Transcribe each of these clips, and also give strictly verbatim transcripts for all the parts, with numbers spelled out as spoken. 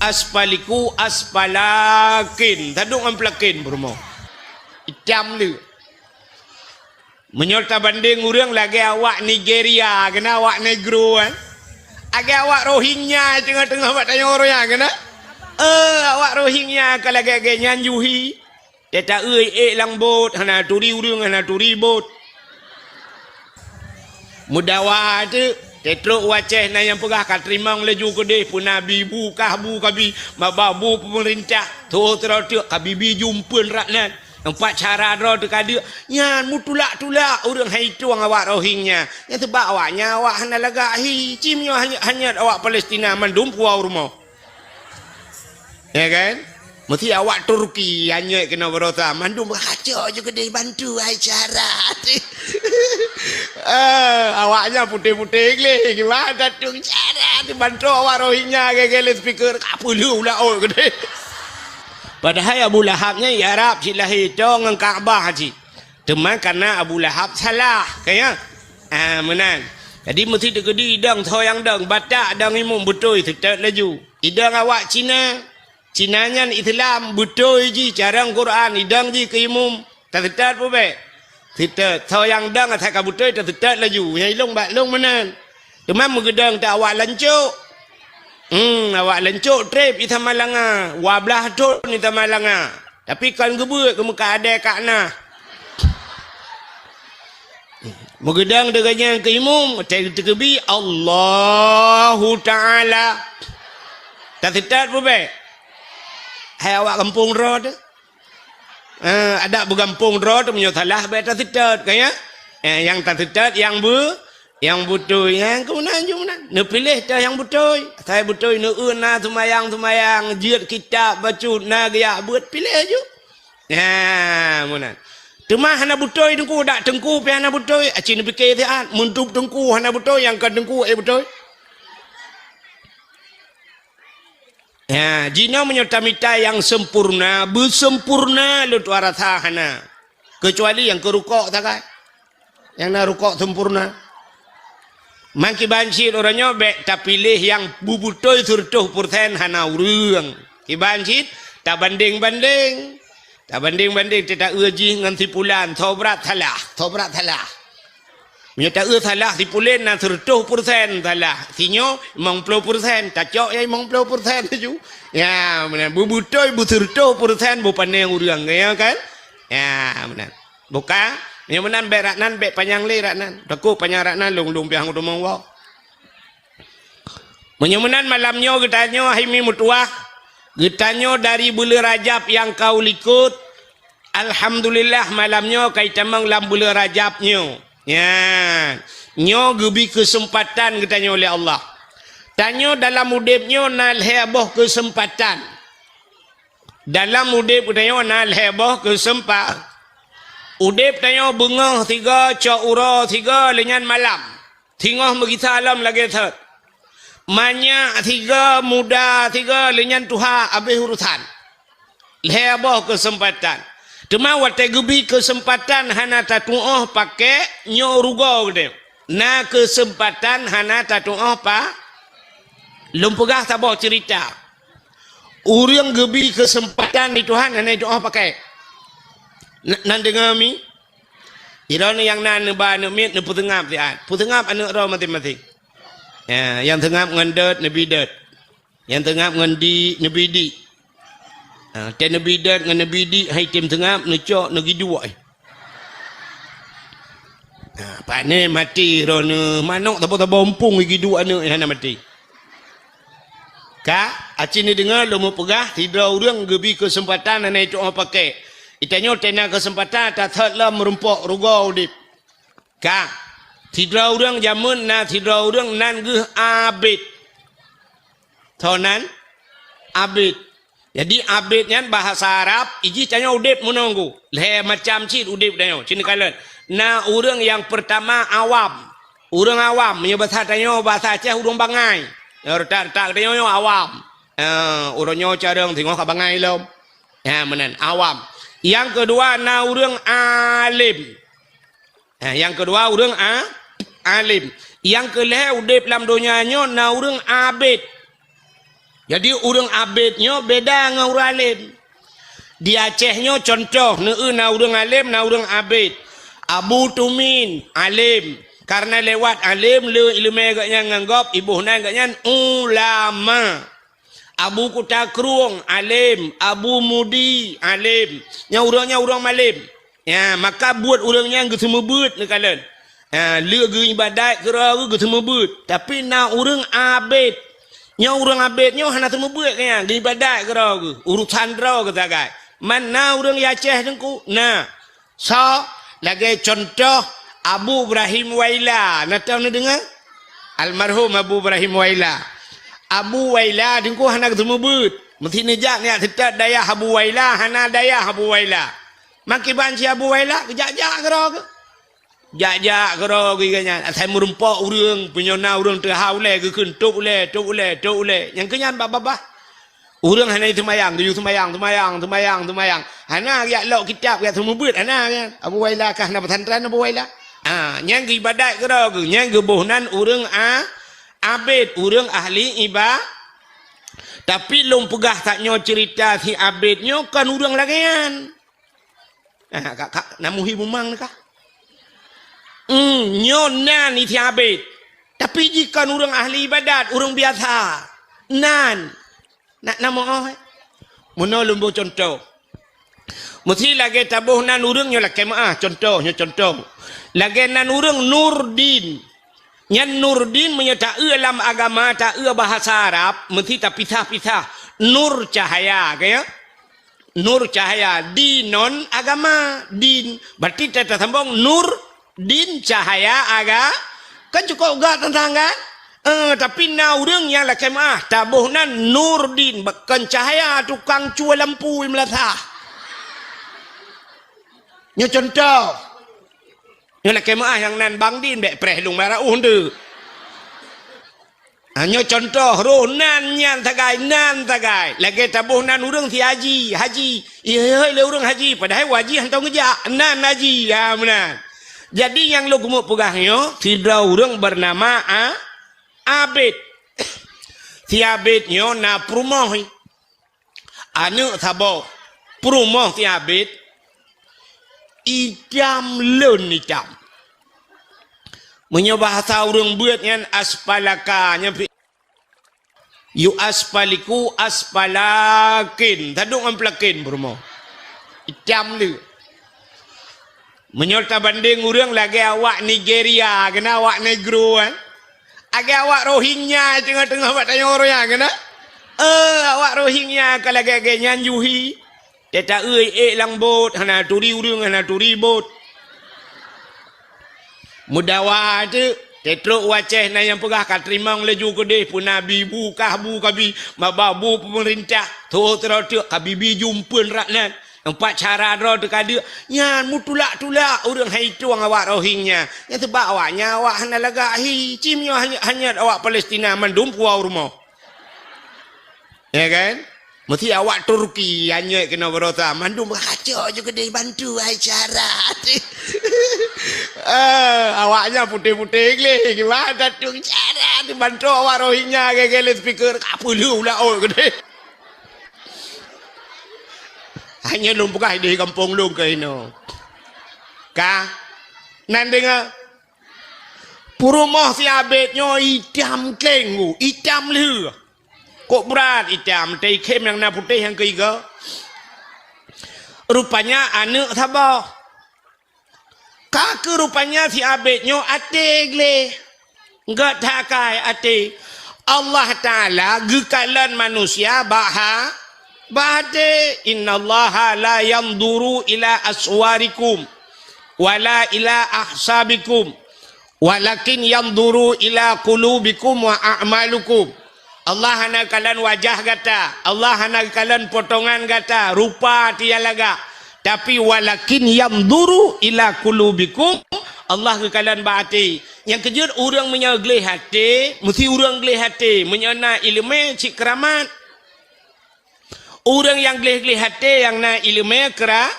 Aspaliku aspalakin. Tadong ngon pelakin peurumoh. Itam tu. Meunyoe tabandeng ureuëng lagée awak Nigeria, keunan awak Negro, kan? Lagée awak Rohingya teungoh-teungoh bak tanyoe ureuëng nyan, keunan? Eh, awak Rohingya ka lagée-lagée nyan juhi. Teuta eu ék lam bot, hana turi ureuëng, hana turi bot. Meudawa teuk, teutrok u Aceh na nyang peugah ka teurimong laju keudeh, peue nabi bu kah bu kabi, maba bu peumeurintah, tho teuroe teuk kabi bi jumpeuen rak nan. Empat cara droe teuka deuk, nyan meutulak-tulak ureuëng hai tueng awak Rohingya. Nyan seubab awak nyan awak hana lagak hi, cim nyoe hanyot, hanyot awak Palestina mandum puwoe rumoh. Ya kan? Mesti awak Turki hanyot keunoe baroesa, mandum raja je keudeh bantu hai cara. Eh, awaknya putéh-putéh gleh, gimana tueng cara dibantu awak Rohingya gege lé speaker, ka peuleuh ulah oi keudeh. Padahai Abu Lahab nyan i Arab cit lahé, toe ngon Ka'bah cit. Teuma karena Abu Lahab salah, ka ya? Ah, meunan. Jadi meusti teukeudi idong tho nyang dong, batak dong imum beutôi teutot laju. Idong awak Cina, Cina nyan Islam beutôi jih carông Quran, idong jih keu imum. Tateutot peue bèk? Teutot. Tho nyang dong asai ka beutôi tateutot laju. Nyang ilong bak long meunan. Teuma meugeudong teu awak lancok. Hmm, awak lancok trép i Samalanga, dua blaih thon i Samalanga. Tapi kon geubeuet keu meuka adé kak na. Meugeudong deungon nyang keu imum, teu-, teukeubie Allahu Ta'ala. Tateutot peue bèk? Hai awak gampông droe teuh. Eh, adak beugampông droe teuh meunyoe salah bèk tateutot, ka ya? Eh, nyang tateutot nyang beu-, nyang beutôi, nyang keunan jeuet meunan. Neupiléh teuh nyang beutôi. Asai beutôi neueu na seumayang-seumayang, jeuet kitab bacut, na geujak beuet, piléh ju. Nah, meunan. Teuma hana beutôi teungku, dak teungku pih hana beutôi, aci neupike siat, meudup teungku hana beutôi, nyang kon teungku ék beutôi. Ya, jinoe meunyoe tamita nyang sempurna, beusempurna lôn tuah rasa hana. Keucuali nyang keu rukok sagai. Nyang na rukok sempurna. Mangkiban cit uroe nyoe bèk tapiléh nyang beubeutôi seureutôh peureusén hana ureuëng. Kiban cit tabandeng-bandeng. Tabandeng-bandeng teuta eu jih ngon si pulan, tho brat salah, tho brat salah. Meunyoe taeu salah si pulen na seureutôh peureusén salah, si nyoe limong ploh peureusén, tacok ya limong ploh peureusén laju. Ya, meunan beubeutôi beuseureutôh peureusén beupané ureuëng, ya kan? Ya, meunan. Buka, meunyoe meunan bèk rak nan, bèk panyang lé rak nan. Takot panyang rak nan, lôn-lôn piah ngon teumong woe. Meunyoe meunan malam nyoe geutanyoe hai mi meutuwah, geutanyoe dari buleuen Rajab nyang ka u likot, alhamdulillah malam nyoe ka itamong lam buleuen Rajab nyoe. Nyan, nyoe geubi keuseumpatan geutanyoe lé Allah. Tanyoe dalam udeb nyoe na lhée boh keuseumpatan. Dalam udeb geutanyoe na lhée boh keuseumpatan. Udeb tanyoe beungoh sigoe, cok uroe sigoe, lheueh nyan malam. Singoh meugisa lom lagée thot. Manyak sigoe, muda sigoe, lheueh nyan tuha, habéh urosan. Lhée boh keuseumpatan. Teuma watée geubi keuseumpatan hana tatuoh paké, nyoe rugoe geutanyoe. Na keuseumpatan hana tatuoh pa-, lôn peugah saboh ceurita. Ureuëng geubi keuseumpatan di Tuhan hana jituoh paké. Na-, nan deungoe mi? Droeneuh nyang na neuba aneuëk miet neupeuseungab siat. Peuseungab aneuëk droe maséng-maséng. Ya, nyang seungab ngon dot neubi dot. Nyang seungab ngon dik neubi dik. Ha, tée neubi dot ngon neubi dik hai tem seungab neucok neugiduek. Ha, pane maté droeneuh manok saboh-saboh umpung giduek aneuëk hana maté. Ka, aci neudeungoe lôn meupeugah, sidroe ureuëng geubi keuseumpatan hana jituoh paké. Geutanyoe tena keuseumpatan tathot lom meurumpok rugoe udeb. Ka, sidroe ureuëng jameun na sidroe ureuëng nan geuh Abid. Tho nan Abid. Jadi Abid nyan bahasa Arab, ijih tanyoe udeb meununggu. Lhée macam cit udeb tanyoe, cit neukalon. Na ureuëng nyang peurtama awam. Ureuëng awam, meunyoe bahasa tanyoe, bahasa Aceh ureuëng bangai. Nyang retak-retak tanyoe nyoe awam. Eh, ureuëng nyoe carông singoh ka bangai lom. Ya, meunan, awam. Nyang keudua na ureuëng alim. Ha, nyang keudua ureuëng a-, alim. Nyang keulhée udeb lam donya nyoe na ureuëng abid. Jadi, ureuëng abét nyoe beda ngon ureuëng além. Di Aceh nyoe contoh, neueu na ureuëng além, na ureuëng abét. Abu Tumin, além. Karena lewat além, le ileumé geuhnyan ngon gob, iboh nan geuhnyan ulama. Abu Kuta Krueng, além. Abu Mudi, além. Nyan ureuëng nyan ureuëng malém. Ya, maka buet ureuëng nyan geuseumeubeuet neukalon. Ya, le geuibadat keudroe geuh geuseumeubeuet. Tapi na ureuëng abét. Nyoe ureuëng abét nyoe hana seumeubeuet nyan, geuibadat keudroe geuh. Urusan droe geuh sagai. Man na ureuëng di Aceh teungku? Na. Soe? Lagée contoh Abu Ibrahim Waila. Na tau neudeungoe? Almarhum Abu Ibrahim Waila. Abu Waila teungku hana geuseumeubeuet. Meusti neujak neujak seutôt dayah Abu Waila, hana dayah Abu Waila. Makiban si Abu Waila, geujak-jak keudroe geuh. Jak-jak keudroe geuh nyan. Asai meurumpok ureuëng, punyona ureuëng teuhah ulée, geukheun tôb ulée, tôb ulée, tôb ulée. Nyang keunyan babah-babah. Ureuëng hana seumayang, geuyue seumayang, seumayang, seumayang, seumayang. Hana geujak lok kitab, geujak seumeubeuet, hana nyan. Abu Waila kah na pesantren Abu Waila? Ha, nyan geuibadat keudroe geuh, nyan geuboh nan ureuëng a-, abét, ureuëng ahli iba-, Tapi lôn peugah tanyoe ceurita si abét nyoe kon ureuëng lagée nyan. Ah, ka, ka, na muhi bumang kah? Hmm, nyoe nan isi abét. Tapi jih kon ureuëng ahli ibadat, ureuëng biasa. Nan. Nak na meu'oh, eh? Meunoe lôn boh contoh. Meusti lagée taboh nan ureuëng nyoe lakée meu'ah, contoh, nyoe contoh. Lagée nan ureuëng Nurdin. Nyan Nurdin meunyoe taeu lam agama, taeu bahasa Arab, meusti tapisah-pisah. Nur cahaya, ka ya? Nur cahaya, dinon agama, din. Berarti ta-, tasambong nur, din, cahaya, aga-, kan cukôp gak teuntang kan? Eh, tapi na ureuëng nyang lakée meu'ah, taboh nan Nurdin, kon cahaya tukang cue lampu di meulasah. Nyoe contoh. Nyoe lakée meu'ah nyang nan Bang Din, bék preh lôn bara ueh nteuk. Ha, nyoe contoh, roh nan nyan sagai, nan sagai. Lagée taboh nan ureuëng si haji, haji. Ihôi lé ureuëng haji, padahai haji hántom geujak. Nan haji, ha, meunan. Jadi nyang lôn keumeung peugah nyoe, sidroe ureuëng beunama A-, Abid. Si Abid nyoe na peurumoh. Aneuëk saboh peurumoh si Abid, itam lôn itam. Meunyoe bahasa ureuëng beuet nyan aspalaka, nyan pi-, yu aspaliku aspalakin, tadong ngon pelakin peurumoh. Itam lé. Meunyoe tabandeng ureuëng lagée awak Nigeria, keunan awak negro, eh. Lagée awak Rohingya teungoh-teungoh bak tanyoe ureuëng nyan, keunan. Eh, awak Rohingya ka lagée-lagée nyan yuhi. Teuta eu ék lam bot, hana turi ureuëng, hana turi bot. Meudawa teuk, teutrok u Aceh na nyang peugah ka teurimong laju keudeh, peue nabi bu kah bu kabi, maba bu peumeurintah, tho teuroe teuk kabi bi jumpeuen rak nan. Empat cara droe teuka deuk, nyan meutulak-tulak ureuëng hai tueng awak Rohingya. Nyan seubab awak nyan awak hana lagak hi, cim nyoe hanyut, hanyut awak Palestina mandum puwoe rumoh. Ya kan? Mesti awak Turki hanyut keunoe baroesa, mandum kacok je keudeh bantu hai cara. Eh, awak nyan putéh-putéh gleh, gimana tu cara dibantu awak Rohingya gaya-gaya speaker, ka peuleuh ulah oi keudeh. Hanya lôn peugah di gampông lôn keunoe. Ka? Nan deungoe? Peurumoh si Abid nyoe itam kleng, itam lheueh. Kok brat itam, teuikhém nyang na putéh nyang keuigoe. Rupanya aneuëk saboh. Ka keuh rupanya si Abid nyoe até gleh. Gét that akai até. Allah Taala geukalon manusia bak ha-, bak até. Innallaha la yanzuru ila aswarikum wala ila ahsabikum, walakin yanzuru ila qulubikum wa a'malukum. Allah hana kalon wajah gata, Allah hana kalon potongan gata, rupa tiang lagak. Tapi walakin yanzuru ila qulubikum, Allah geukalon bak até. Nyang keujeuet ureuëng meunyoe gleh até, meusti ureuëng gleh até, meunyoe na iéleumé cit keuramat. Ureuëng nyang gleh-gleh até nyang na iéleumé keura-,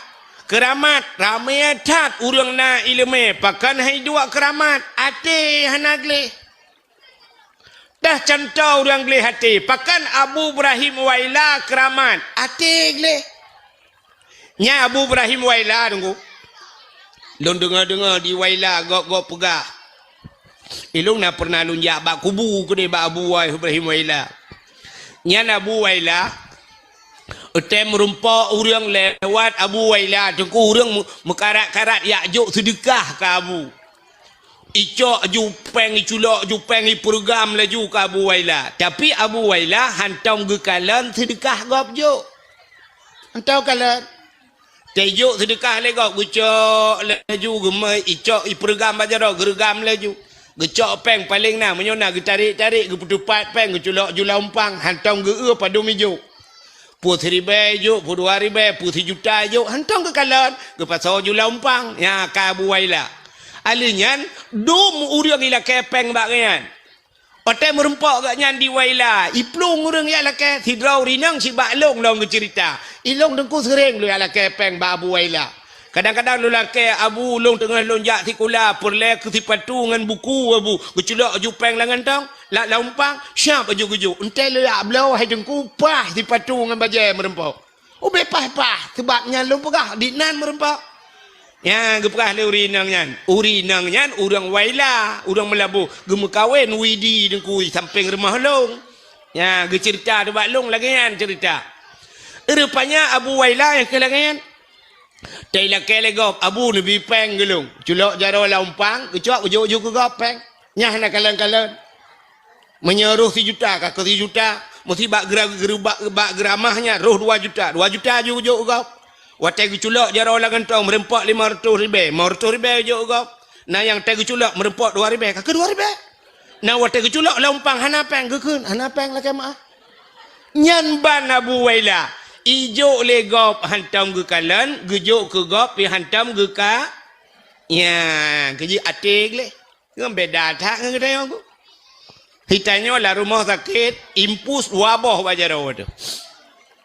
keuramat, ramé that ureuëng na iéleumé, pakon hai duek keuramat, até hana gleh. Dah cuntoh ureuëng gleh até, pakon Abu Ibrahim Waila keuramat, até gleh. Nyan Abu Ibrahim Waila, Teungku. Lôn deungoe-deungoe di Waila gob-gob peugah. Ilôn na pernah lôn jak bak kubu keudeh bak Abu Ibrahim Waila. Nyan Abu Waila, watée meurumpok ureuëng lewat Abu Waila, Teungku, ureuëng meu-, meukarat-karat jak jok seudeukah keu Abu. Icok ju péng, iculok ju péng, ipeureugram laju keu Abu Waila. Tapi Abu Waila hantom geukalon seudeukah gob jok. Hantom kalon. Teujok seudeukah lé gob, geucok laju, geumai, icok, ipeureugram bak jaroe, geureugam laju. Geucok péng paleng na, meunyoe na geutarek-tarek, geupeuteupat péng, geuculok ju lam umpang, hantom geu-eu padum ijok. Peue siribée ijok, peue dua ribée, peue sijuta ijok, hantom geukalon, geupasoe ju lam umpang. Nyan ka Abu Waila. Ahli nyan, dum ureuëng ilakée péng bak gobnyan. Watée meurumpok gobnyan di Waila, iplueng ureuëng jak lakée, sidroe ureuëng inong sibak lôn lom geuceurita. Ilôn Teungku seuréng lôn jak lakée péng bak Abu Waila. Kadang-kadang lôn lakée, "Abu, ulôn teungoh lôn jak sikula, peureulée keu sipatu ngon buku, Abu." Geuculok ju péng lam kantong, lam, lam umpang, siab laju geujok. Enteuk lôn jak bloe, hai Teungku, paih sipatu ngon bajée meurumpok. Ubé paih-paih, sabab nyan lôn peugah, di nan meurumpok. Nyan geupeugah lé ureuëng inong nyan. Ureuëng inong nyan ureuëng Waila, ureuëng Meulaboh. Geumeukawen Widi Teungku sampéng rumoh lôn. Nyan geuceurita teuh bak lôn lagée nyan ceurita. Rupanya Abu Waila nyang keu lagée nyan. Teilakée lé gob, "Abu, neubi péng keu lôn." Culok jaroe lam umpang, geucok geujok ju keu gob péng. Nyan hana kalon-kalon. Meunyoe roh sijuta, ka keu sijuta, meusti bak geura-, geura-, bak, bak geuramah nyan roh dua juta, dua juta ju geujok u gob. Watée geuculok jaroe lam kantong meurumpok limong reutôh ribée, limong reutôh ribée jok u gob. Na nyang watée geuculok meurumpok dua ribée, ka keu dua ribée. Na watée geuculok lam umpang hana péng, geukheun, hana péng lakée meuáh. Nyan ban Abu Waila, ijok lé gob hantom geukalon, geujok keu gob pih hantom geuka-, nyan, keu jih até gleh. Ngon beda that ngon geutanyoe. Geutanyoe lam rumoh sakét, impus dua boh bak jaroe teuh.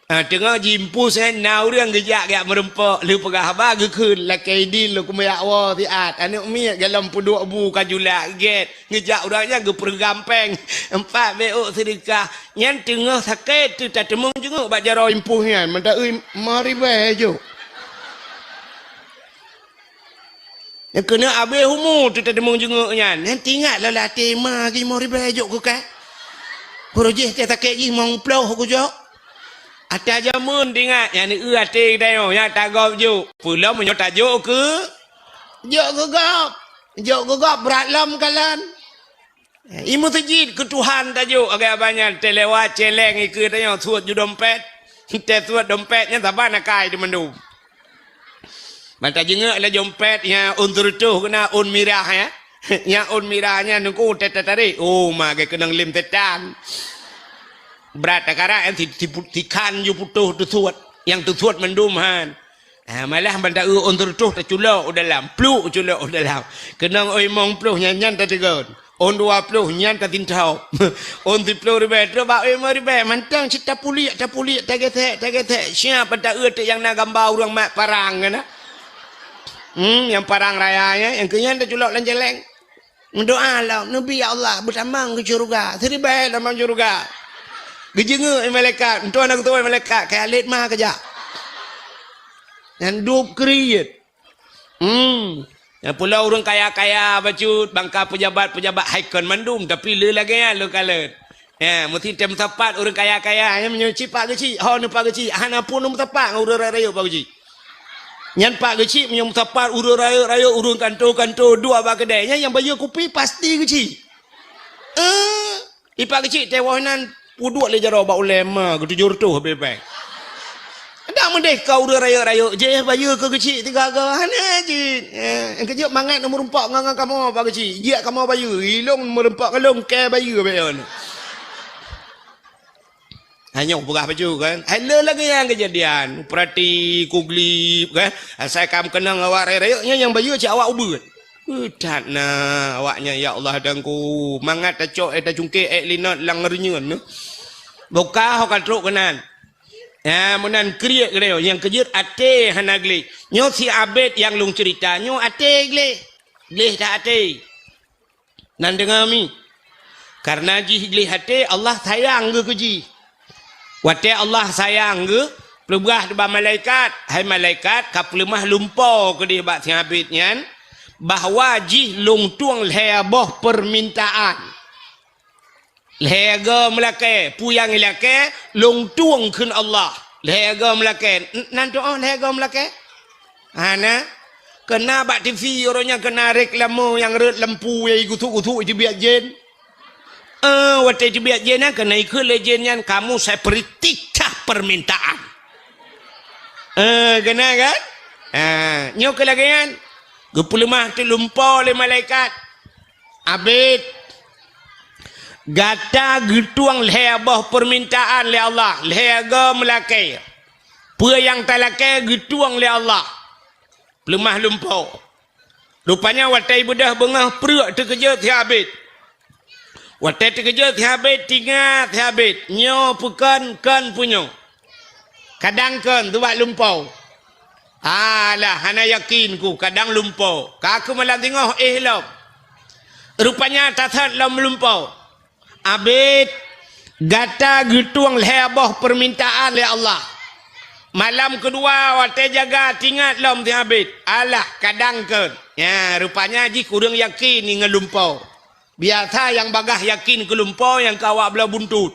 Ha, teungoh jiimpus nyan, na ureuëng geujak, geujak meurumpok, lheueh peugah haba geukheun, "Lakée idin lôn keumeujak woe siat, aneuëk miet golom peuduek bu ka julak gét." Geujak ureuëng nyan geupeureugram péng. Empat beuôk seudeukah. Nyan teungoh sakét teuh tateumeung jeungeuk bak jaroe impus nyan, meudaui limong ribée jok. Nyang keuneuk abéh umu teuh tateumeung jeungeuk nyan. Nyan teuingat lom lam até, "Ma, limong ribée jok keu kah. Keu roh jih teuh sakét jih limong ploh kujok." Ata jameun teuingat, nyan eu até geutanyoe, nyan tagob jok. Peue lom meunyoe tajok keu, jok keu gob. Jok keu gob brat lom kalon. I meuseujid keu Tuhan tajok, agak banyak teulewat celeng ikeue tanyoe suet ju dompet. Teusuet dompet nyan saban akai teuh mandum. Ban tajeungeuk lé dompet nyang ôn seureutôh keunan ôn mirah, ya. Nyang ôn mirah nyan nungku teutarek. Oh, ma geukeunong lem setan. Brat takarak nyan si, si, sikhan ju putôh teusuet. Nyang teusuet mandum han. Ha, malah ban ta-eu ôn seureutôh taculok u dalam, pluk culok u dalam. Keunong ôn limong ploh nyan, nyan tateugon. Ôn dua ploh nyan tatintoe. Ôn siploh ribée, trok bak ôn limong ribée, mantong cit tapuliek, tapuliek, tagesek, tagesek. Siap ban ta-eu teuk nyang na gamba ureuëng mat parang keunan. Hmm, nyang parang raya nyan, nyang keu nyan taculok lam jaleng. Meudoa lom, "Neubi ya Allah, beutamong keu syeuruga, siribée tamong syeuruga." Geujeungeuk malaikat, meutuah na geutuwoe malaikat, "Kayalét ma keujak." Nyan dub kriet. Hmm. Nyang pulo ureuëng kaya-kaya bacut, bangka peujabat-peujabat hai kon mandum, tapi le lagée nyan lôn kalon. Ya, meusti tem meusapat ureuëng kaya-kaya, nyan meunyoe cit pak geuchik, ho neu pak geuchik, hana pun meusapat ngon ureuëng rayeuk-rayeuk pak geuchik. Nyan pak geuchik meunyoe meusapat ureuëng rayeuk-rayeuk, ureuëng kanto-kanto, duek bak keudée, nyan nyang bayeue kupi pasti geuchik. Eh, i pak geuchik tewoh nan peuduek lé jaroe bak ulée ma geutujoh reutôh bebek. Dak meudeh ka ureuëng rayeuk-rayeuk jih bayeue keu geuchik tiga go hana jih. Eh, keujeuet mangat meurumpok ngon, ngon kamoe pak geuchik. Jiak kamoe bayeue, ilong meurumpok ngon lôn kée bayeue bayeue. Hanyoe peugah bacut kan. Hai le lagée nyan keujadian. Peurati kuglib kan. Asai kam keunong awak rayeuk-rayeuk nyan nyang bayeue cit awak ubeut. Beutat na awak nyan ya Allah Teungku. Mangat tacok ék tacungkét ék linot lam reunyeun nyoe. Boka ho ka trok keunan. Ya, meunan kriet keudeh nyang keujeuet até hana gleh. Nyoe si Abed nyang lôn ceurita nyoe até gleh. Gleh that até. Nan deungoe mi. Kareuna jih gleh até Allah sayang geuh keu jih. Watée Allah sayang geuh, peugah bak malaikat, "Hai malaikat, ka peuleumah lumpo keudeh bak Teuhabét nyan, bahwa jih lôn tueng lhée boh peumintaan." Lhée goe meulakée, peue nyang ilakée, lôn tueng kheun Allah. Lhée goe meulakée, n-, nan tuoh lhée goe meulakée? Hana. Keu na bak T V uroe nyan keu na reklame nyang rhot lampu nyang gusuk-gusuk iteubiet jén. Eh, watée iteubiet jén nyan keu na ikheun lé jén nyan, "Kamu saya beri tiga permintaan." Eh, keu na kan? Ha, nyoe keu lagée nyan. Geupeuleumah teuk lumpo lé malaikat. "Abét, gata geutueng lhée boh peumintaan lé Allah, lhée goe meulakée. Peue nyang talakée geutueng lé Allah." Peuleumah lumpo. Rupanya watée beudôh beungoh pruek teukeujot Teuhabét. Watée teukeujot Teuhabét, teuingat Teuhabét, nyoe peue kon, kon peue nyoe. Kadang kon, teuh bak lumpo. Alah, hana yakin ku, kadang lumpo. Ka keu malam singoh éh lom. Rupanya tasot lom lumpo. "Abét, gata geutueng lhée boh peumintaan lé Allah. Malam keudua watée jaga teuingat lom Teuhabét. Alah, kadang kon." Nya, rupanya jih kureueng yakin ngon lumpo. Biasa nyang bagaih yakin keu lumpo nyang ka awak bloe buntut.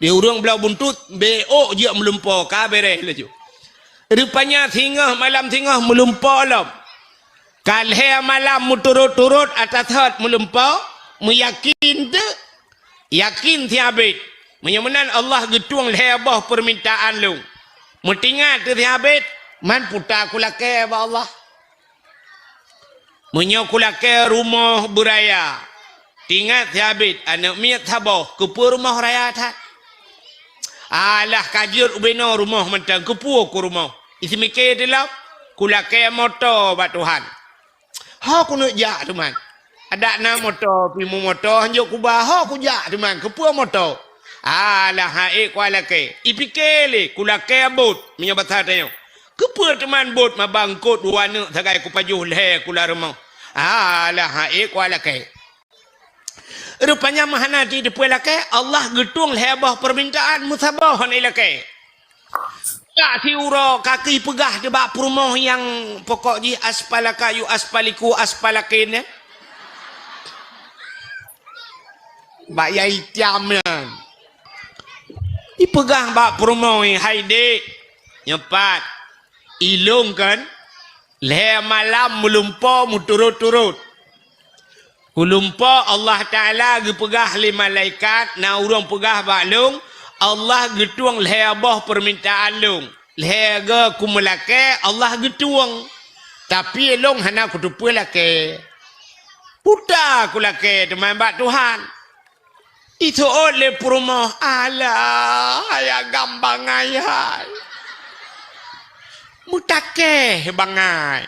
Di ureuëng bloe buntut, bék jeuet meulumpo, ka béréh laju. Rupanya singoh malam singoh meulumpo lom. Ka lhée malam meuturot-turot ata thot meulumpo, meuyakin teuk, yakin Teuhabét. Meunyoe meunan Allah geutueng lhée boh peumintaan lôn. Meuteuingat teuk Teuhabét, man puta kulakée bak Allah. Meunyoe kulakée rumoh beuraya, teuingat Teuhabét aneuëk miet saboh, keupeue rumoh raya that? Alah ka jeuet ubenoe rumoh mantong, keupeue ku rumoh? Iseumiké teulom, kulakée moto bak Tuhan. Ho keuneuk jak teuma. Adak na moto, pimu moto, hanjok kuba, ho kujak teuma, keupeue moto? Alah, ha'ék kualakée. Ipiké lé, kulakée bot, meunyoe basa tanyoe. Keupeue teuma bot mabangkot dua aneuëk sagai kupajoh lhée kula rumoh? Alah, ha'ék kualakée. Rupanya meuhana jiteupeue lakée, Allah geutueng lhée boh peumintaan meusaboh hana ilakée. Jak siuroe ka keupeugah teuh bak peurumoh nyang pokok jih aspalaka yu aspaliku aspalakin nyan. Bak yai tiam nyan. Ipeugah bak peurumoh, "Hai dék, nyoe pat, ilôn kan lhée malam meulumpo meuturot-turot. Kulumpo Allah Taala geupeugah lé malaikat na ureuëng peugah bak lôn, Allah geutueng lhée boh peumintaan lôn. Lhée goe kumeulakée Allah geutueng. Tapi lôn hana kuteupeue lakée. Puta kulakée teuma bak Tuhan." Iseuôt lé peurumoh, "Alah, hai agam bangai hai. Meutakée bangai.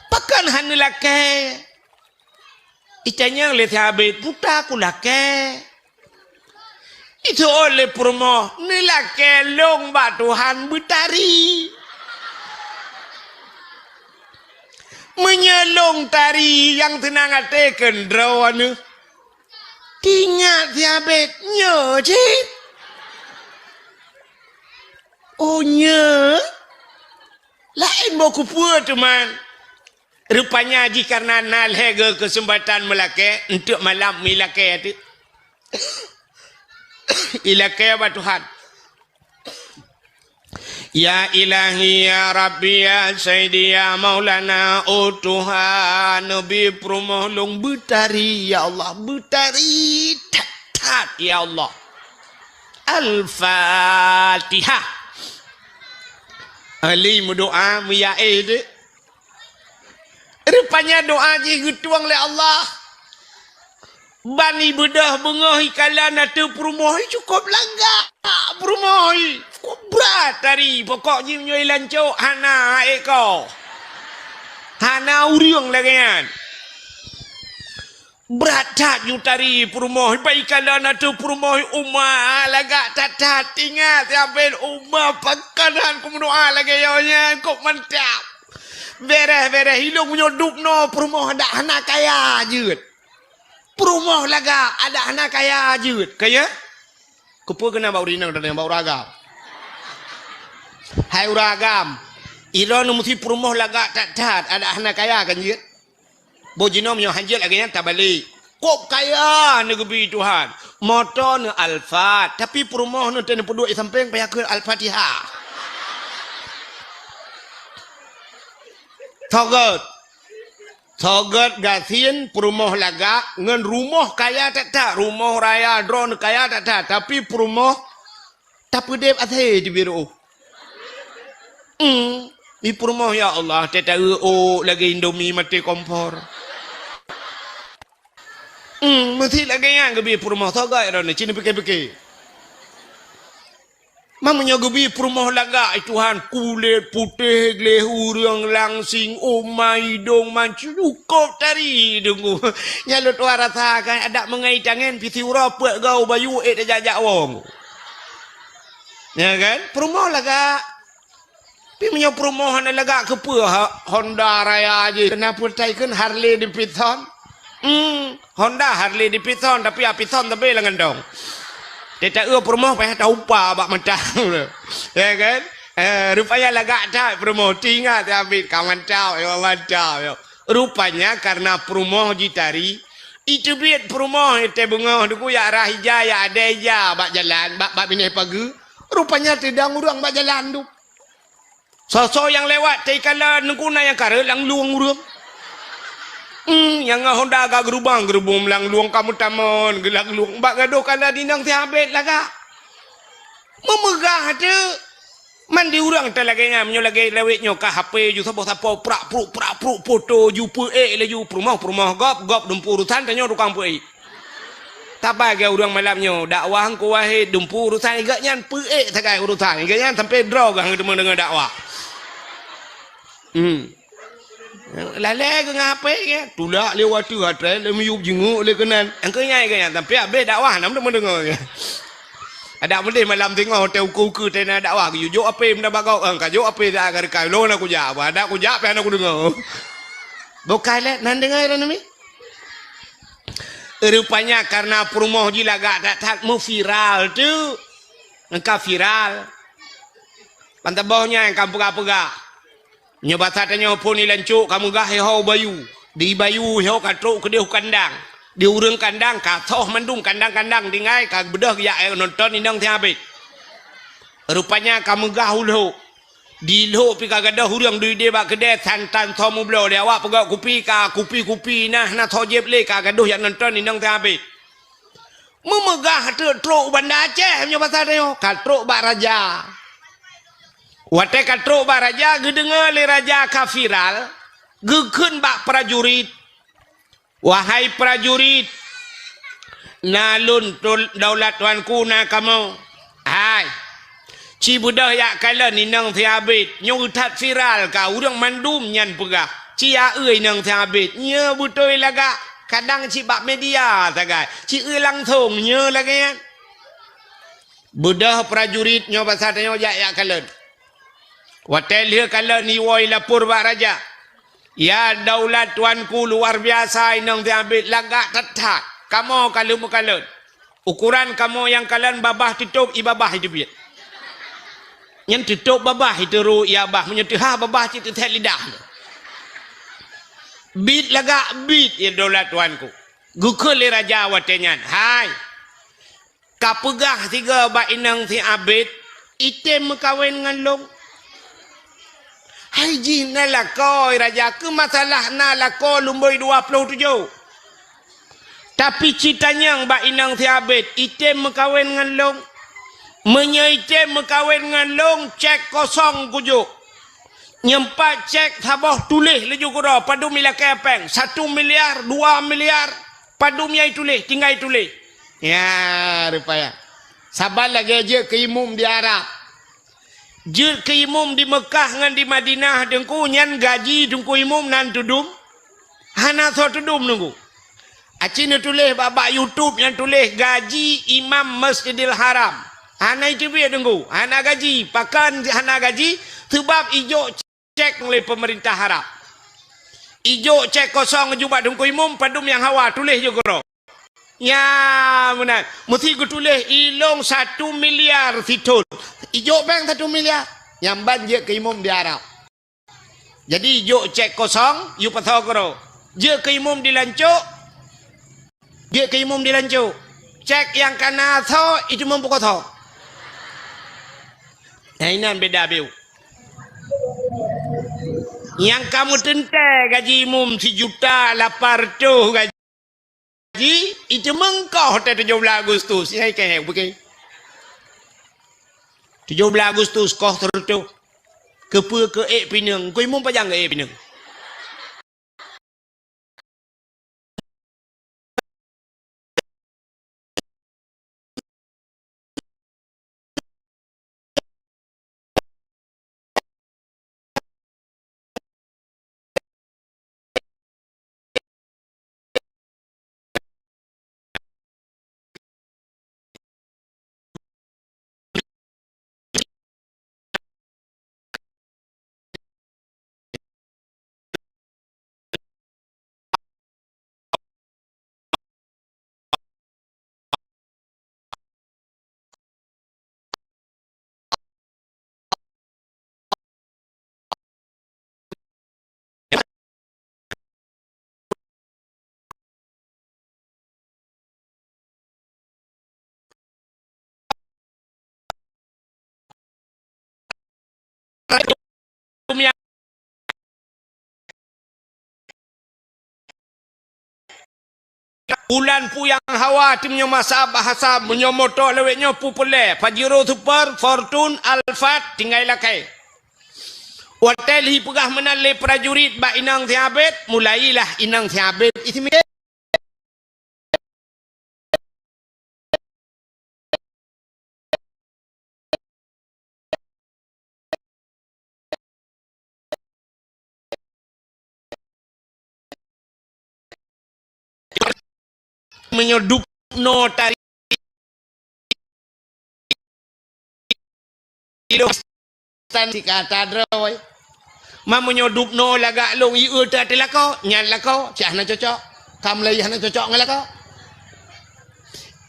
Pakon hana lakée?" Itanyong lé Teuhabét, "Puta kulakée." Iseuôt lé peurumoh, "Neulakée lôn bak Tuhan beutari. Meunyoe lôn tari nyang teunang até keudroe neuh." Teuingat Teuhabét nyoe cit. Oh nyoe? Laén boh keupeue teuma. Rupanya jih kareuna na lhée goe keuseumpatan meulakée, eunteuk malam meulakée teuk. Ilakée bak Tuhan. Ya Ilahi, ya Rabbi, ya Sayyidi, ya Maulana, oh Tuhan, neubi peurumoh lôn beutari, ya Allah, beutari that-that, ya Allah. Al-Fatihah. Ali meudoa, meuyaé deh. Rupanya doa jih geutueng lé Allah. Ban ibeudôh beungoh ikalon ateueh peurumoh, cukôp lagak peurumoh, cukôp brat tari. Pokok jih meunyoe ilancok hana ha'ék ko. Hana ureuëng lagée nyan. Brat that ju tari peurumoh, ban ikalon ateueh peurumoh uma lagak that-that. Ingat, siabel uma pakanan kumeudoa lagée nyoe nyan, kok mantap. Béréh-béréh ilong meunyoe dubnoe peurumoh dak hana kaya jeuet. Peurumoh lagak, adak hana kaya jeuet. Kaya? Keupeue keunan bak ureueng inong dan bak ureueng agam? Hai ureueng agam, droeneuh meusti peurumoh lagak that-that, adak hana kaya kan jeuet? Boh jinoe meunyoe hanjeuet lagèe nyan tabalek. Kok kaya neuh geubi Tuhan. Moto neuh Alphard, tapi peurumoh neuh teuh neupeuduek di sampéng payah kheun Al-Fatihah. Soe gèt. Soe gèt gasien peurumoh lagak ngon rumoh kaya that-that, rumoh raya droeneuh kaya that-that, tapi peurumoh tapeudeb asèe teubiet reuôh. Hmm, di peurumoh, ya Allah, teuh taeu ôk lagèe Indomie maté kompor. Hmm, meusti lagèe nyan geubi peurumoh, soe gèt droeneuh, ci neupike-pike. Meunyoe geubi peurumoh lagak, ai Tuhan, kulét putéh gleh ureueng langsing, oma idong mancung, cukôp tari deungoe. Nyan lôn tuan rasa kan, adak meungai tangen pih siuroe peuet goe bayu ék tajak-jak wong. Ya kan? Peurumoh lagak. Tapi meunyoe peurumoh hana lagak keupeue ha-, Honda raya jih, keunan peuretai kheun Harley Davidson. Hmm, Honda Harley Davidson, tapi Davidson tapi lam gandong. Teuh taeu peurumoh payah taupa bak mata. Ya kan? Eh, rupanya lagak that peurumoh. Teuingat Abid ka mantap, ya mantap, ya. Rupanya karena peurumoh jitari, iteubiet peurumoh teuh beungoh deungoe ya rah ija, ya adèe ija bak jalan, bak, bak binéh pageue. Rupanya teudong ureueng bak jalan tu. Soe-soe nyang lewat teuh ikalon, neukuna nyang kareuet lam lueng ureueng. Hmm, nyang ngon Honda ka geurubang-geurubong lam lueng ka meutamon, geulam lueng bak gadôh kalon inong si Abid lagak. Meumeugah teuk. Man di ureueng teuh lagèe nyan, meunyoe lagèe lawét nyoe ka H P ju saboh sapo prak pruk prak pruk foto ju peuék laju peurumoh-peurumoh gob, gob dumpeue urusan tanyoe tukang peuék. Tabai geu ureueng malam nyoe, dakwah Teungku Wahid dumpeue urusan, gobnyan peuék sagai urusan, gobnyan sampoe droe geuh teuma deungoe dakwah. Hmm. Lalè geuh ngon H P geuh, tulak lé watèe até lé miyueb jingeuk lé keunan. Engkeu nyai geuh nyan sampoe habéh dakwah nam teuma deungoe geuh. Adak meudeh malam singoh teuh ukeue-ukeue teuh na dakwah geuyue jok H P meunda bagok, eh, ka jok H P dak ka reukai lôn aku jak, adak kujak pih hana kudeungoe. Bukai lé nan deungoe droeneuh mi. Rupanya karena peurumoh jih lagak that-that meuviral teuk. Ka viral. Ban saboh nyan ka peugah-peugah. Nyoe basa tanyoe phon ilan cok ka meugah iho bayu. Di bayu iho ka trok keudeh u kandang. Di ureueng kandang ka soh mandum kandang-kandang tinggai ka beudôh geujak nonton inong si Abid. Rupanya ka meugah u Lhok. Di Lhok pih ka gadôh ureueng duek ideh bak keudè santan soe meubloe lé awak peugöt kupi ka kupi-kupi na hana soe jieb lé ka gadôh jak nonton inong si Abid. Meumeugah teuk trok u Banda Aceh meunyoe basa tanyoe ka trok bak raja. Watèe ka trok bak raja geudeungoe lé raja ka viral geukheun bak prajurit. Wahai prajurit, na lôn tul-, daulat tuanku na kamoe. Hai, ci beudôh jak kalon inong si Abid. Nyoe that viral ka ureueng mandum nyan peugah. Ci aeu inong si Abid. Nyoe beutôi lagak. Kadang cit bak media sagai. Ci eu langsong nyoe lagèe nyan. Beudôh prajurit nyoe basa tanyoe jak, jak kalon. Watèe lheueh kalon iwoe ilapor bak raja. Ya daulat tuanku luar biasa inong si Abid lagak that-that. Kamoe ka lheueh meukalon. Ukoran kamoe nyang kalon babah teutôb ié babah iteubiet. Nyan teutôb babah iteurô ié babah meunyoe teuhah babah cit teuthèt lidah. Bit lagak bit ya daulat tuanku. Geukheun lé raja watèe nyan, hai. Ka peugah sigoe bak inong si Abid, item meukawen ngon lôn. Hai jih na lakoe raja, keu masalah na lakoe lumboi dua ploh tujoh. Tapi ci tanyong bak inong si Abid, item meukawen ngon lôn. Meunyoe item meukawen ngon lôn, cek kosong kujok. Nyoe pat cek saboh tuléh laju keudroe, padum ilakèe péng, satu miliar, dua miliar, padum nyang ituléh, tinggai ituléh. Ya, rupanya. Saban lagèe jeuet keu imum di Arab. Jeuet keu imum di Meukah ngon di Madinah, Teungku, nyan gaji Teungku imum nan teudum? Hana soe teudum, Teungku. Aci neutuléh bak, bak YouTube nyang tuléh gaji imam Masjidil Haram. Hana iteubiet, Teungku. Hana gaji. Pakon hana gaji? Seubab ijok cek lé peumeurintah Arab. Ijok cek kosong laju bak Teungku Imum, padum nyang hawa tuléh jih keudroe. Nyan meunan. Meusti geutuléh ilong satu miliar sithon. Ijok bank satu miliar. Nyang ban jeuet keu imum di Arab. Jadi ijok cek kosong, yue pasoe keudroe. Jeuet keu imum di lancok. Jeuet keu imum di lancok. Cek nyang ka na soe, ijok imum peukosoe. Nah, inan beda biu. Nyang ka meuteuntèe gaji imum sijuta lapan reutôh gaji, itu meungkoh teuh tujoh blah Agustus. Nyang ikei, bukon. Tujoh blah Agustus koh sireutôh. Keupeue keu ék pineung? Keu imum pajan keu ék pineung? Bulan puyang hawa, tim nyoe masa bahasa, meunyoe moto lewat nyoe peupeulée, Pajero Super, Fortune, Alphard, tinggai lakée. Watée lhi peugah meunan lé prajurit bak inong Siabet, mulailah inong Siabet isi mikée. Meunyoe dubnoe tari ilong tan sikata droe. Ma meunyoe dubnoe lagak lôn ié teuh lakoe, nyan lakoe, cit hana cocok. Ka mulai hana cocok ngon lakoe.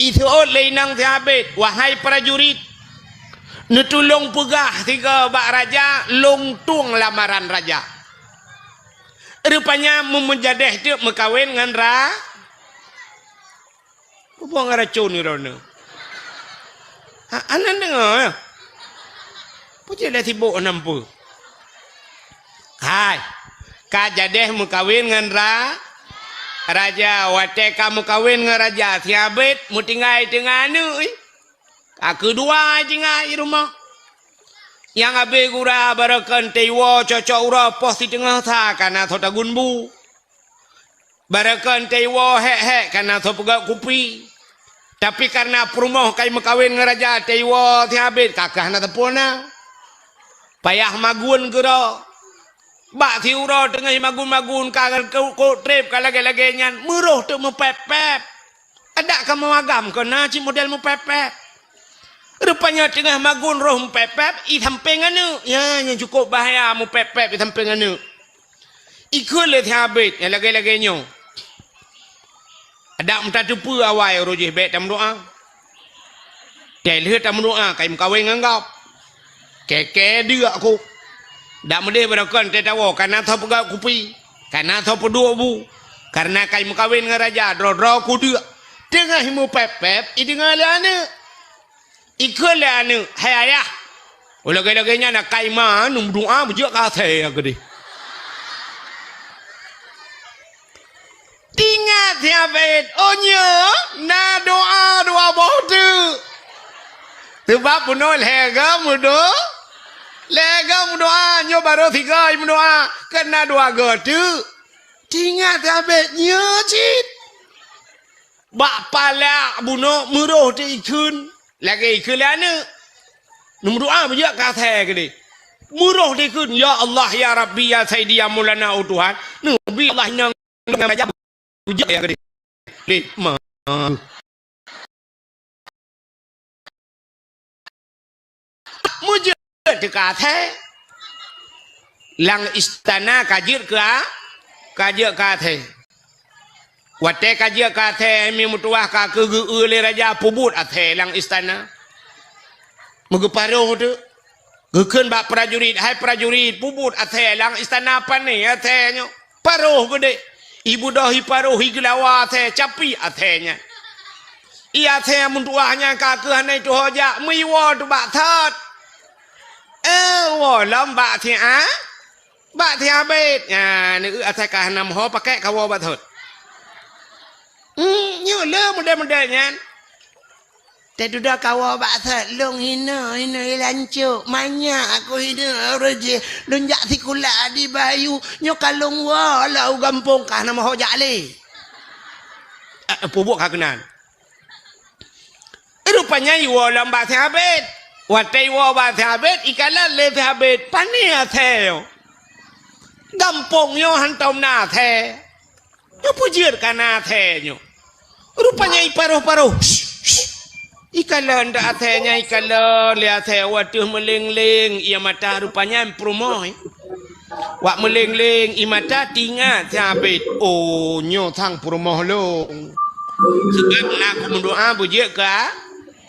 Iseuôt lé inong Siabet, wahai prajurit, neutulông peugah sigoe bak raja, lôn tueng lamaran raja. Rupanya meumeujadeh teuk meukawen ngon ra-, Peue buet ngon racôn droeneuh? Ha, aneuk deungoe, eh? Peue cit lé sibok nam peue? Hai, ka jadeh meukawen ngon ra-, raja. Watée ka meukawen ngon raja, Siabet meutinggai teungoh aneuk, ih. Ka keudua tinggai rumoh. Nyang abée gura barokon teuiwoe cocok uroe poh siteungoh sa ka na soe tagun bu. Barokon teuiwoe hék-hék ka na soe peugöt kupi. Tapi kareuna peurumoh kai meukawen ngon raja teuiwoe Siabet ka kah na teupeu na. Payah magun keudroe. Bak siuroe teungoh magun-magun ka kok treb ka lagée-lagée nyan, meuroh teuk meupép-pép. Adak ka meuagam keu na cit model meupép-pép. Rupanya teungoh magun roh meupép-pép, i sampéng aneuk. Ya, nyang cukup bahaya meupép-pép i sampéng aneuk. Ikheun lé Siabet nyang lagée-lagée nyoe. Adak meutateupeue awai uroe jih bék tameudoá. Tée lheueh tameudoá kai meukawen ngon gob. Kée-kée deuk ku. Dak meudeh barokon tée tawoe, ka na soe peugöt kupi, ka na soe peuduek bu. Kareuna kai meukawen ngon raja, droe-droe ku deuk. Teungoh meupép-pép, ideungoe lé aneuk. Ikheun lé aneuk, "Hai ayah, lagée-lagée nyan akai ma neumeudoá beujeuet keu asèe keudeh." Teuingat Siabet, oh nyoe na doá dua boh teuk. Sabab bunoe lhée goe meudo-, lhée goe meudoá, nyoe barô sigoe meudoá, kan na dua goe teuk. Teuingat Siabet nyoe cit. Bak palak bunoe meuroh teuk ikheun, lagée ikheun lé aneuk. Neumeudoá beujeuet keu asèe keudeh. Meuroh teuk ikheun, "Ya Allah, ya Rabbi, ya Sayyidi, ya Maulana, oh Tuhan, neubi Allah inong ngon raja beujeuet ya keudeh." Lé ma. Meujeuet teuka asèe. Lam istana ka jeuet keu a-, ka jeuet keu asèe. Watée ka jeuet keu asèe, mi meutuwah ka keu geu-eu lé raja, peubuet asèe lam istana. Meugeuparoh teuk. Geukheun bak prajurit, "Hai prajurit, peubuet asèe lam istana, pané asèe nyoe." Paroh geudeh. Ibeudôh iparoh, igeulawa asèe, capi asèe nyan. Ié asèe meutuwah nyan ka keuh hana tuho jak, meuiwoe teuk bak thot. Eh, woe lom bak siat. Bak siat abét. Nyan, asèe ka hana meuho pakék kawoe bak thot. Hmm, nyoe le model-model nyan. Teududoe kawoe bak thot, lôn hina, hina ilancok, manyak aku hina, ureueng jih. Lôn jak sikula di Bayu, nyoe ka lôn woe lom u gampông ka hana meuho jak lé. Eh, peubuet ka keunan. Rupanya iwoe lom bak siat abét. Watée iwoe bak siat abét, ikalon lé siat abét, pané asèe nyoe. Gampông nyoe hantom na asèe. Nyoe peue jeuet ka na asèe nyoe. Rupanya iparoh-paroh. Ikalon dak asèe nyan, ikalon lé asèe, watée meuléng-léng ié mata, rupanya peurumoh. Wak meuléng-léng ié mata, teuingat siat abét, "Oh, nyoe sang peurumoh lôn." Sabab na kumeudoá beujeuet ka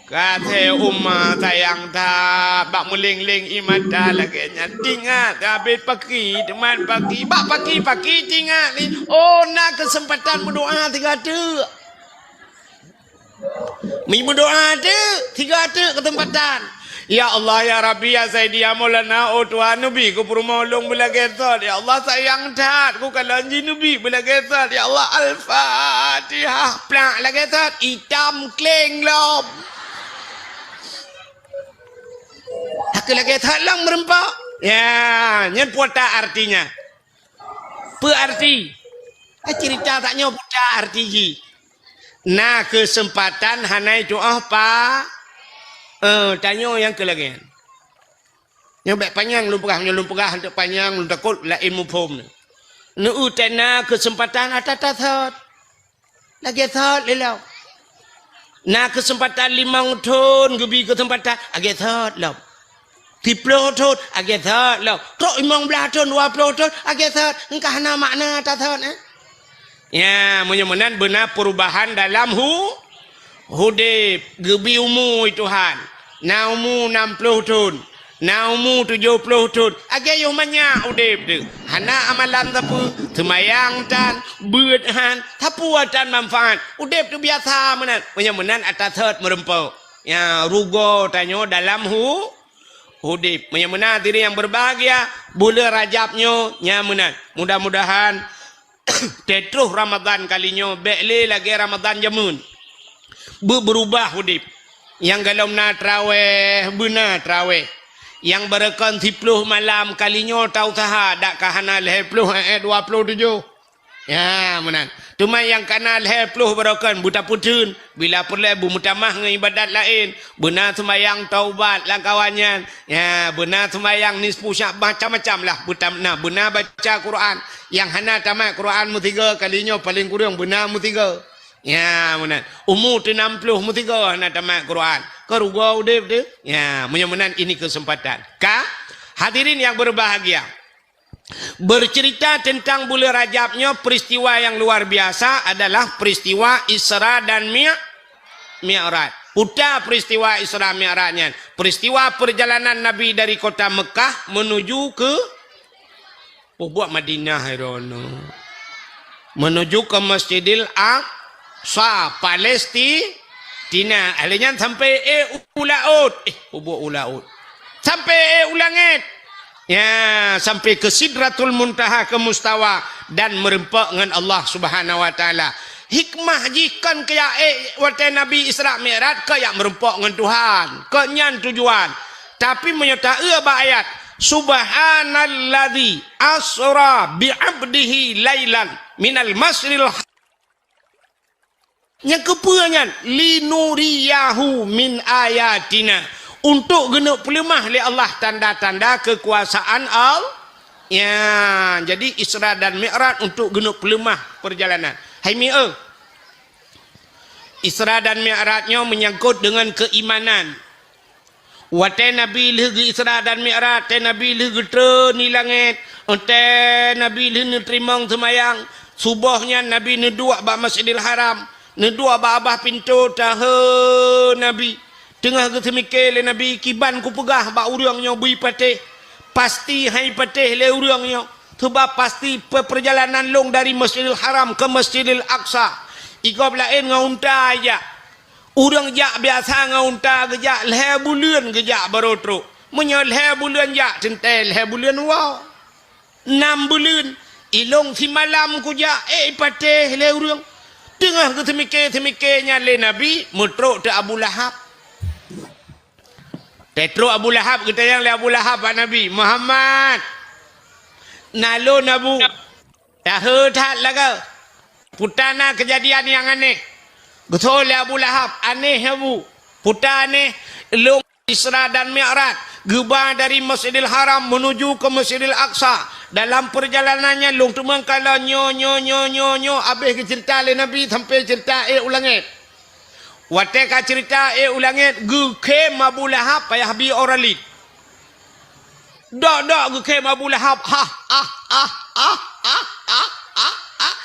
Ka asèe uma sayang that, bak meuléng-léng ié mata lagèe nyan. Teuingat abét paki, teumat paki, bak paki-paki teuingat lé. Oh, na keuseumpatan meudoá tiga teuk. Mi meudoá teuk, tiga teuk keuseumpatan. Ya Allah, ya Rabbi, ya Sayyidi, ya Maulana, oh Tuhan, neubi keu peurumoh lôn beulagèe thot. Ya Allah, sayang that, kukalon jih neubi beulagèe thot. Ya Allah, Al-Fatihah, plak lagèe thot, itam kléng lom. Hana lagèe that lom meureumpok. Ya, nyan peue artinya. Peue arti? Eh, cerita tanyoe peue arti jih. Na keuseumpatan hana tu'oh pa. Eh, tanyoe nyang keu lagèe nyan. Nyoe bèk panyang lôn peugah, nyoe lôn peugah hantom panyang, lôn takot laén muphom. Neueu teuh na keuseumpatan ata-ata thot. Lagèe thot lé lom. Na keuseumpatan limong thon geubi keuseumpatan, lagèe thot lom. Siploh thon, lagèe thot lom. Trok limong blaih thon, dua ploh thon, lagèe thot. Engka hana makna ata thot, eh? Ya, meunyoe meunan beuna perubahan dalam hu-, udép, geubi umu Tuhan. Na umu nam ploh thon. Na umu tujoh ploh thon, lagèe yoh manyak udép teuh. Hana amalan sapeue, seumayang tan, beuet han, sapeue tan manfaat. Udép teuh biasa meunan. Meunyoe meunan ata thot meureumpok. Ya, rugoe tanyoe dalam hu-, udép. Meunyoe meunan hadirin nyang berbahagia, buleuen Rajab nyoe nyang meunan. Mudah-mudahan Teutroh Ramadhan kali nyoe bèk lé lagèe Ramadhan jameun. Beu-, beurubah udép. Nyang golom na traweh, beuna traweh. Nyang barokon siploh malam kali nyoe tausaha dak ka hana lhèe ploh, eh, eh, dua ploh tujoh. Ya, meunan. Teuma nyang ka na lhèe ploh barokon beutapeutheun. Bila peureulèe beumeutamah ngon ibadat laén, beuna seumayang taubat lam kawan nyan. Ya, beuna seumayang nisfu Sya'ban, macam-macam lah. Beutam-, na, beuna baca Quran. Nyang hana tamat Quran meusigoe kali nyoe paleng kureueng beuna meusigoe. Ya, meunan. Umu teuh nam ploh meusigoe hana tamat Quran. Ka rugoe udép teuh. Ya, meunyoe meunan ini kesempatan. Ka, hadirin yang berbahagia. Bercerita tentang bulan Rajab nyoe, peristiwa yang luar biasa adalah peristiwa Isra dan Mi-, Mi'raj. Peue ta peristiwa Isra Mi'raj nyan? Peristiwa perjalanan Nabi dari kota Mekah menuju ke, oh, buat Madinah, hai droeneuh. Menuju ke Masjidil Aqsa, Palestina. Ahli nyan sampai, eh, u laôt. Eh, peubuet u laôt. Sampai, eh, u langét. Ya, sampai ke Sidratul Muntaha, ke mustawa, dan meureumpok ngon Allah Subhanahu wa Taala. Hikmah jih kon keu jak ék watée Nabi Isra Mi'raj, keu jak meureumpok ngon Tuhan. Keu nyan tujuan. Tapi meunyoe taeu bak ayat, "Subhanalladzi asra bi 'abdihi lailan minal masyril Nyang keupeue nyan? Linuriyahu min ayatina, untuk geuneuk peuleumah lé Allah tanda-tanda keukuasaan Allah. Ya, jadi Isra dan Mi'raj untuk geuneuk peuleumah perjalanan. Hai mi-, eh. Isra dan Mi'raj nyoe menyangkut dengan keimanan. Watée Nabi lheueh geu-Isra dan Mi'raj, watée Nabi lheueh geutreun di langét, watée Nabi lheueh neuteurimong seumayang, Suboh nyan Nabi neuduek bak Masjidil Haram, neuduek bak babah pintoe, tahe Nabi. Teungoh geuseumike lé Nabi, "Kiban kupeugah bak ureuëng nyoe bri patéh? Pasti han ipatéh lé ureuëng nyoe, sabab pasti pe-, peurjalanan lôn dari Masjidil Haram keu Masjidil Aqsa, i gob laén ngon unta ijak. Ureuëng jak biasa ngon unta geujak lhée buleuen geujak barô trok. Meunyoe lhée buleuen jak, teuntée lhée buleuen woe. Nam buleuen, ilôn simalam kujak, ék ipatéh lé ureuëng." Teungoh geuseumike-seumike nyan lé Nabi, meutrok teuk Abu Lahab. Teutrok Abu Lahab, geutanyong lé Abu Lahab bak Nabi, "Muhammad, na lôn, Abu, tahe that lagée. Peue na keujadian nyang aneh." Geutanyong lé Abu Lahab, "Aneh, Abu." "Peue aneh?" "Lôn Isra dan Mi'raj, geuba dari Masjidil Haram menuju ke Masjidil Aqsa. Dalam perjalanan nyan lôn teumeung kalon nyoe, nyoe, nyoe, nyoe, nyoe." Abéh geuceurita lé Nabi sampai ceurita ék u langét. Watée ka ceurita ék u langét, geukhém Abu Lahab payah bi ora lét. Dok-dok geukhém Abu Lahab, "Hah, ah, ah, ah, ah, ah, ah, ah, ah."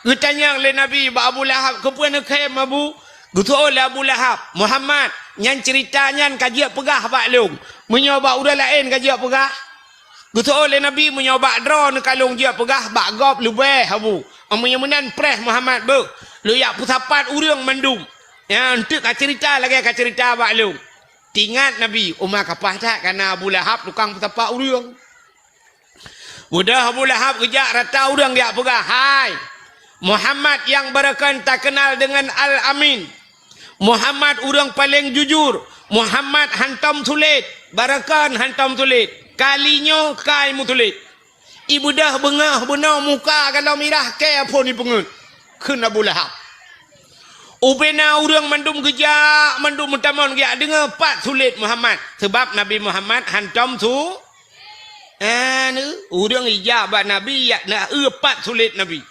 Geutanyong lé Nabi bak Abu Lahab, "Keupeue neukhém, Abu?" Geutanyong lé Abu Lahab, "Muhammad, nyan ceurita nyan ka jeuet peugah bak lôn. Meunyoe bak ureuëng laén ka jeuet peugah?" Geutanyong lé Nabi, "Meunyoe bak droeneuh ka lôn jeuet peugah, bak gob leubeh, Abu. Meunyoe meunan preh Muhammad beuh, lôn jak peusapat ureuëng mandum nyang teuk ka ceurita lagée ka ceurita bak lôn." Teuingat Nabi, uma kapah that kana Abu Lahab tukang peusapat ureuëng. Mudah Abu Lahab geujak rata ureuëng geujak peugah, "Hai, Muhammad nyang barokon takeunal deungon Al-Amin. Muhammad ureuëng paleng jujur. Muhammad hantom sulet, barokon hantom sulet. Kali nyoe kai meusulet. Ibeudôh beungoh bunoe muka galom mirah kée phon ipeungeuet," kheun Abu Lahab. Ubena ureuëng mandum geujak, mandum meutamong geujak deungoe pat sulet Muhammad. Sabab Nabi Muhammad hantom su-, Anu, ureuëng ijak bak Nabi, yak na eu pat sulet Nabi.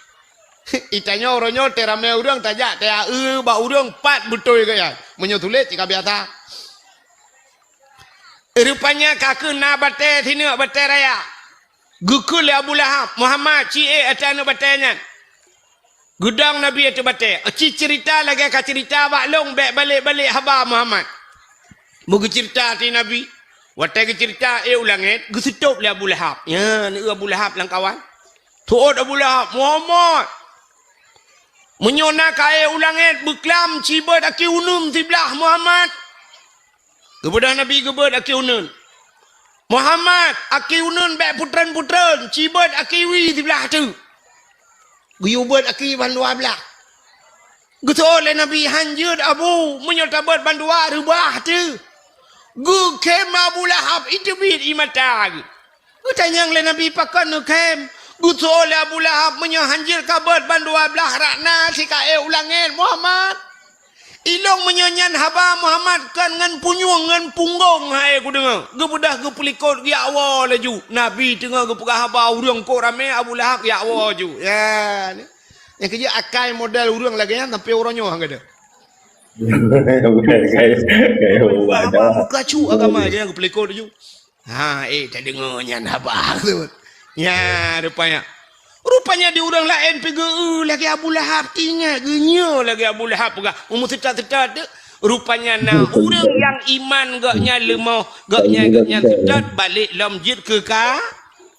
Itanyoe uroe nyoe teuramé ureuëng tajak taya eu bak ureuëng pat beutôi gaya. Meunyoe sulet cit ka biasa. Rupanya ka keuh na batée sineuk batée raya. Geukheun lé Abu Lahab, "Muhammad, ci ék ateueh aneuëk batée nyan." Geudong Nabi ateueh batée, "Ci ceurita lagée ka ceurita bak lôn, bék balek-balek haba Muhammad." Meugeuceurita ateueh Nabi, watée geuceurita ék u langét, geuseutôb lé Abu Lahab. Nyan, eu Abu Lahab lam kawan. Teuôt Abu Lahab, "Muhammad, meunyoe na ka ék u langét, beuklam ci beuet aki uneun siblah Muhammad." Geubeudôh Nabi geubeuet aki uneun. "Muhammad, aki uneun bék putreun-putreun, ci beuet aki wie siblah teuk." Geuyue beuet aki bandua blah. Geuteuôt lé Nabi, "Han jeuet, Abu, meunyoe tabeuet bandua reubah teuh." Geukhém Abu Lahab, iteubiet ie mata geuh. Geutanyong lé Nabi, "Pakon neukhém?" Geuteuôt lé Abu Lahab, "Meunyoe han jeuet kabeuet bandua blah rot na sikaék u langét, Muhammad, ilôn meunyoe nyan haba Muhammad kon ngon punyueng ngon punggong hai kudeungoe." Geubeudôh geupeulikot geujak woe laju. Nabi teungoh geupeugah haba ureuëng kok ramé, Abu Lahab geujak woe ju. Ya, ni. Nyang keujeuet akai model ureuëng lagée nyan sampai uroe nyoe han gadôh. Kayu, kayu, kayu, Haba ada. Muka cu agama dia geupeulikot laju. Ha, eh, tadeungoe nyan haba tu. Nya, rupanya. Rupanya di ureuëng laén pi geu lagée Abu Lahab, teuingat geunyoe lagée Abu Lahab peugah. Umur seutôt-seutôt tu. Rupanya na ureuëng nyang iman gobnyan leumoh, gobnyan, gobnyan seutôt balek lom jeuet keu ka,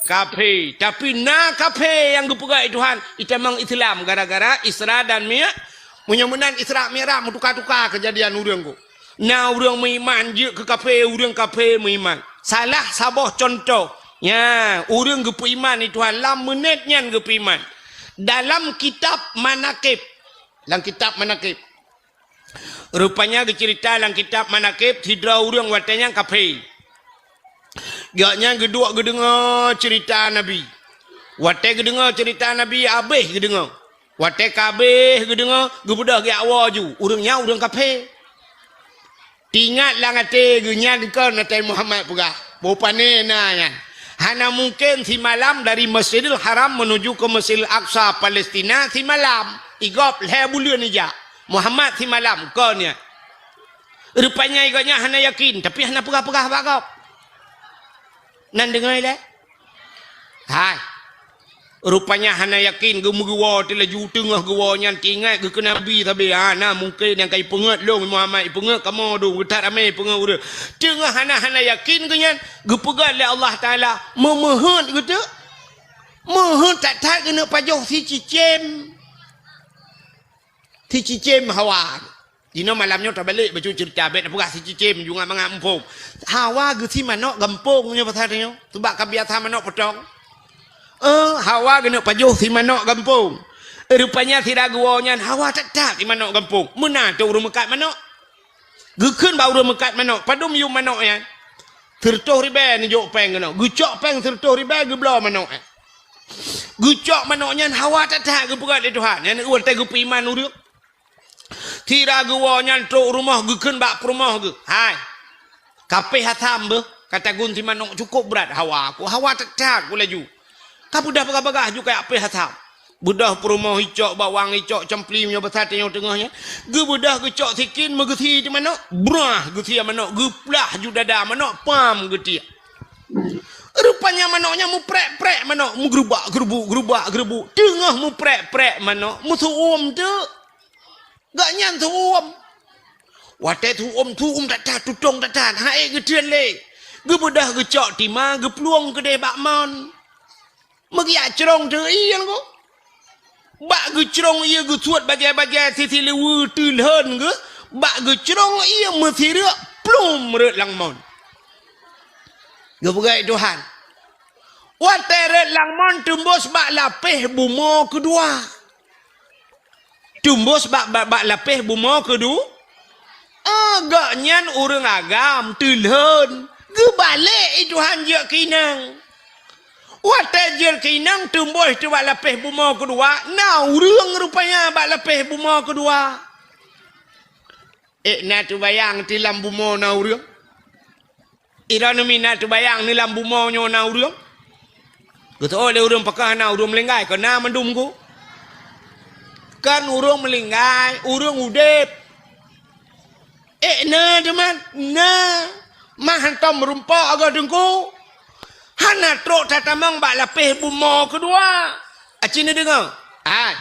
kafé. Tapi na kafé nyang geupeugah lé Tuhan, itamong Islam gara-gara Isra dan Mi-, meunyoe meunan Isra Mi'raj meutuka-tuka keujadian ureuëng ku. Na ureuëng meuiman jeuet keu kafé, ureuëng kafé meuiman. Salah saboh cuntoh, nya, ureuëng geupeuiman lé Tuhan lam meunét nyan geupeuiman. Dalam kitab Manaqib, lam kitab Manaqib, rupanya geuceurita lam kitab Manaqib sidroe ureuëng watée nyan kafé. Gobnyan geuduek geudeungoe ceurita Nabi. Watée geudeungoe ceurita Nabi, habéh geudeungoe. Watée ka habéh geudeungoe, geubeudôh geujak woe ju. Ureuëng nyan ureuëng kafé. Teuingat lam até geuh nyan kon Nabi Muhammad peugah, boh pané na nyan. Hana mungken simalam dari Masjidil Haram menuju ke Masjidil Aqsa, Palestina, simalam. I gob lhée buleuen ijak. Muhammad simalam, kon nyan. Rupanya i gobnyan hana yakin, tapi hana peugah-peugah bak gob. Nan deungoe lé? Hai. Rupanya hana yakin, geumeugewoe teulaju teungoh geuwoe nyan teuingat geukeue Nabi sabe. Ha, na mungken nyang ka ipeungeut lôn, Muhammad ipeungeut kamoe dum, geuthat ramé ipeungeut ureuëng. Teungoh hana, hana yakin geuh nyan, geupeugah lé Allah Taala, meumeuheuet geuteuk. Meuheuet that-that geuneuk pajoh sicicém. Sicicém Hawa. Jinoe malam nyoe tabalek bacut ceurita, bék tapeugah sicicém, jungat mangat muphom. Hawa geusie manök gampông nyoe pasal nyoe. Seubab ka biasa manök potong. Eh, Hawa geuneuk pajoh sie manök gampông. Rupanya sira geuwoe nyan Hawa that-that sie manök gampông. Meunan teuh ureuëng meukat manök. Geukheun bak ureuëng meukat manök, padum yum manök nyan. Sireutôh ribée neujok péng keunoe. Geucok péng sireutôh ribée geubloe manök nyan. Geucok manök nyan Hawa that-that geupeugah lé Tuhan. Nyan watée geupeuiman ureuëng. Sira geuwoe nyan trok rumoh geukheun bak peurumoh geuh, "Hai, kapéh asam beuh, ka tagun sie manök cukôp brat Hawa ku, Hawa that-that ku laju. Ka beudôh bagah-bagah ju kajak péh asam." Beudôh peurumoh icok bawang, icok cempli meunyoe basa tanyoe teungoh nyan. Geubeudôh geucok sikin meugeusie di manök, brah geusie manök, geuplah ju dada manök, pam geutiek. Rupanya manök nyan muprek-prek manök, meugeurubak-geurubuk, geurubak-geurubuk. Teungoh muprek-prek manök, meusu'uem teuk. Gobnyan su'uem. Watée su'uem, su'uem that-that, tutong that-that, han ék geutreun lé. Geubeudôh geucok tima, geuplueng keudeh bak mon. Meugiak crông teuk ié nyan ko. Bak geucrông ié geusuet bajée-bajée sisileue teulhon geuh, bak geucrông ié meusireuk plum rot lam mon. Geupeugah Tuhan. Watée rot lam mon teumbôs bak lapéh bumoe keudua. Teumbôs bak, bak, bak lapéh bumoe keudua. Ah, gobnyan ureuëng agam teulhon. Geubalek i Tuhan jeuet keu inong. Watée jeuet keu inong teumbôs teuk bak lapéh bumoe keudua, na ureuëng rupanya bak lapéh bumoe keudua. Ék na teubayang ti lam bumoe na ureuëng? Droeneuh mi na teubayang ni lam bumoe nyoe na ureuëng? Geuteuôt lé ureuëng pakon hana ureuëng meulinggai, kon na mandum ku. Kon ureuëng meulinggai, ureuëng udeb. Ék na teuma, na. Mah hantom meurumpok agoe teungku. Hana trok tatamong bak lapéh bumoe keudua. Aci neudeungoe? Hai.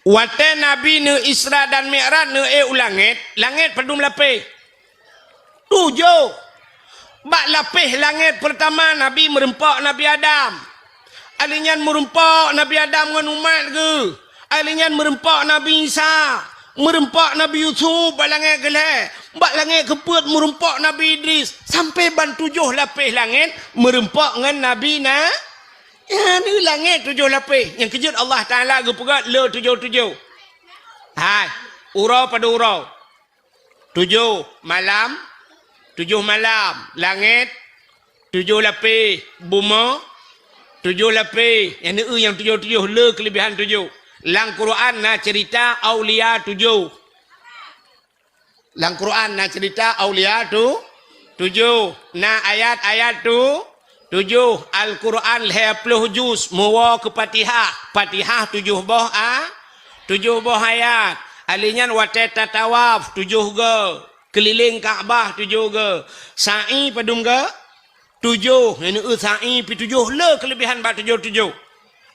Watée Nabi neu Isra dan Mi'raj neu ék u langét, langét padum lapéh? Tujoh. Bak lapéh langét peurtama Nabi meurumpok Nabi Adam. Alheuh nyan meurumpok Nabi Adam ngon umat geuh. Alheuh nyan meurumpok Nabi Isa. Meurumpok Nabi Yusuf bak langét keulhée. Bak langét keupeuet meurumpok Nabi Idris. Sampoe ban tujoh lapéh langét meurumpok ngon Nabi na. Nyan langét tujoh lapéh. Nyang keujeuet Allah Taala geupeugah le tujoh-tujoh. Hai, uroe padum uroe? Tujoh malam, tujoh malam. Langét, tujoh lapéh. Bumoe, tujoh lapéh. Nyang neu nyang tujoh-tujoh, le keuleubihan tujoh. Lam Quran na ceurita aulia tujoh. Lam Quran na ceurita aulia tu tujoh. Na ayat-ayat tu tujoh. Al-Quran lhée ploh juz, meuwoe keu Fatihah. Fatihah tujoh boh a, tujoh boh ayat. Alheuh nyan watée tatawaf tujoh goe, keulileng Ka'bah tujoh goe. Sa'i padum goe? Tujoh, nyan neu sa'i pi tujoh, le keuleubihan bak tujoh-tujoh.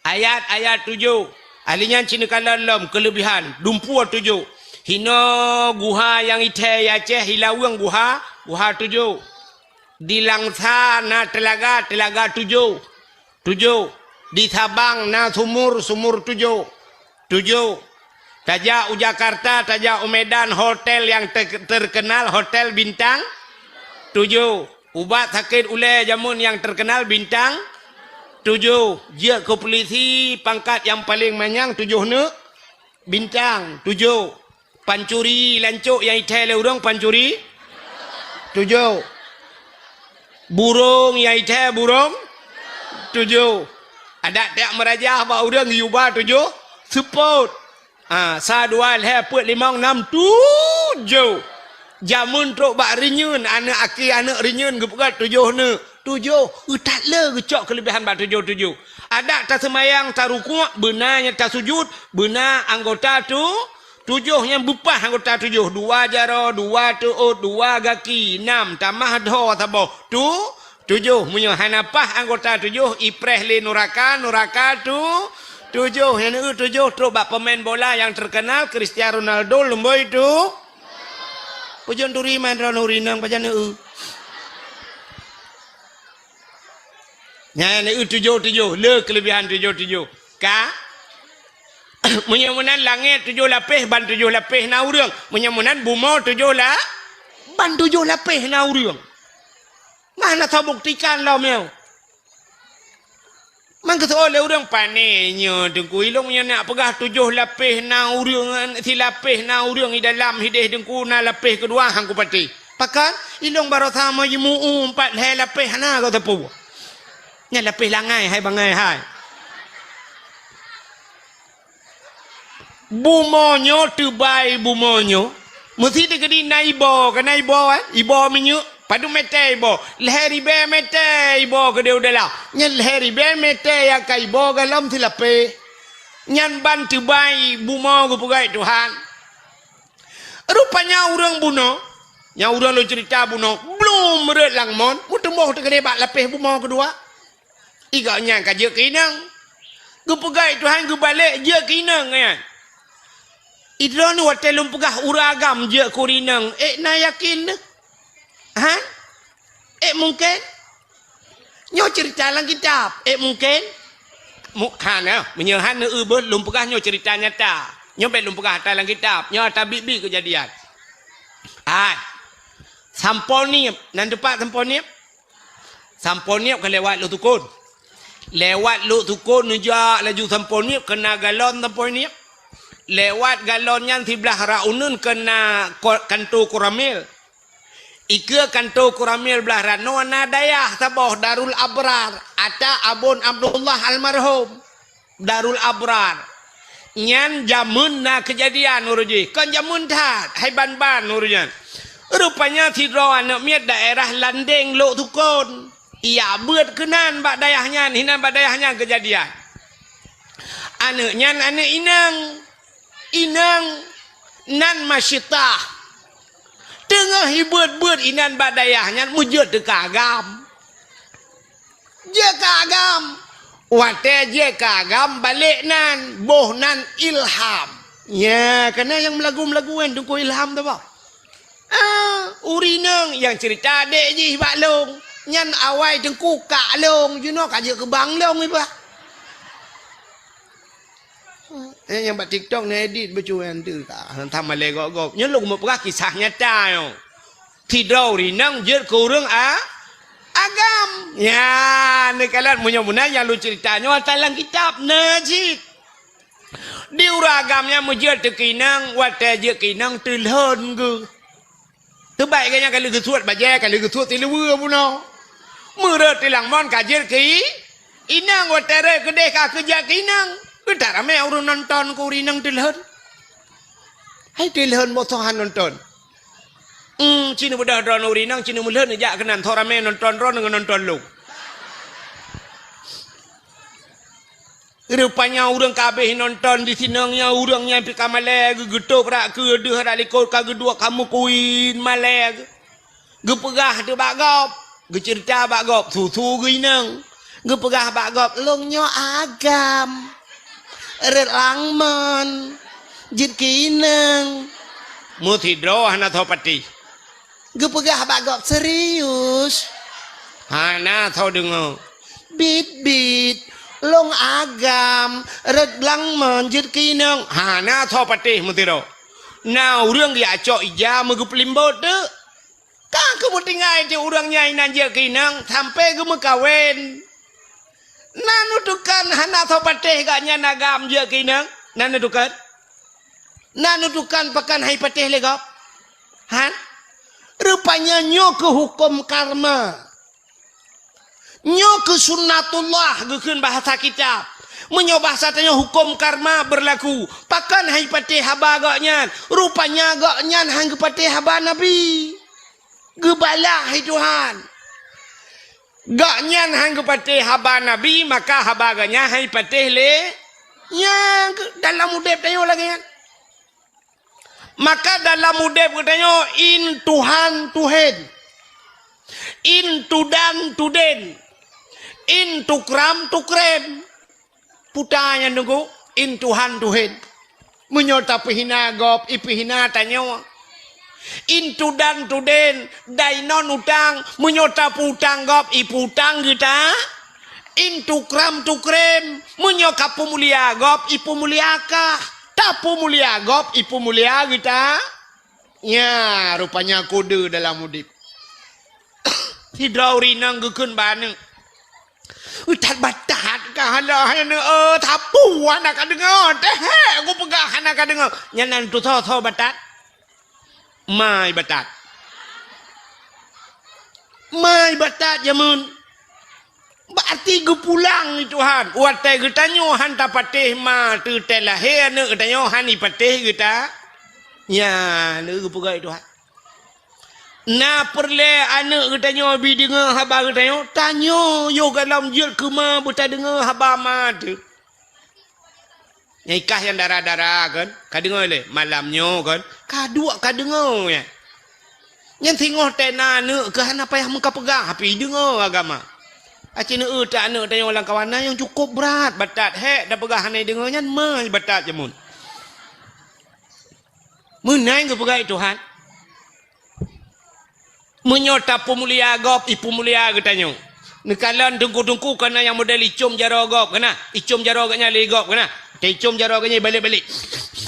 Ayat-ayat tujoh. Alheuh nyan ci neukalon lom keuleubihan, dumpeue tujoh. Hinoe guha nyang ithée i Aceh, i Laweueng guha, guha tujoh. Di Langsa na teulaga, teulaga tujoh. Tujoh. Di Sabang na sumur, sumur tujoh. Tujoh. Tajak u Jakarta, tajak u Medan, hotel nyang te-, terkenal, hotel bintang tujoh. Ubat sakét ulée jameun nyang terkenal bintang tujoh. Jeuet keu pulisi pangkat nyang paleng manyang tujoh neuk bintang tujoh. Pancuri lancok nyang ithée lé ureuëng pancuri tujoh. Burông nyang ithée burông tujoh. Adak tajak meurajah bak ureuëng yuba tujoh seupôt. Ha, sa, dua, lhée, peuet, limong, nam, tujoh. Jameun trok bak reunyeun, aneuëk aki aneuëk reunyeun geupeugah tujoh neuk. Tujoh, eu that le geucok keuleubihan bak tujoh-tujoh. Adak taseumayang, tarukuk, beuna nyang tasujut, beuna anggota tu, tujoh nyang beupah anggota tujoh, dua jaroe, dua teuôt, dua gaki, nam, tamah dhoe saboh, tu, Tujoh, meunyoe hana paih anggota tujoh, ipreh lé nuraka, nuraka tu, tujoh. Nyang neueu tujoh trok bak pemain bola nyang terkenal, Cristiano Ronaldo, lumboi tu. Peujeuet turi man droeneuh ureueng inong pajan neueu. Nyan neueu tujoh-tujoh, le keulebihan tujoh-tujoh. Ka? Meunyoe meunan langét tujoh lapéh, ban tujoh lapéh na ureueng. Meunyoe meunan bumoe tujoh la-, ban tujoh lapéh na ureueng. Mah na tabuktikan lom nyoe. Mangkeuseuôt lé ureueng, "Pané nyoe Teungku, ilong nyoe nak peugah tujoh lapéh na ureueng, silapéh na ureueng di dalam hideh Teungku, na lapéh keudua han kupatéh." Pakon? Ilong baroesa meujimu'ue pat lhée lapéh hana goe teupeu. Nyan lapéh langai hai bangai hai. Bumoe nyoe teubai bumoe nyoe, meusi teukeudi na iboh, ka na iboh, eh? Iboh minyeuk, padub mètè iboh? Lhèe ribèe mètè iboh keudéh u dalam. Nyan lhèe ribèe mètè nyang ka iboh galom silapéh. Nyan ban teubai bumoe geupeugöt Tuhan. Rupanya ureueng bunoe, nyang ureueng lôn ceurita bunoe, blom rhot lam mon, meuteumboh teukeudéh bak lapéh bumoe keudua. Igoe nyan ka jeuet keu inong. Geupeugah Tuhan geubalek jeuet keu inong nyan. Idroeneuh watèe lôn peugah ureueng agam jeuet keu inong, ék na yakin neuh? Ha? Ék mungken? Nyoe ceurita lam kitab, ék mungken? Mu-, hana, meunyoe hana eu beuh lôn peugah nyoe ceurita nyata. Nyoe bèk lôn peugah ata lam kitab, nyoe ata biet-biet keujadian. Hai. Sampoe Niep, nan teupat Sampoe Niep? Sampoe Niep ka lewat Lhoksukon. Lewat Lhoksukon neujak laju Sampoe Niep, keuna galon Sampoe Niep. Lewat galon nyan siblah rot uneuen keuna ko-, kanto Koramil. Ikeue kanto Koramil blah rot nyoe na dayah saboh Darul Abrar, ata Abon Abdullah almarhum. Darul Abrar. Nyan jameun na keujadian uroe jih. Kon jameun that, hai ban-ban uroe nyan. Rupanya sidroe aneuk miet daerah Landeng Lhoksukon. Ijak beuet keunan bak dayah nyan, hinan bak dayah nyan keujadian. Aneuk nyan aneuk inong. Inong nan Masyitah. Teungoh ibeuet-beuet inan bak dayah nyan meujeuet teuka agam. Jeuet keu agam. Watèe jeuet keu agam balek nan, boh nan Ilham. Nya, keunan nyang meulagu-meulagu nyan Teungku Ilham tu bah. Ah, ureueng inong nyang ceurita adék jih bak lôn. Nyan awai Teungku kak lôn, jinoe ka jeuet keu bang lôn iba. Eh, nyang bak TikTok na edit bacut nyan teuh ka. Hantom malèe gob-gob. Nyoe lôn meupeugah kisah nyata nyoe. Sidroe ureueng inong jeuet keu ureueng a-, agam. Nyan, neukalon meunyoe meunan nyang lôn ceurita nyoe ata lam kitab na cit. Di ureueng agam nyan meujeuet teuka inong, watèe jeuet keu inong teulhon geuh. Teubai geuh nyan ka lheueh geusuet bajèe, ka lheueh geusuet siluweue bunoe. Meurhot teulang mon ka jeuet keu i-, inong, watèe rhot keudéh ka keu jeuet keu inong. Geutak ramè ureueng nonton keu ureueng inong teulhon. Hai teulhon boh soe han nonton. Hmm, ci neubeudôh droeneuh ureueng inong, ci neumeulhon neujak keunan, soe ramè nonton droeneuh ngon nonton lôn. Rupanya ureueng ka habéh nonton di sinong nyan, ureueng nyan pih ka malèe, geu-, geutôb brat keue deuh brat likot ka geuduek ka meukuin malèe. Geupeugah teuh bak gob, geuceurita bak gob, su-su geuh inong. Geupeugah bak gob, "Lôn nyoe agam. Rhot lam mon. Jeuet keu inong." Meusidroe hana soe patéh. Geupeugah bak gob, "Serius?" Hana soe deungoe. "Bit-bit, lôn agam, rhot lam mon jeuet keu inong." Hana soe patéh meusidroe. Na ureueng geujak cok ija meugeupeulimbot teuk. Ka geumeutinggai teuk ureueng nyan inan jeuet keu inong sampoe geumeukawen. Na neutukon hana soe patéh gobnyan agam jeuet keu inong? Na neutukon? Na neutukon pakon han ipatéh lé gob? Han? Rupanya nyoe keuh huköm karma. Nyoe keuh sunnatullah geukheun bahasa kitab. Meunyoe bahasa tanyoe huköm karma beurlaku, pakon han ipatéh haba gobnyan? Rupanya gobnyan han geupatéh haba Nabi. Geubalah lé Tuhan. Gobnyan han geupatéh haba Nabi, maka haba gobnyan han ipatéh lé nyang dalam udeb tanyoe lagée nyan. Maka dalam udeb geutanyoe in Tuhan tuhen. In tudan tuden. In tukram tukrem. Puta nyan Teungku, in Tuhan tuhen. Meunyoe tapeuhina gob, ipeuhina tanyoe. In tudan tuden, dai non utang, meunyoe tapeutang gob, ipeutang geuta. In tukram tukrem, meunyoe kapeumulia gob, ipeumulia kah. Tapeumulia gob, ipeumulia geuta. Nya, rupanya kode dalam udeb. Sidroe ureueng inong geukheun bak aneuk. That batat ka hana, hana, eh, sapeue hana ka deungoe. Teuhek geupeugah hana ka deungoe. Nyan nan tusoe-soe batat. Mai batat. Mai batat jameun. Berarti geupulang lé Tuhan. Watèe geutanyoe han tapatéh ma teuh teuh lahé aneuk geutanyoe han ipatéh geuta. Nyan lé geupeugah lé Tuhan. Na peureulèe aneuk geutanyoe bi deungoe haba geutanyoe, tanyoe yoh gohlom jeuet keu ma beutadeungoe haba ma teuh. Nyang i kah nyang dara-dara kan, ka deungoe lé, malam nyoe kan, ka duek ka deungoe nyan. Nyan singoh teuh na aneuk keuh hana payah meukapeugah, tapi deungoe agama. Aci neueu that aneuk tanyoe lam kawan na nyang cukôp brat, batat hék tapeugah hana deungoe nyan, mai batat jameun. Meunan geupeugah lé Tuhan. Meunyoe tapeumulia gob, ipeumulia geutanyoe. Neukalon teungku-teungku kana nyang model icom jaroe gob kana, icom jaroe geuhnyan lé gob kana. Teuicom jaroe geuhnyan balek-balek.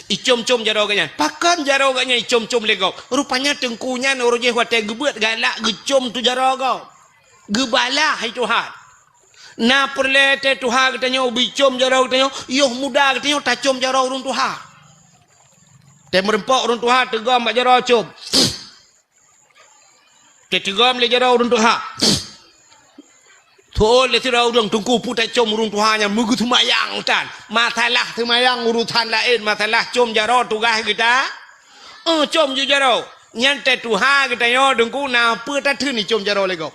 Icom-com jaroe geuhnyan. Pakon jaroe geuhnyan icom-com lé gob? Rupanya teungku nyan uroe jéh watèe geubeuet galak geucom tu jaroe gob. Geubalah lé Tuhan. Na peureulèe teuh tuha geutanyoe bicom jaroe geutanyoe, yoh muda geutanyoe tacom jaroe ureueng tuha. Teumeureumpok ureueng tuha teugom bak jaroe com. Teuteugom lé jaroe ureueng tuha. Thon lé sidroe ureueng teungku peue tacom ureueng tuha nyan meugeuseumayang tan. Masalah seumayang urusan laén, masalah com jaroe tugaih geuta. Eh, com ju jaroe. Nyan teuh tuha geutanyoe teungku na peue tatheun icom jaroe lé gob.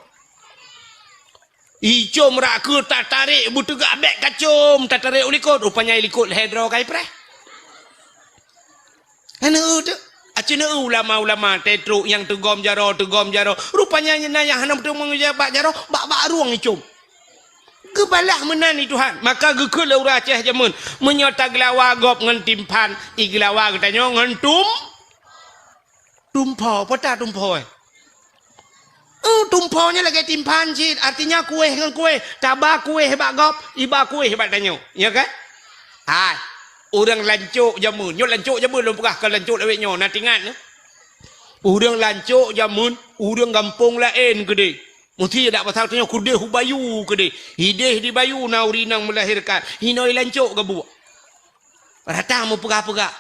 Icom rak keu tatarek beuteugah bèk kacom, tatarek u likot, rupanya i likot lhèe droe ka ipreh. Hana eu teuh. Aci neueu ulama-ulama teutrok nyang teugom jaroe, teugom jaroe. Rupanya na nyang hana meuteumé bak jaroe, bak-bak rueng icom. Geubalah meunan lé Tuhan. Maka geukheun lé ureueng Aceh jameun, meunyoe tageulawa gob ngon timphan, igeulawa geutanyoe ngon tum-, tumpho. Peue ta tumpho, eh? Eh, tumpho nyan lagèe timphan cit, artinya kueh ngon kueh. Taba kueh bak gob, iba kueh bak tanyoe. Ya kan? Hai, ureueng lancok jameun. Nyoe lancok jameun lôn peugah, kon lancok lawét nyoe. Na teuingat, eh? Ureueng lancok jameun, ureueng gampông laén keudeh. Meusti dak pasal tanyoe keudeh u bayu keudeh. Ideh di bayu na ureueng inong meulahérkan. Hinoe lancok geubuek. Rata meupeugah-peugah.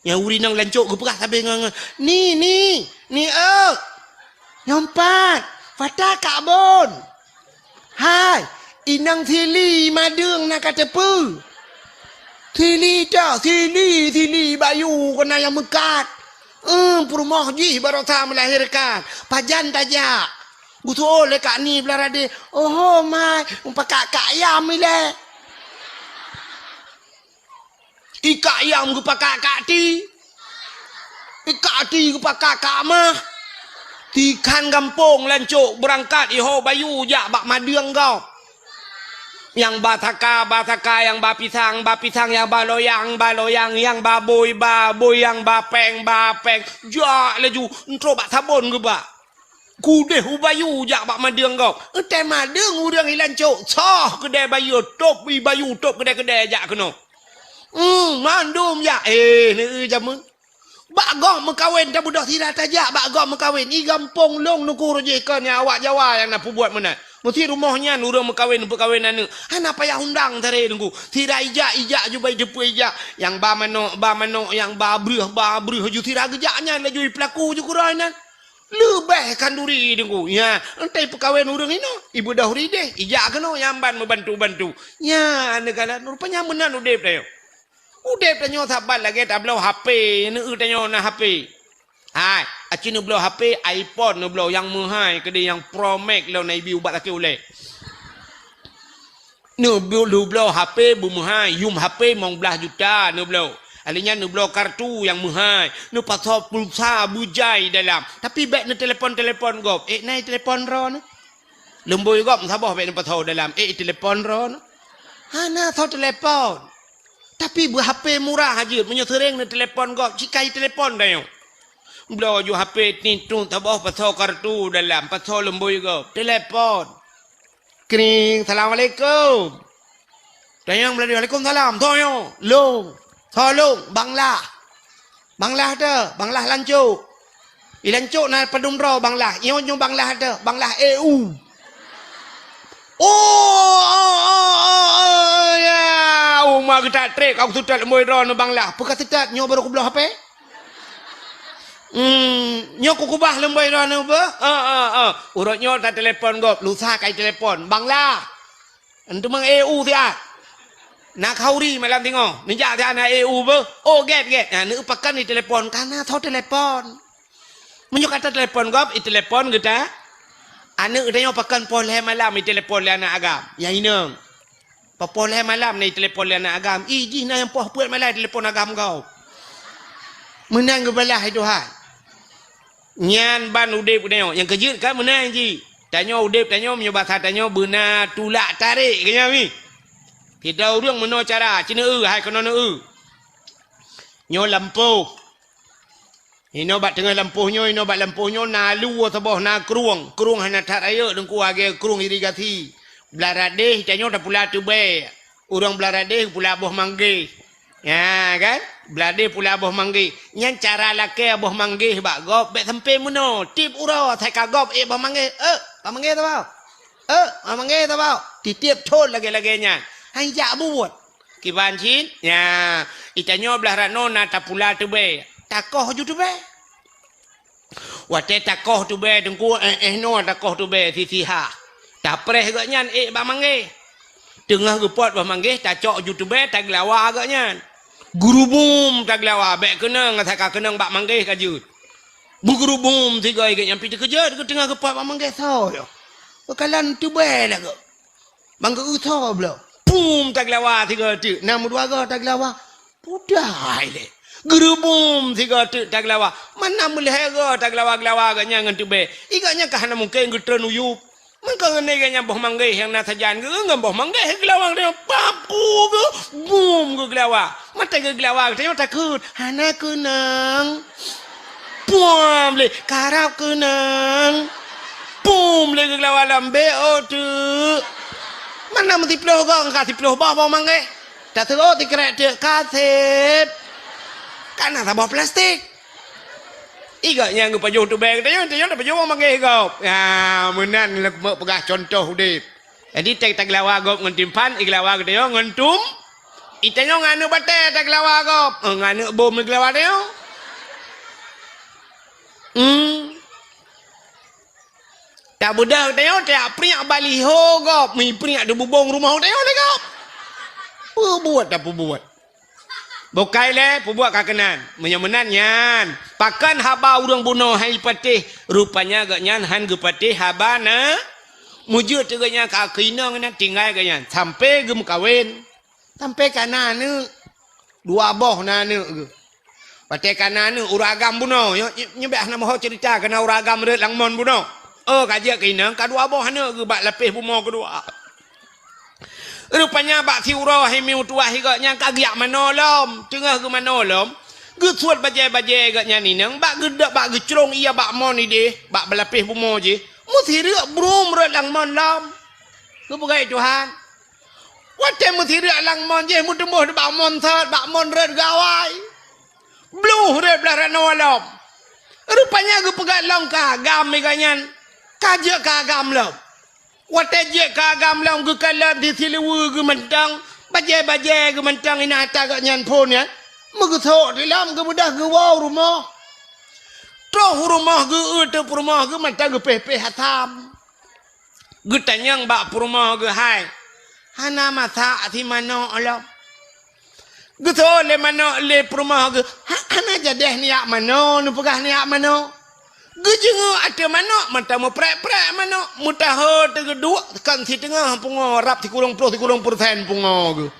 Nyang ureueng inong lancok geupeugah sabe ngon, ngon, "Ni, ni, ni, eu." Nyoe pat, "Fata kak bon." "Hai, inong sili madeueng na ka teupeu." "Sili ta, sili, sili bayu keunan nyang meukat." "Eh, peurumoh jih barosa meulahérkan. Pajan tajak?" Geutu'oh lé kak ni blah radeh. "Oho, mai, mupakak kak ayam ilèe." Ikak ayam geupakak kak ti. Ikak ti geupakak kak mah. Tikhan gampông lancok beurangkat iho bayu jak bak madeueng gob. Nyang ba saka, ba saka, nyang ba pisang, ba pisang, nyang ba loyang, ba loyang, nyang ba bôi, ba bôi, nyang ba péng, ba péng. Jak laju, entrok bak sabon geubak. Keudeh u bayu jak bak madeueng gob. Eutée madeueng ureuëng i lancok, soh keudée bayu, tôb i bayu, tôb keudée-keudée jak keunoe. Hmm, mandum jak. Eh, neueu jameun. Bak gob meukawen tabeudôh sira tajak bak gob meukawen. I gampông lôn Teungku Rojih kon nyang awak Jawa nyang na peubuet meunan. Meusti rumoh nyan ureuëng meukawen, peukawén aneuëk. Hana payah undang taré Teungku. Sira ijak, ijak ju bai teupeu ijak. Nyang ba manok, ba manok, nyang ba breueh, ba breueh ju sira geujak nyan laju i peulaku ju keudroe nyan. Leubeh khanduri Teungku. Nya, entée peukawén ureuëng inoe, ibeudôh rideh, ijak keunoe nyang ban meubantu-bantu. Nya, neukalon rupanya meunan udeb tanyoe. Udeb tanyoe saban lagée tabloe H P, neueu tanyoe na H P. Hai, aci neubloe H P iPhone neubloe nyang meuhai keudeh nyang Pro Max lom na ibi ubak lakée ulée. Neubloe, neubloe H P beumeuhai, yum H P limong blaih juta neubloe. Alèh nyan neubloe kartu nyang meuhai, neupasoe pulsa beujai dalam. Tapi bèk neutelepon-telepon gob. Ék na telepon droeneuh? Lumbôi gob saboh bèk neupasoe dalam. Ék telepon droeneuh? Hana soe telepon. Tapi beu H P murah jeuet, meunyoe seuréng neutelepon gob, cit ka jitelepon tanyoe. Bloe ju H P tintu saboh pasoe kartu dalam, pasoe lumbôi gob. Telepon. Kring, "Assalamualaikum." Tanyong meulalu, "Waalaikumsalam." Soe nyoe? "Lôn." "Soe lôn?" "Bang Lah." "Bang Lah teuh?" "Bang Lah Lancok." "I Lancok na padum droe Bang Lah?" "Nyoe, nyoe Bang Lah teuh, Bang Lah E U." "Oh, oh, oh, oh, oh, ya. Uma geutak trek, aku seutôt lumbôi droeneuh Bang Lah." "Peue ka seutôt, nyoe barô kubloe H P." Hmm, nyoe kukubah lumbôi droeneuh beuh. Heeh, heeh. Uroe nyoe tatelepon gob, lusa ka jitelepon. Bang Lah. Enteuk mang E U siat. Na khauri malam singoh. Neujak siat na E U beuh. Oh, gét, gét. Na, neupakan jitelepon. Kana soe telepon. Meunyoe ka tatelepon gob, jitelepon geuta. Aneuk geutanyoe pakan poh lhèe malam jitelepon lé aneuk agam. Nyang inong. Poh lhèe malam na jitelepon lé aneuk agam. Ih, jih na nyang poh peuet malam jitelepon agam gob. Meunan geubalah lé Tuhan. Nyan ban udép geutanyoe. Nyang keujeuet kan meunan jih. Tanyoe udép tanyoe meunyoe basa tanyoe beuna tulak tarek keu nyan mi. Sidroe ureueng meunoe cara, ci neueu hai keunoe neueu. Nyoe lampôh. Inoe bak teungoh lampôh nyoe, inoe bak lampôh nyoe na luwa saboh, na krueng. Krueng hana that rayeuk Teungku, lagèe krueng irigasi. Blah radeh tanyoe tapula teubèe. Ureueng blah radeh pula boh manggèh. Ya kan? Blah radeh pula boh manggèh. Nyan cara lakèe boh manggèh bak gob bèk sampé meunoe. Tiep uroe asai ka gob ék boh manggèh. Eh, boh manggèh saboh. Eh, boh manggèh saboh. Titiep thon lagèe-lagèe nyan. Hai jak buet. Kiban cit? Ya, geutanyoe blah rot nyoe na tapula teubèe. Takoh ju teubèe. Watèe takoh teubèe Teungku, eh, eh, noe takoh teubèe sisihah. Tapreh gobnyan ék bak manggèh. Teungoh geupot bak manggèh, tacok ju teubèe, tageulawa gobnyan. Geurubum tageulawa, bèk keunong, asai ka keunong bak manggèh ka jeuet. Beugeurubum sigoe gobnyan pih teukeujot, geuteungoh geupot bak manggèh soe nyoe. Geukalon teubèe lagoe. Bang geu-eu soe bloe. Pum tageulawa sigoe teuk, na meudua goe tageulawa. Pudai lé. Geurubum sigoe teuk tageulawa. Mana meulhèe goe tageulawa-geulawa gobnyan ngon teubèe. Ih gobnyan ka hana mungken geutreun u yup. Meukeunong ngon gobnyan boh manggèh nyang na sajan geu ngon boh manggèh geulawa geutanyoe pap ku geu bum geugeulawa. Mata geugeulawa geutanyoe takheun hana keunong. Pum lé karab keunong. Pum lé geugeulawa lom bèk oh teuk. Mana meusiploh gong ka siploh boh boh manggèh. Taseuôt sikrek teuk ka sép. Ka na saboh plastik. Ih gobnyan geupajoh teubèe geutanyoe, tanyoe tapajoh boh manggèh gob. Ya, meunan lé meuk peugah cuntoh udép. Jadi teuh tageulawa gob ngon timphan, igeulawa geutanyoe ngon tum. Itanyoe ngon aneuk batèe tageulawa gob, eh, ngon aneuk bom igeulawa tanyoe. Hmm. Tabeudôh tanyoe tajak priek baliho gob, mi priek di bubông rumoh tanyoe lé gob. Peubuet tapeubuet. Bukai lé, peubuet ka keunan. Meunyoe meunan nyan, pakon haba ureueng bunoe han jipatéh, rupanya gobnyan han geupatéh haba na. Meujeuet teuk gobnyan ka keu inong nyan tinggai gobnyan, sampoe geumeukawen. Sampoe ka na aneuk. Dua boh na aneuk geuh. Watèe ka na aneuk ureueng agam bunoe, nyoe, nyoe bèk hana meuho ceurita, ka na ureueng agam rhot lam mon bunoe. Oh, ka jeuet keu inong, ka dua boh aneuk geuh bak lapéh bumoe keudua. Rupanya bak siuroe hai mié tuha gobnyan ka geujak manoe lom. Teungoh geumanoe lom, geusuet bajèe-bajèe gobnyan inong bak geuda-, bak geucrông ie bak mon idéh, bak beulapéh bumoe jih. Meusireuk brum rhot lam mon lom. Geupeugah Tuhan. Watèe meusireuk lam mon jih, meuteumboh bak mon sot, bak mon rhot gawai. Bluh rhot blah rot nyoe lom. Rupanya geupeugah lom keu agam gobnyan. Ka jeuet keu agam lom. Watèe jeuet keu agam lom geukalon di siluweue geuh mantong, bajèe-bajèe geuh mantong inan ata gobnyan phon nyan, meugeusok di lom geubeudôh geuwoe u rumoh. Troh u rumoh geu-eu teuk peurumoh geuh mantong geupéh-péh asam. Geutanyong bak peurumoh geuh hai, hana masak si manok lom. Geuseuôt lé manok lé peurumoh geuh, ha-, hana jadeh neujak manoe, neupeugah neujak manoe. Geujeungeuk ateueh manok, mantong meuprek-prek manok, meutaho teugeuduek, kon siteungoh pungo, rab sikureueng ploh, sikureueng peureusén pungo geuh.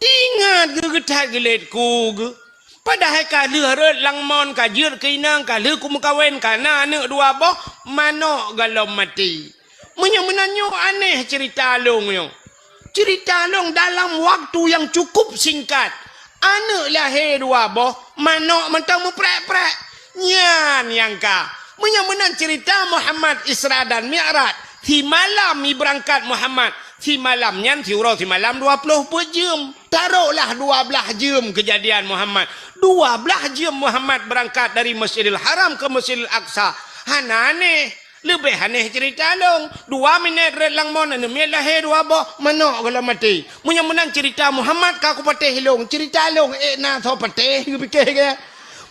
Tingat geugeuthat geulet ku geuh. Padahai ka lheueh rot lam mon, ka jeuet keu inong, ka lheueh kumeukawen, ka na aneuk dua boh, manok gohlom maté. Meunyoe meunan nyoe aneh ceurita lôn nyoe. Ceurita lôn dalam waktu nyang cukup singkat. Aneuk lahé dua boh, manok mantong meuprek-prek. Nyan nyang ka. Meunyoe meunan ceurita Muhammad Isra dan Mi'raj, simalam ibeurangkat Muhammad, simalam nyan siuroe simalam dua ploh peuet jeuem. Taroklah dua blaih jeuem keujadian Muhammad. Dua blaih jeuem Muhammad beurangkat dari Masjidil Haram keu Masjidil Aqsa. Hana aneh. Leubeh aneh ceurita lôn. Dua minét rot lam mon, aneuk miet lahé dua boh, manok gohlom maté. Meunyoe meunan ceurita Muhammad ka kupatéh lôn, ceurita lôn ék na soe patéh, geupike geuh.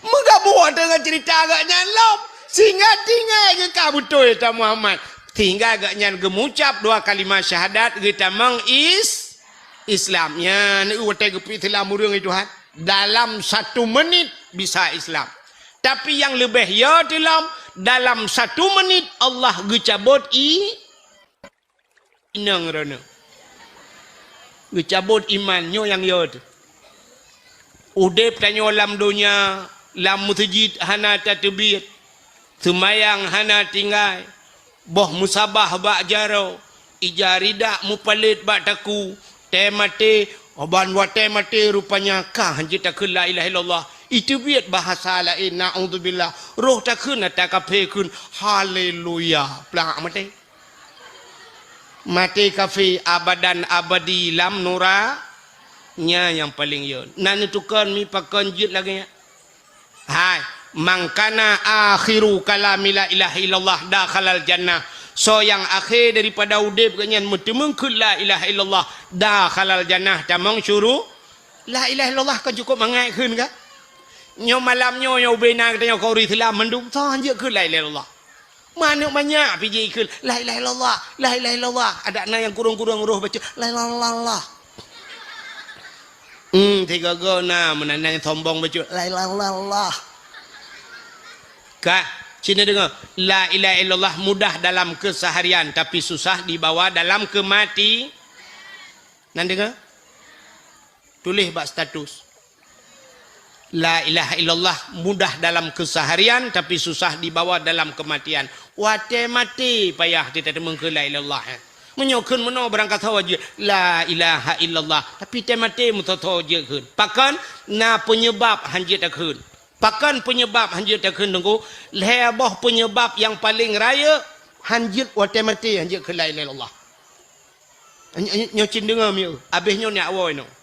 Meugabuk teungoh ceurita geuh nyan lom. Sehingga tinggai geuh ka beutôi ta Muhammad. Sehingga geuh nyan geumucab dua kalimah syahadat geutamong is-, Islam. Nyan watée geupeuislam ureuëng itu, ha. Dalam satu menit bisa Islam. Tapi nyang leubeh yo teulom, dalam satu menit Allah geucabot i-, inong droeneuh. Geucabot iman, nyoe nyang yo teuh. Udeb tanyoe lam donya, lam meuseujid hana tateubiet, seumayang hana tinggai, boh meusabah bak jaroe, ija ridak mupalét bak takue, tée maté, ban watée maté rupanya ka hanjeuet takheun la ilaha illallah. Iteubiet bahasa laén, naudzubillah. Roh takheun ata kafé kheun, haleluya. Plak maté. Maté kafé abadan abadi lam nura, nyan nyang paleng yo. Na neutukon mi pakon jeuet lagée nyan. Hai, "Man kana akhiru kalami la ilaha illallah dakhalal jannah." Soe nyang akhé daripada udeb geuh nyan meuteumeung kheun la ilaha illallah, dakhalal jannah, tamong syuru-, la ilaha illallah kon cukup mangat kheun ka? Nyoe malam nyoe, nyoe ubena geutanyoe keu ureuëng Islam mandum, soe hanjeuet kheun la ilaha illallah. Manök manyak pih jikheun, "La ilaha illallah, la ilaha illallah." Adak na nyang kurong-kurong roh baca, "La ilaha illallah." Hmm, tiga go na, meunan nyang sombong baca, "La ilaha illallah." Ka, sini dengar. La ilaha illallah mudah dalam keseharian, tapi susah dibawa dalam kemati-, nan dengar? Tuléh bak status. La ilaha illallah mudah dalam keseharian, tapi susah dibawa dalam kematian. Watée maté payah teuteumeukeue la ilaha illallah, eh. Meunyoe kheun meunoe barangkasoe jeuet la ilaha illallah, tapi tée maté meusoe-soe jeuet kheun. Pakon? Na peunyeubab hanjeuet takheun. Pakon peunyeubab hanjeuet takheun, Teungku? Lhée boh peunyeubab nyang paleng rayeuk hanjeuet watée maté hanjeuet kheun la ilaha illallah. Nyoe, nyoe cit deungoe mieu, abéh nyoe nyak woe nyoe.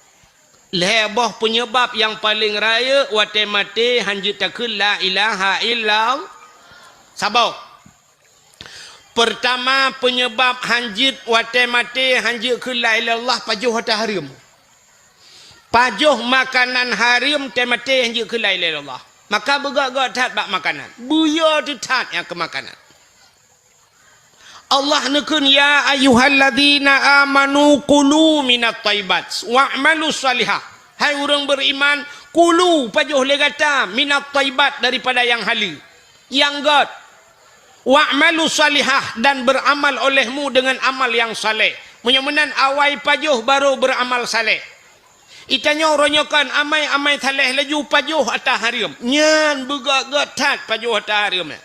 Lhée boh peunyeubab nyang paleng rayeuk watée maté hanjeuet takheun la ilaha illallah. Saboh. Peurtama, peunyeubab hanjeuet watée maté hanjeuet kheun la ilaha illallah, pajoh ata hareuem. Pajoh makanan hareuem tée maté hanjeuet kheun la ilaha illallah. Maka beugét-gét that bak makanan. Beuyo teuh that nyang keu makanan. Allah neukheun, "Ya ayyuhalladzina amanu kulu minat thayyibat wa'malu shalihah." Hai ureuëng beriman, kulu, pajoh lé gata, minat thayyibat, daripada nyang haleue, nyang gét. "Wa'malu shalihah," dan beramal olehmu dengan amal nyang saleh. Meunyoe meunan awai pajoh baru beramal saleh. Itanyoe uroe nyoe kon amai-amai saleh laju pajoh ata hareuem. Nyan beugét-gét that pajoh ata hareuem nyan.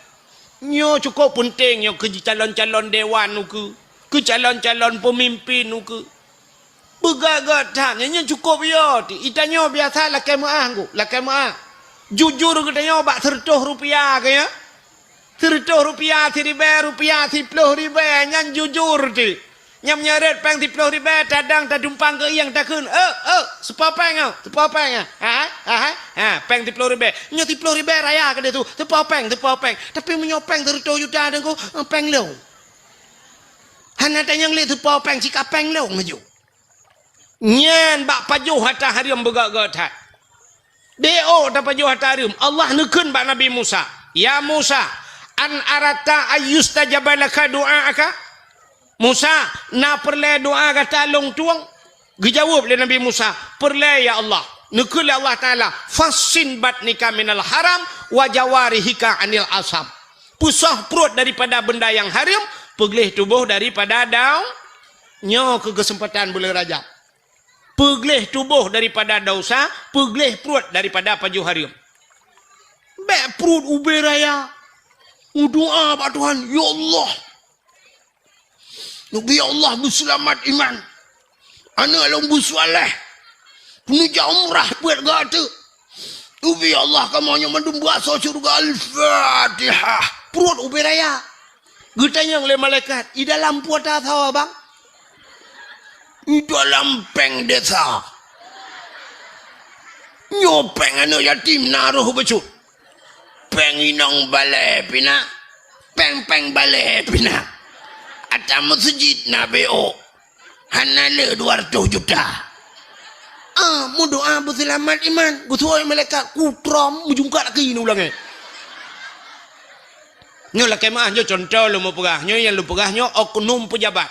Nyoe cukôp peunteng nyoe keu calon-calon dewan ukeue, keu calon-calon peumimpin ukeue. Beugét-gét that nyan, nyan cukôp yo teuh. Itanyoe biasa lakée meuáh, Teungku, lakée meuáh. Jujur geutanyoe bak seureutôh rupiah keu nyan. Seureutôh rupiah, siribée rupiah, siploh ribée, nyan jujur teuh. Nyang meunyoe rot péng siploh ribée, tadong tadumpang keu ieng takheun, "Eh, eh, seupo péng, eh, seupo péng, eh." Ha, ha, ha, ha, péng siploh ribée. Nyoe siploh ribée raya keudeh su, seupo péng, seupo péng. Tapi meunyoe péng seureutôh juta, Teungku, eh, péng lôn. Hana tanyong lé seupo péng, sika péng lôn laju. Nyan bak pajoh ata hareuem beugét-gét that. Di ôk tapajoh ata hareuem, Allah neukheun bak Nabi Musa, "Ya Musa, an aratta ayyustajaba laka du'aaka?" Musa, na peureulée doá gata lôn tueng? Geujaweueb lé Nabi Musa, "Peureulée, ya Allah." Neukheun lé Allah Taala, "Fassin batnika minal haram wa jawarihika anil asam." Peusoh pruet daripada benda nyang hareuem, peugleh tuboh daripada dau-, nyoe keu keuseumpatan buleuen Rajab. Peugleh tuboh daripada desya, peugleh pruet daripada pajoh hareuem. Bèk pruet ubé raya. Meudoa bak Tuhan, "Ya Allah, neubi Allah beuseulamat iman. Aneuk lôn beuseuleh. Peuneujak umrah peuet gata. Neubi Allah kamoe nyoe mandum beuasoe syeuruga." Al-Fatihah. Pruet ubé raya. Geutanyong lé malaikat, "I dalam peue ata soe, Bang?" "I dalam péng desa. Nyoe péng aneuk yatim na roh bacut. Péng inong balè pih na. Péng-péng balè pih na. Ata meuseujid na B O. Hana le dua ratus juta." Ah, meudoa beuseulamat iman. Geusuai malaikat kutrom meujungkat lagi nibak u langèt. Nyoe lakèe meu'ah, nyoe cuntoh lôn meupeugah. Nyoe nyang lôn peugah nyoe oknum peujabat.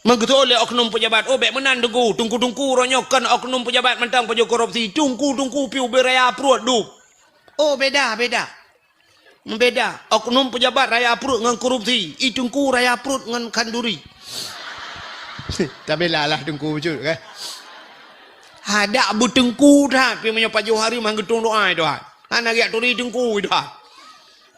Meugeutôi lé oknum peujabat, "Oh, bèk meunan teungku, teungku-teungku uroe nyoe kon oknum peujabat mantong pajoh korupsi, teungku-teungku pih ubé raya pruet dum." Oh, beda, beda. Beda. Oknum peujabat raya pruet ngon korupsi, i teungku raya pruet ngon khanduri. Tabila lah teungku bacut, kan? Hadak beuteungku that, pih meunyoe pajoh hareuem han geutueng doa Tuhan. Hana geujak turi teungku Tuhan.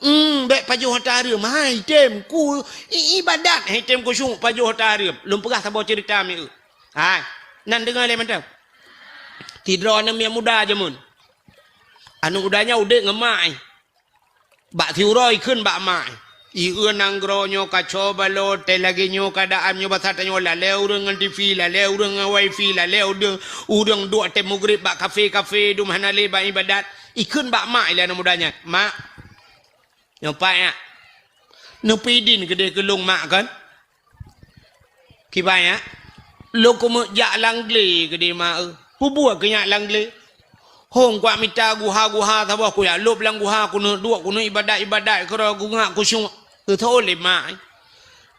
Hmm, bèk pajoh ata hareuem. Hai, tem ku i-, ibadat, hai tem khusyuk pajoh ata hareuem. Lôn peugah saboh ceurita mieu. Hai, nan deungö lé mantong. Sidroe aneuk miet muda jameun. Aneuk muda nyan udép ngon mak, eh. Bak siuroe ikheun bak mak, eh. "I eu nanggroe nyoe kacau balau, teuh lagèe nyoe keuadaan nyoe basa tanyoe lalè ureueng ngon T V, lalè ureueng ngon wifi, lalè ureueng, ureueng duek teuh mugrib bak kafe-kafe, dum hana lé bak ibadat." Ikheun bak mak ilèe aneuk muda nyan, "Mak, nyoe pat nyak. Neupeudin keudeh keu lôn mak kon?" "Kiban nyak?" "Lôn keumeuk jak lam glé keudeh mak eu." "Peue buet keu nyak lam glé?" "Hom kuat mita guha-guha saboh, kujak lôb lam guha, keuneuk duek, keuneuk ibadat-ibadat keudroe, kungak kusyuek." "Geutôi lé mak."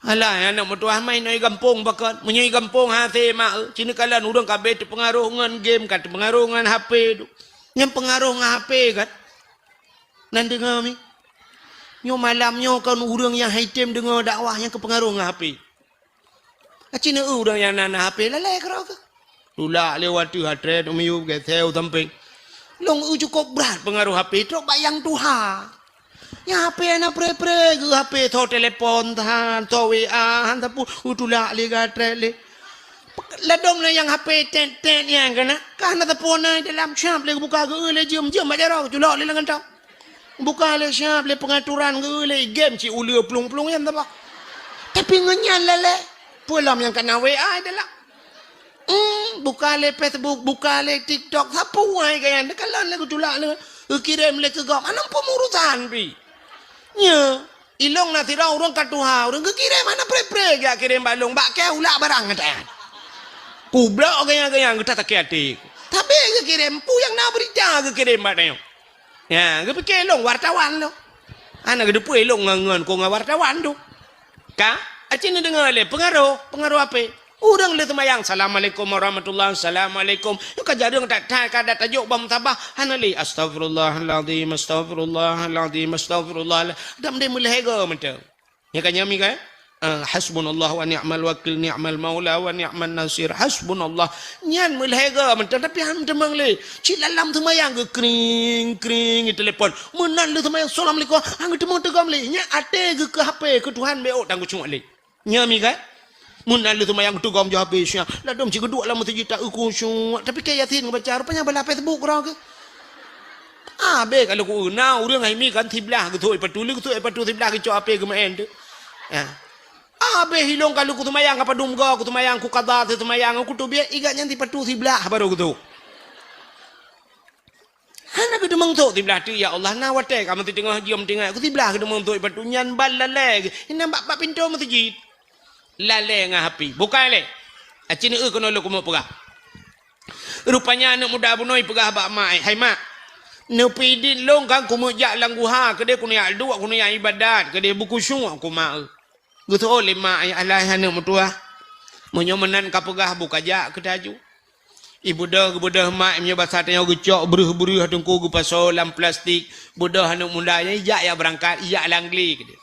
"Alah, aneuk meutuah, mai nyoe i gampông pakon? Meunyoe i gampông hase mak eu, sineuk kalon ureueng ka abéh teupeungaroh ngon game, ka teupeungaroh ngon H P tu." Nyang peungaroh ngon H P kan? Nan deungö mi. Nyoe malam nyoe kon ureueng nyang han item deungö dakwah nyang keupeungaroh ngon H P. Aci neu ureueng nyang na, na H P lalè keudroe keuh. Tulak lé watèe hatrét u miyueb geuseu sampéng. Lôn eu cukôp brat peungaroh H P trok bak nyang tuha. Nyang H P hana pré-pré geu H P, tho telepon than, tho W A han sapeue, eu tulak lé gatrét lé. Ladôm lé nyang H P tét-tét nyang kana, ka hana sapeue na dalam, siap lé geubuka geu lé jeuem-jeuem bak jaroe, culok lé lam kantong. Buka lé siap lé peungaturan geu lé game cit uleue plueng-plueng nyan saboh. Tapi ngon nyan lalè, peue lom nyang kana W A dalam. Hmm, buka lé Facebook, buka lé TikTok, sapeue ai keu nyan, teukalon lé geutulak lé, geukirém lé keu gob, hana peumurusan pih. Nyo, ilong na sidroe ureueng ka tuha, ureueng geukirém hana pré-pré geujak kirém bak lôn, bak kèe ulak barang gata nyan. Kublok geunyang-geunyang geuta sakét até. Tapi geukirém, peue nyang na beurita geukirém bak tanyoe. Ya, geupike lôn wartawan lôn. Hana geuteupeue lôn ngon, ngon, kon ngon wartawan tu. Ka? Aci neudeungö lé peungaroh, peungaroh H P. Ureueng lheueh seumayang, "Assalamualaikum warahmatullah, assalamualaikum." Nyoe ka jareueng that-that, ka dat tajok bak musabah, hana lé, "Astaghfirullahalazim, astaghfirullahalazim, astaghfirullah." Dam deh meulhèe goe mantong. Nyoe ka nyan mi kan? Ah, "Hasbunallah wa ni'mal wakil, ni'mal maula wa ni'man nasir. Hasbunallah." Nyan meulhèe goe mantong, tapi han teumeung lé. Cit lam seumayang geu kring, kring, i telepon. Meunan lheueh seumayang, "Assalamualaikum." Han geuteumeung teugom lé. Nyan até geu keu H P, keu Tuhan B O tan geucuek lé. Nyo mi kan? Mun na lheueh seumayang teugom ju habéh siang, ladôm cit geuduek lam meuseujid ta-eu khusyuk, tapi keu Yasin geubaca, rupanya bala Facebook keudroe keuh. Abéh ka lôn keu na ureueng hai mi kan siblah geuthok i patu, lheueh geuthok i patu siblah geucok H P geumeu'en tu. Ya. Abéh ilong ka lôn keu seumayang ka padum goe keu seumayang keu qadha seumayang keu teubiet igat nyan sipatu siblah baru geuthok. Hana geuteumeung thok siblah teuk, ya Allah, na watèe ka meuteungoh jeuem tinggai, keu siblah geuteumeung thok, ipatu nyan ban lalè geuh, inan bak, bak pintoe meuseujid. Lalè ngon H P. Bukai lé. Aci neu keunoe lôn keumeung peugah. Rupanya aneuk muda bunoe peugah bak mak, "Hai mak, neupeudin lôn kan keumeung jak lam guha, keudeh keuneuk jak duek, keuneuk jak ibadat, keudeh beukhusyuk keu mak eu." Geuseuôt lé mak, "Alah aneuk meutuah, meunyoe meunan ka peugah, bu kajak keu taju." Ibeudôh, geubeudôh mak, meunyoe basa tanyoe geucok breuh-breuh teungku geupasoe lam plastik, beudôh aneuk muda nyan ijak jak beurangkat, ijak lam glé keudeh.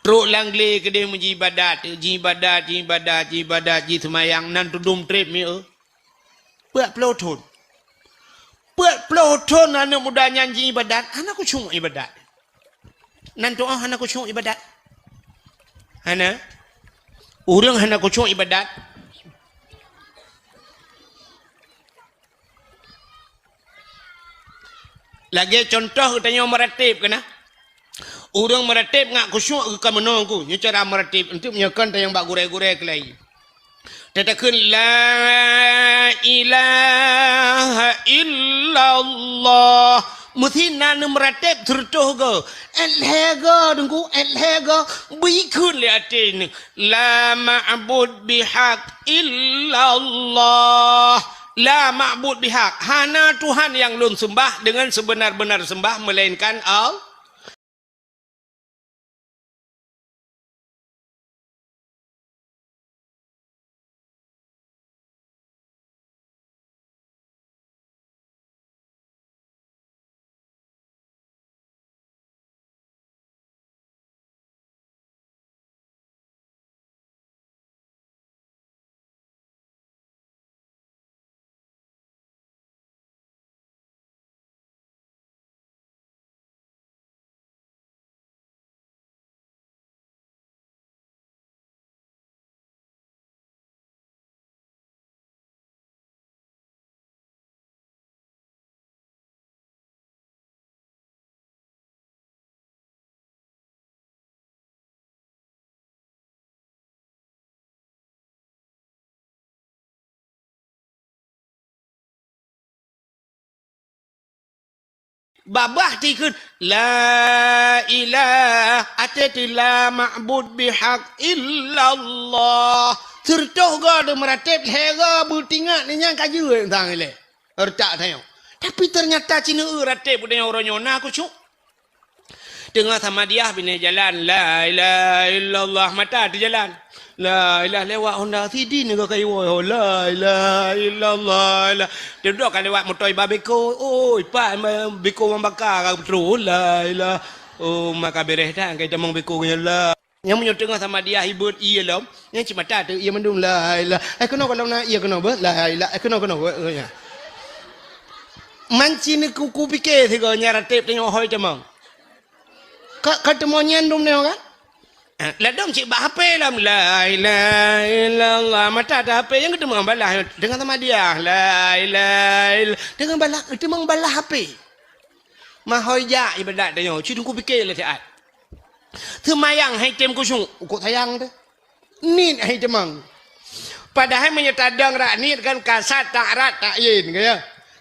Trok lam glé keudeh meujibadat, jibadat, jibadat, jibadat, jiseumayang, nan tudum treb mi, eh. Peuet ploh thon. Peuet ploh thon aneuk muda nyan jiibadat, hana khusyuk ibadat. Nan tu'oh hana khusyuk ibadat. Hana. Ureuëng hana khusyuk ibadat. Lagée contoh geutanyoe meuratéb keunan. Ureuëng meuratéb ngat khusyuk geuka meunoe ku. Nyoe cara meuratéb, untuk meunyoe kon tanyong bak gurée-gurée keulai. Tatakheun, "La ilaha illallah." Meusi na neumeuratéb sireutôh goe. Ék lhée goe, Teungku, ék lhée goe. Beukheun lé até nyoe, "La ma'bud bihaq illallah." La ma'bud bihaq. Hana Tuhan nyang lôn seumbah deungon seubeuna-beuna seumbah meulainkan Allah. Babah tikheun, "La ilaha," até teu, "La ma'bud bihaq illallah." Sireutôh goe deuh meuratéb, lhée goe beutingat, nyan ka jeuet sang ilée. Retak tanyoe. Tapi ternyata cina eu ratéb bunoe uroe nyoe na khusyuk. Teungoh samadiah binéh jalan, "La ilaha illallah," mata teujalan. "La ilaha," lewat honda sidin ka kaiwoe, ho, "La ilaha illallah, la." Teudok ka lewat moto iba beko, "Oi, pat beko mambaka ka beutôi, la ilaha." Oh, maka bereh dah angkai tamong beko nyan, la. Nyang meunyoe teungoh samadiah ibeuet ie lom, nyang cit mata teu ie mandum, la ilaha. Eh, keunoe gohlom na ie keunoe beuh, la ilaha. Eh, keunoe, keunoe beuh, eh, nya. Manci neukuku pike sigoe nyang ratéb tanyoe hôi tamong. Ka, ka teumo nyan dum nyoe kan? Eh, ladom cit bak H P lom, la ilaha illallah. Mata teu H P nyang geuteumong balah teungoh samadiah, la ilaha illallah. Teungoh balah, geuteumong balah H P. Mahôi jak ibadat tanyoe, cit teungku pike lé siat. Seumayang hai tem khusyuk, ukok sayang teuh. Niet hai teumang. Padahai meunyoe tadong rak niet kan kasat tak rat tak yin, ka ya.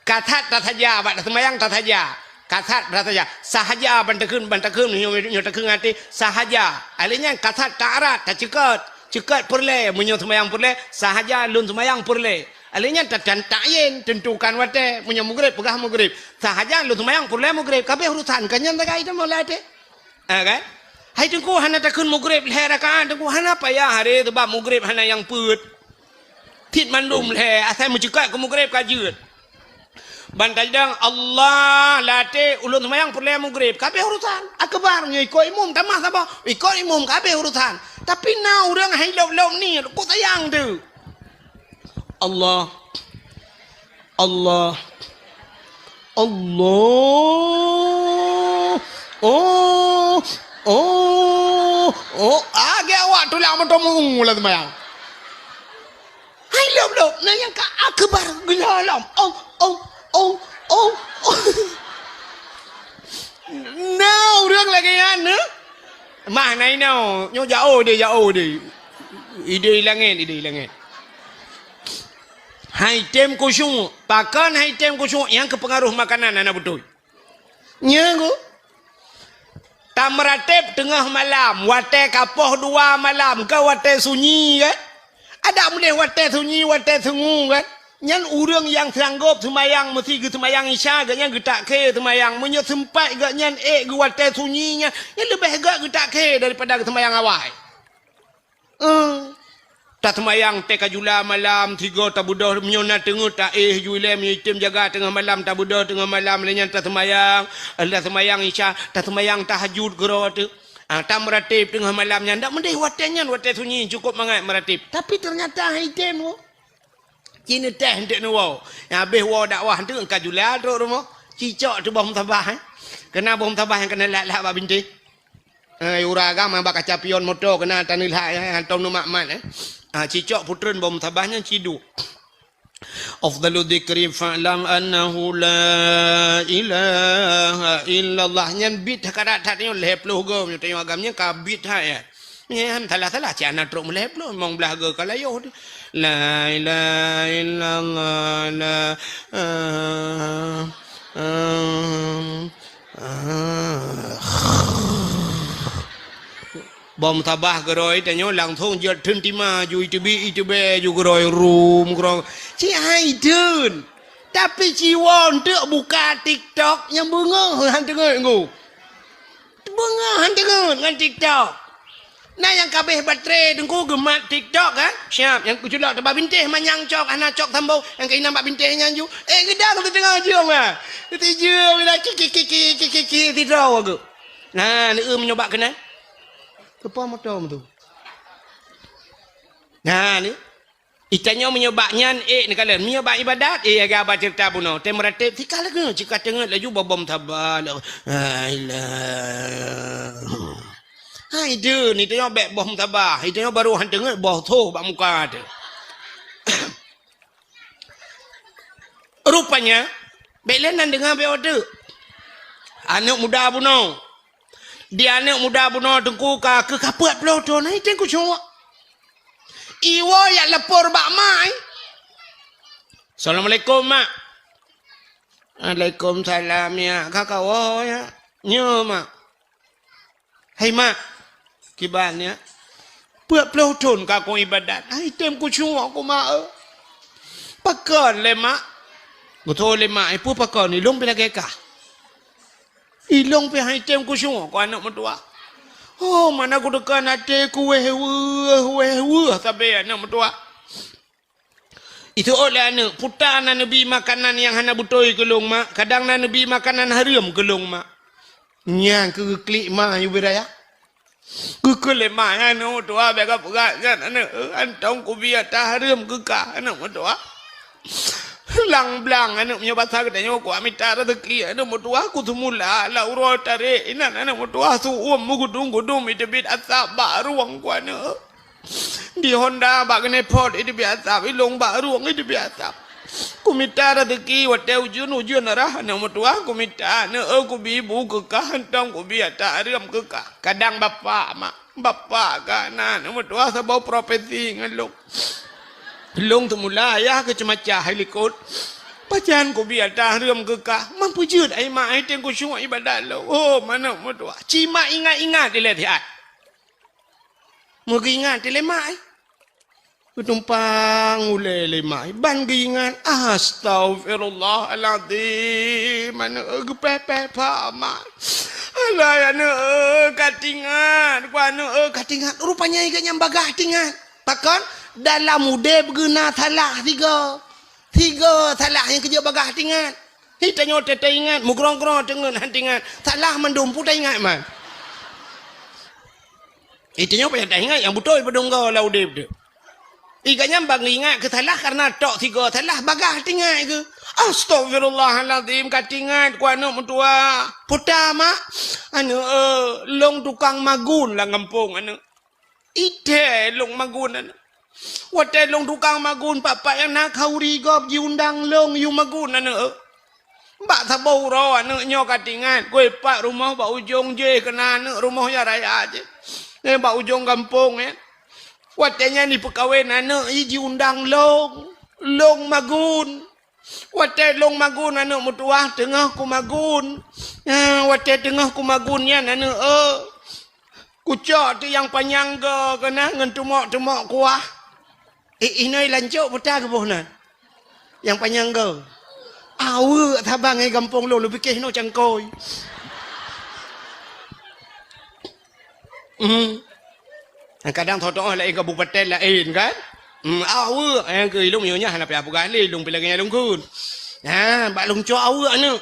Kasat tasaja bak seumayang tasaja. Kasat tasaja. Sahaja ban takheun, ban takheun nyoe, nyoe takheun até sahaja. Alé nyan kasat tak rat taceukot. Ceukot peureulée, meunyoe seumayang peureulée, sahaja lôn seumayang peureulée. Alé nyan ta-, tan-, tak yin, tentukan watée, meunyoe mugreb peugah mugreb. Sahaja lôn seumayang peureulée mugreb, kabeh urusan, ka nyan sagai teuma lam até. Ha, kan? Hai Teungku hana takheun mugreb lhée rakaat, Teungku hana payah haré, sabab mugreb hana nyang peuet. Cit mandum lhée, asai meuceukot keu mugreb ka jeuet. Ban tajidong Allah lam até ulôn seumayang peureulée mugreb, kabeh urusan. Akbar nyoe ikot imum tamah saboh, ikot imum kabeh urusan. Tapi na ureuëng hai lop-lop niet, kok sayang teuh. Allah. Allah. Allah. Oh. Oh. Oh. Agak awak tulak moto mu lam seumayang. Hai lop-lop, na nyang ka akbar geulalom. Oh, oh, oh, oh, oh. Na ureuëng lagée nyan, eh? Mah na inoe, nyoe jauh deh, jauh deh. Ideh langét, ideh langét. Hai tem khusyuk, pakon hai tem khusyuk nyang keupeungaruh makanan hana beutôi. Nyan ku. Tameuratéb teungoh malam, watée ka poh dua malam, ka watée sunyi kan? Adak meudeh watée sunyi, watée sungu kan? Nyan ureuëng nyang sanggob seumayang meusi geuseumayang Isya, geuhnyan geutak khe seumayang. Meunyoe seumpat geuhnyan ék geuwatée sunyi nyan, nyan leubeh gét geutak khe daripada geuseumayang awai. Eh, taseumayang teuka jula malam, sigoe tabeudôh, meunyoe na teungeut taéh ju ilée, meunyoe item jaga teungoh malam tabeudôh teungoh malam, lheueh nyan taseumayang, taseumayang Isya, taseumayang tahajud keudroe teuh. Ah, tam meuratéb teungoh malam nyan, dak meudeh watée nyan, watée sunyi cukôp mangat meuratéb. Tapi teunyata hai tem woe. Ci neuteh eunteuk neuwoe. Nyang habéh woe dakwah eunteuk ka jula trok rumoh. Cicok teuh boh musabah, eh. Keuna boh musabah nyang keuneulhak-lhak bak bintéh. Eh, ureueng agam bak kaca pion moto keuna taneulhak, eh, hantom neumat-mat, eh. Ah, cicok putreun boh musabah nyan ciduek. Afdalu dzikri fa'lam annahu la ilaha illallah. Nyan bit ka that-that nyoe lhée ploh goe, meunyoe tanyoe agam nyan ka bit that, ya. Nyan salah-salah, cit hana trok meulhée ploh, limong blaih goe ka layoh tu. La ilaha illallah, la, ah, ah, ah. Boh musabah geurôi tanyoe langsong jeuet theun tima ju iteubiet iteubiet ju geurôi rum geurôi. Ci hai theun. Tapi ci woe eunteuk buka TikTok nyang beungoh han teungeut nggu. Beungoh han teungeut ngon TikTok. Na nyang ka abéh baterai teungku geumat TikTok kan? Siap, nyang keuculok teubak bintéh manyang cok hana cok sambông, nyang keuinam bak bintéh nyan ju. Eh, geudang teudeungoe jong ah. Tijeueng ila kiki kiki kiki kiki tidroe geuh. Nah, neueu meunyoe bak keunan. Keupo moto tu. Nah, ni. Itanyoe meunyoe bak nyan, eh, neukalon. Meunyoe bak ibadat, eh, lagée haba ceurita bunoe. Tem meuratéb, sika lagée, cika teungeut laju bobom saba. La ilaha. Hai deuh, itanyoe bék boh saba. Itanyoe barô han teungeut boh soh bak muka teuh. Rupanya, bék lé nan deungoe bék odeuk. Aneuk muda bunoe. Di aneuk muda bunoe teungku ka keu kapeuet ploh thon, hai tem kucok. Iwoe yak lapor bak mak, eh. Assalamualaikum, Mak. Waalaikumsalam, ya. Ka kawoe, ya. Nyo, Mak. Hai mak, kiban nyan. Peuet ploh thon ka kong ibadat. Hai tem kucok ku mak, eh. Pakon lé mak? Beutôi lé mak, eh, peue pakon ilong pih lagée kah. Ilong pih hai tem kucok ku aneuk meutuwah. Oh, mana kuteuka até ku wéh weueh, wéh weueh sabe aneuk meutuwah. Itu lé aneuk, puta na neubi makanan nyang hana beutôi keu lôn mak, kadang na neubi makanan hareuem keu lôn mak. Nyang keu geuklik mak yue beuraya. Geuklik mak nyan aneuk meutuwah bék ka peugah nyan aneuk, eh, antong kubi ata hareuem keu kah aneuk meutuwah. Lang blang aneuk meunyoe basa geutanyoe kuat mita rezeki aneuk meutuwah ku seumula lam uroe tarek inan aneuk meutuwah su-uem meugudum-gudum iteubiet asap bak rueng ku aneuk. Di Honda bak keuneupot iteubiet asap, ilong bak rueng iteubiet asap. Kumita rezeki watée ujeuen-ujeuen rhah aneuk meutuwah kumita aneuk, eh, kubi bu keu kah hantom kubi ata hareuem keu kah. Kadang bapak mak, bapak ka na aneuk meutuwah saboh profesi ngon lôn. Lôn teumula ayah keu ceumacah hai likot. Pajan kubi ata hareuem keu kah. Man peujeuet ai mak hai tem kucok ibadat lôn. Oh, aneuk meutuwah. Ci mak ingat-ingat ilée siat. Meugeuingat lé mak, eh. Geutumpang ulée lé mak, eh. Ban geuingat, astaghfirullahalazim. Aneuk, eh, geupéh-péh pha mak. Alah, aneuk, eh, ka tingat. Ku aneuk, eh, ka tingat. Rupanya iga nyang bagah tingat. Pakon? Dalam udeb geuna salah sigoe. Sigoe salah nyang keujeuet bagah tingat. Hi tanyoe teuingat, meugrong-grong teungeut han tingat. Salah mandum peue taingat man. Itanyoe payah taingat nyang beutôi peudong goe lam udeb teuh. Iga nyan ban ingat keu salah kareuna tok sigoe salah bagah tingat keu. Astagfirullahalazim ka tingat ku aneuk meutuwah. Puta mak, aneuk, eh, lôn tukang magun lam gampông aneuk. Ideh lôn magun aneuk. Watée lôn tukang magun, pat-pat nyang na khauri gob jiundang lôn yue magun aneuk. Bak saboh uroe aneuk nyoe ka tingat, keu pat rumoh bak ujong jéh keuna aneuk rumoh nyang raya jéh. Eh, bak ujong gampông nyan. Watée nyan jipeukawen aneuk i jiundang lôn, lôn magun. Watée lôn magun aneuk meutuwah teungoh kumagun. Ah, watée teungoh kumagun nyan aneuk, eh, kucok teuh nyang panyang goe keuna ngon teumok-teumok kuah. Eh, inoe lancok peue ta geuboh nan? Nyang panyang goe. Aweuek saban ngon gampông lôn, lôn pike inoe cangkôi. Hmm. Kadang tho-tho laén kabupaten laén kan? Hmm, aweuek nyang keu ilong nyoe nyan hana payah peugah lé, ilong pih lagée nyan lôn kheun. Ha, bak lôn cok aweuek aneuk.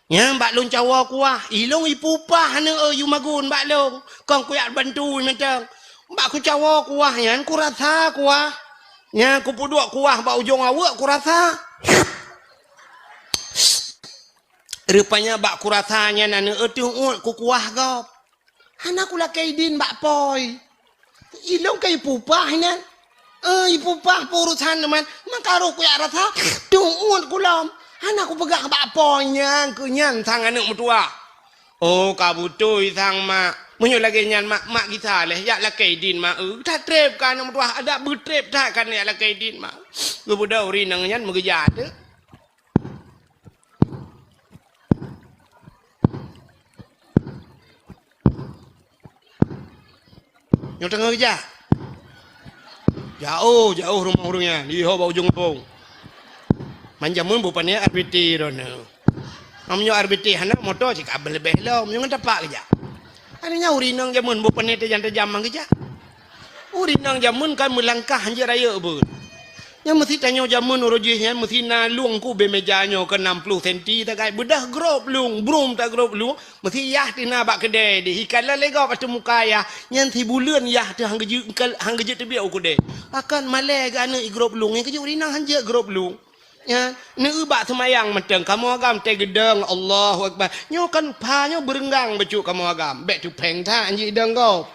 Nyan bak lôn cawoe kuah, ilôn ipupah aneuk, eh, yue magun bak lôn. Kon kuyak bantu mantong. Bak kucawoe kuah nyan kurasa kuah. Nyan kupeuduek kuah bak ujong aweuek kurasa. Rupanya bak kurasa nyan aneuk, eh, teuh uet kukuah gob. Hana kulakée idin bak poi. Ilôn ka ipupah nyan. Eh, ipupah peurusan teuma. Maka roh kuyak rasa teuh uet kulom. Hana kupeugah bak poi nyan keu nyan sang aneuk meutuwah. Oh, ka beutôi sang mak. Meunyoe lagée nyan mak, mak gisa leh, yak lakée idin mak. Eh, that treb ka aneuk meutuwah, adak beutreb that ka yak lakée idin mak. Geubeudôh ureueng inong nyan meugeujak teuh. Nyoe teungoh geujak. Jaoh, jaoh rumoh ureueng nyan, di ho bak ujong gampông. Man jameun beu pané R B T droeneuh. Meunyoe R B T hana, moto cit ka leubeh lom, nyoe ngon tapak geujak. Akhirnya ureueng inong jameun beu pané tajam-tajam man geujak. Ureueng inong jameun kan meulangkah hanjeuet rayeuk beuet. Nyan meusi tanyoe jameun uroe jih nyan meusi na lueng keu ubé meja nyoe keu enam puluh senti tagai beudah grob lueng, brum ta grob lueng, meusi yah teuh na bak keudè deh, ikan lalé gob ateueh muka yah, nyan sibuleuen yah teuh han geujeuet, han geujeuet teubiet u keudè. Pakon malèe geuh aneuk i grob lueng, nyan keuh jeuet ureueng inong hanjeuet grob lueng. Nyan, neueu bak seumayang mantong, kamoe agam teuh geudong, Allahu Akbar. Nyoe kan pha nyoe beureunggang bacut kamoe agam, bèk tupèng that jih idong gob.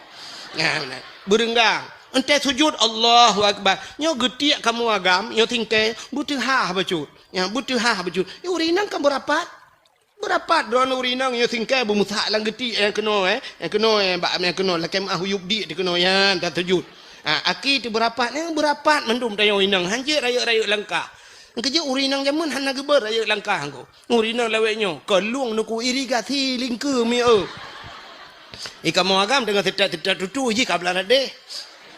Nyan, meunan. Beureunggang. Entèh sujut, Allahu Akbar. Nyoe geutiek kamoe agam, nyoe singkèe, beuteuhah bacut. Nyan, beuteuhah bacut. Nyoe ureueng inong kan beurapat. Beurapat droeneuh ureueng inong nyoe singkèe beumeusak lam geutiek nyang keunoe, eh. Nyang keunoe, eh, bak nyang keunoe, lakèe meuah u yup diek teuh keunoe nyan, tasujut. Ha, aki teuh beurapat, nyang beurapat mandum tanyoe inong, hanjeuet rayeuk-rayeuk langkah. Nyang keujeuet ureueng inong jameun hana geubeuet rayeuk langkah ngko. Ureueng inong lawét nyoe, keu lueng nuku irigasi lingkeue mi eu. I kamoe agam teungoh seutat-seutat tutu jih ka blah ladeh.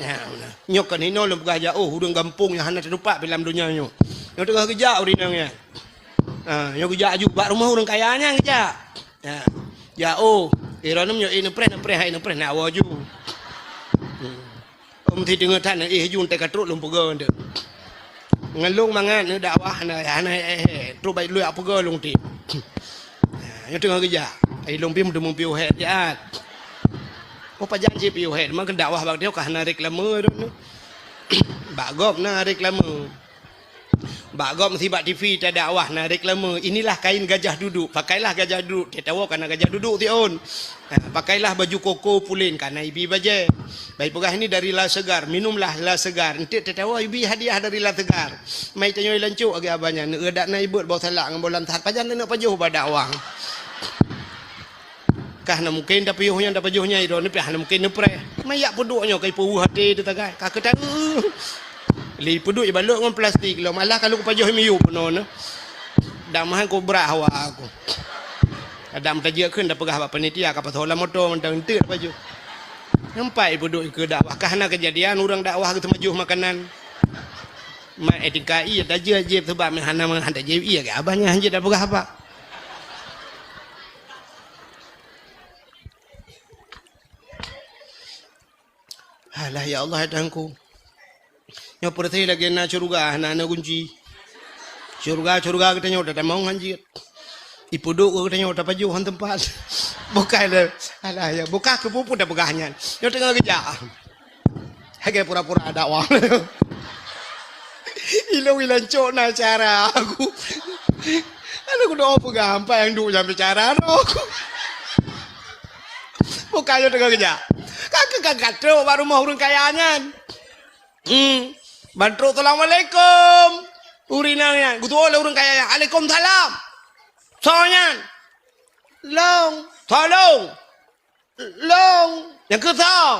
Ya, beuna. Nyoe kan hinoe lôn peugah jak, oh, ureueng gampông nyang hana teutupat pi lam donya nyoe. Nyoe teungoh geujak ureueng inong nyan. Ha, nyoe geujak aju bak rumoh ureueng kaya nyan geujak. Ha. Jak, oh, eh, droeneuh nyoe, eh, neupreh, neupreh, hai neupreh, nak awoe aju. Hmm. Om ti deungoe that, eh, aju teuka trok lôn peugah tu. Ngon lôn mangat neudakwah, hana, hana, eh, eh, trok baik lôn peugah lôn ti. Ha, nyoe teungoh geujak. Ai lôn pih meuteumé piôh hèt jeuet. Oh, pajan cit piôh hèt, meukeun dakwah bak nyoe ka hana reklame droeneuh. Bak gob na reklame. Bak gob meusi bak T V tadakwah na reklame, "Inilah kain gajah duduk, pakailah gajah duduk." Teuh tawoe ka na gajah duduk siôn. Ha, "Pakailah baju koko pulen," ka na ibi bajèe. Bak ipeugah, "Ini dari La Segar, minumlah La Segar." Enteuk teuh tawoe ibi hadiah dari La Segar. Mai tanyoe lancok lagèe abah nyan, neueu dak na ibeuet boh salak ngon boh lansat, pajan neuneuk pajoh bak dakwah. Kah na mungken tapiôh nyan, tapajoh nyan, droeneuh pih hana mungken neupreh. Mayak peuduek nyoe ka ipeuweuh até teuh tagai. Ka keuta-, lé peuduek ibalot ngon plastik lom. Alah ka lôn kupajoh miyueb bunoe nyoe. Dak meuhan kubrah awak aku. Kadang tajak kheun tapeugah bak panitia ka pasoe lam moto mantong enteuk tapajoh. Nampak ipeuduek keu dakwah. Kah na keujadian ureueng dakwah geuteumajoh makanan. Mak etika iya tajak jép sebab hana meuhan tajak iya keu abah nyan hanjeuet tapeugah apa. Alah, ya Allah, ya Tuhanku. Nyoe peureuséh lagèe na syeuruga, hana na gunci. Syeuruga, syeuruga geutanyoe tatamong han jeuet. Ipeuduek geutanyoe tapajoh han teumpat. Bukai lé, alah, ya, bukai keu peue-peue tapeugah nyan. Nyoe teungoh geujak. Lagèe pura-pura dakwah. Ilôn ilan cok na cara aku. Aneuk kudoe peugah, ampai nyang duek nyang bicara tu. Bukai nyoe teungoh geujak. Ka keu ka trok bak rumoh ureueng kaya nyan. Hmm. Ban trok, "Assalamualaikum." Ureueng inong nyan, geutuwoe lé ureueng kaya nyan, "Alaikumsalam." Soe nyan? Lôn. Soe lôn? Lôn. Nyang keu soe?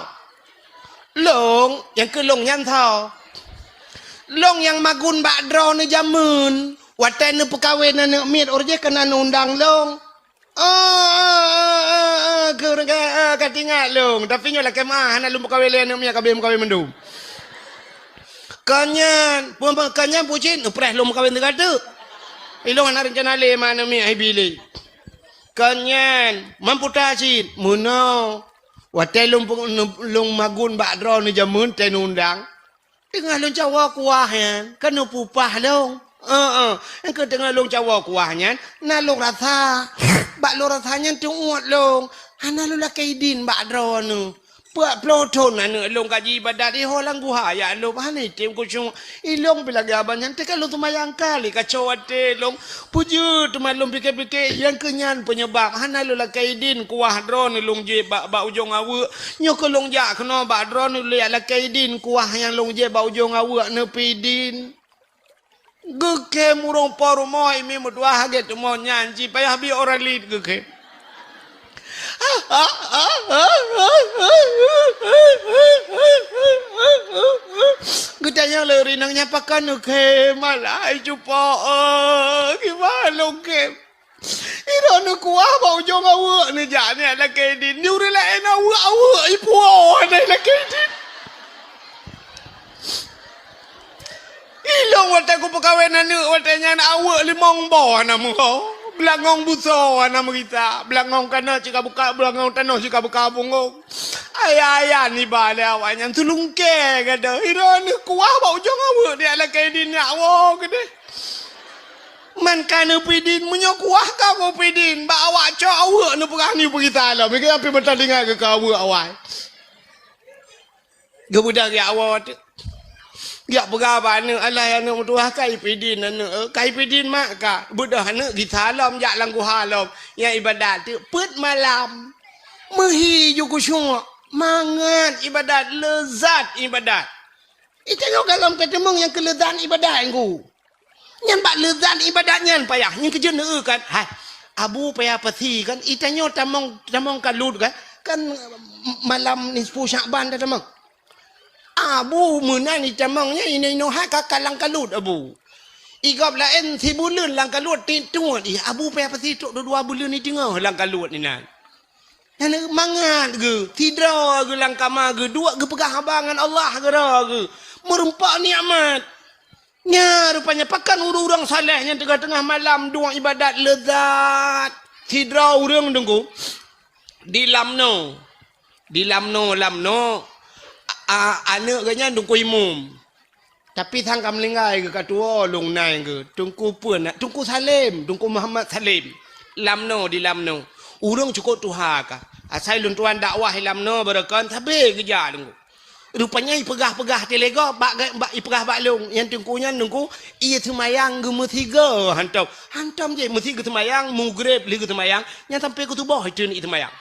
Lôn. Nyang keu lôn nyan soe? Lôn nyang magun bak droeneuh jameun. Watèe neupeukawen aneuk miet, uroe jih ka na neuundang lôn. Oh, oh, oh, oh, oh, keu ureueng ka, oh, ka teuingat lôn. Tapi nyoe lakèe meu'ah, hana lôn peukawen lé aneuk miet, ka abéh meukawen mandum. Kon nyan, peue, peue, kon nyan peue cit, neupreh lôn meukawen teuka teuk. Ilôn hana reuncana lé ma aneuk miet, hai bi lé. Kon nyan, man puta cit, meunoe. Watèe lôn peu-, lôn magun bak droeneuh jameun, teuh neuundang. Teungoh lôn cawoe kuah nyan, ka neupupah lôn. Heeh, nyang keu teungoh lôn cawoe kuah nyan, na lôn rasa. Bak lôn rasa nyan teuuet lôn. Hana lôn lakée idin bak droeneuh. Peuet ploh thon aneuk lôn ka jiibadat iho lam guha, ya lôn hana item khusyuk. Ilôn pih lagée abang nyan teuka lôn seumayang kali kaco watée lôn. Peujeuet teuma lôn pike-pike, nyang keu nyan peunyeubab hana lôn lakée idin kuah droeneuh lôn jieb bak, bak ujong aweuek. Nyoe keu lôn jak keunoe bak droeneuh lôn lakée idin kuah nyang lôn jieb bak ujong aweuek neupeue idin. Geukhem ureuëng po rumoh imi meutuah hagét teumon nyan, jipayah bi orang lid geukhem. Geutanyong lé ureuëng inong nyan pakon neukhem, malah ai cupo, kiban lôn khem. Droeneuh kuah bak ujong aweuek neujak nyan lakée idin. Di ureuëng laén aweuek-aweuek ipuwoe nyan lakée idin. Ilôn watée kupeukawen aneuk watée nyan aweuek limong boh hana meuho. Beulangong busoe hana meurita. Beulangong kana cit ka buka, beulangong tanoh cit ka buka bungong. Ayah-ayah niba lé awaknyan tulungke gata. Droeneuh kuah bak ujong aweuek nyan lakée idin nyak woe keudeh. Man ka neupeue idin, meunyoe kuah ka kupeue idin, bak awak cok aweuek neupeugah nyoe peugita lom. Mike api meutalinggai keu aweuek awai. Geubeudôh geujak woe teuk. Geujak peugah bak aneuk, "Alah aneuk meutuah ka ipeue idin aneuk, eh, ka ipeue idin mak ka." Beudôh aneuk gisa lom jak lam guha lom. Nyang ibadat teuk peuet malam. Meuhi ju khusyuk, mangat ibadat, leuzat ibadat. Itanyoe gohlom ka teumeung nyang keu leuzat ibadat nyan ku. Nyan bak leuzat ibadat nyan payah. Nyan keujeuet neueu kan. Hai, Abu payah pasi kan. Itanyoe tamong, tamong kalut kan. Kan malam nisfu Syakban dah tamong. Abu meunan itamong nyan inoe-inoe hai ka kalang kalut Abu. Igop laén sibuleuen lam kalut ti tuet. Ih, Abu payah pasi trok dua buleuen iteungoh lam kalut inan. Nyan mangat geuh, sidroe geuh lam kama geuh duek geupeugah haba ngon Allah geura geuh. Meureumpok nikmat. Nya rupanya pakon ureuëng-ureuëng saleh nyang teungoh-teungoh malam duek ibadat leuzat. Sidroe ureuëng teungku di Lamno. Di Lamno, Lamno, a, a, aneuk geuh nyan Teungku Imum. Tapi sang ka meuninggai geuh ka tuwoe lôn nai geuh. Teungku peue na, Teungku Salem, Teungku Muhammad Salem. Lamno di Lamno. Ureuëng cukôp tuha ka. Asai lôn tuan dakwah di Lamno beureukan sabe geujak Teungku. Rupanya ipeugah-peugah teulego bak, bak ipeugah bak lôn. Nyang teungku nyan teungku, ie seumayang geumeusigoe hantom. Hantom jih meusi geuseumayang, mugreb lheueh geuseumayang, nyan sampoe keu suboh iteun ie seumayang.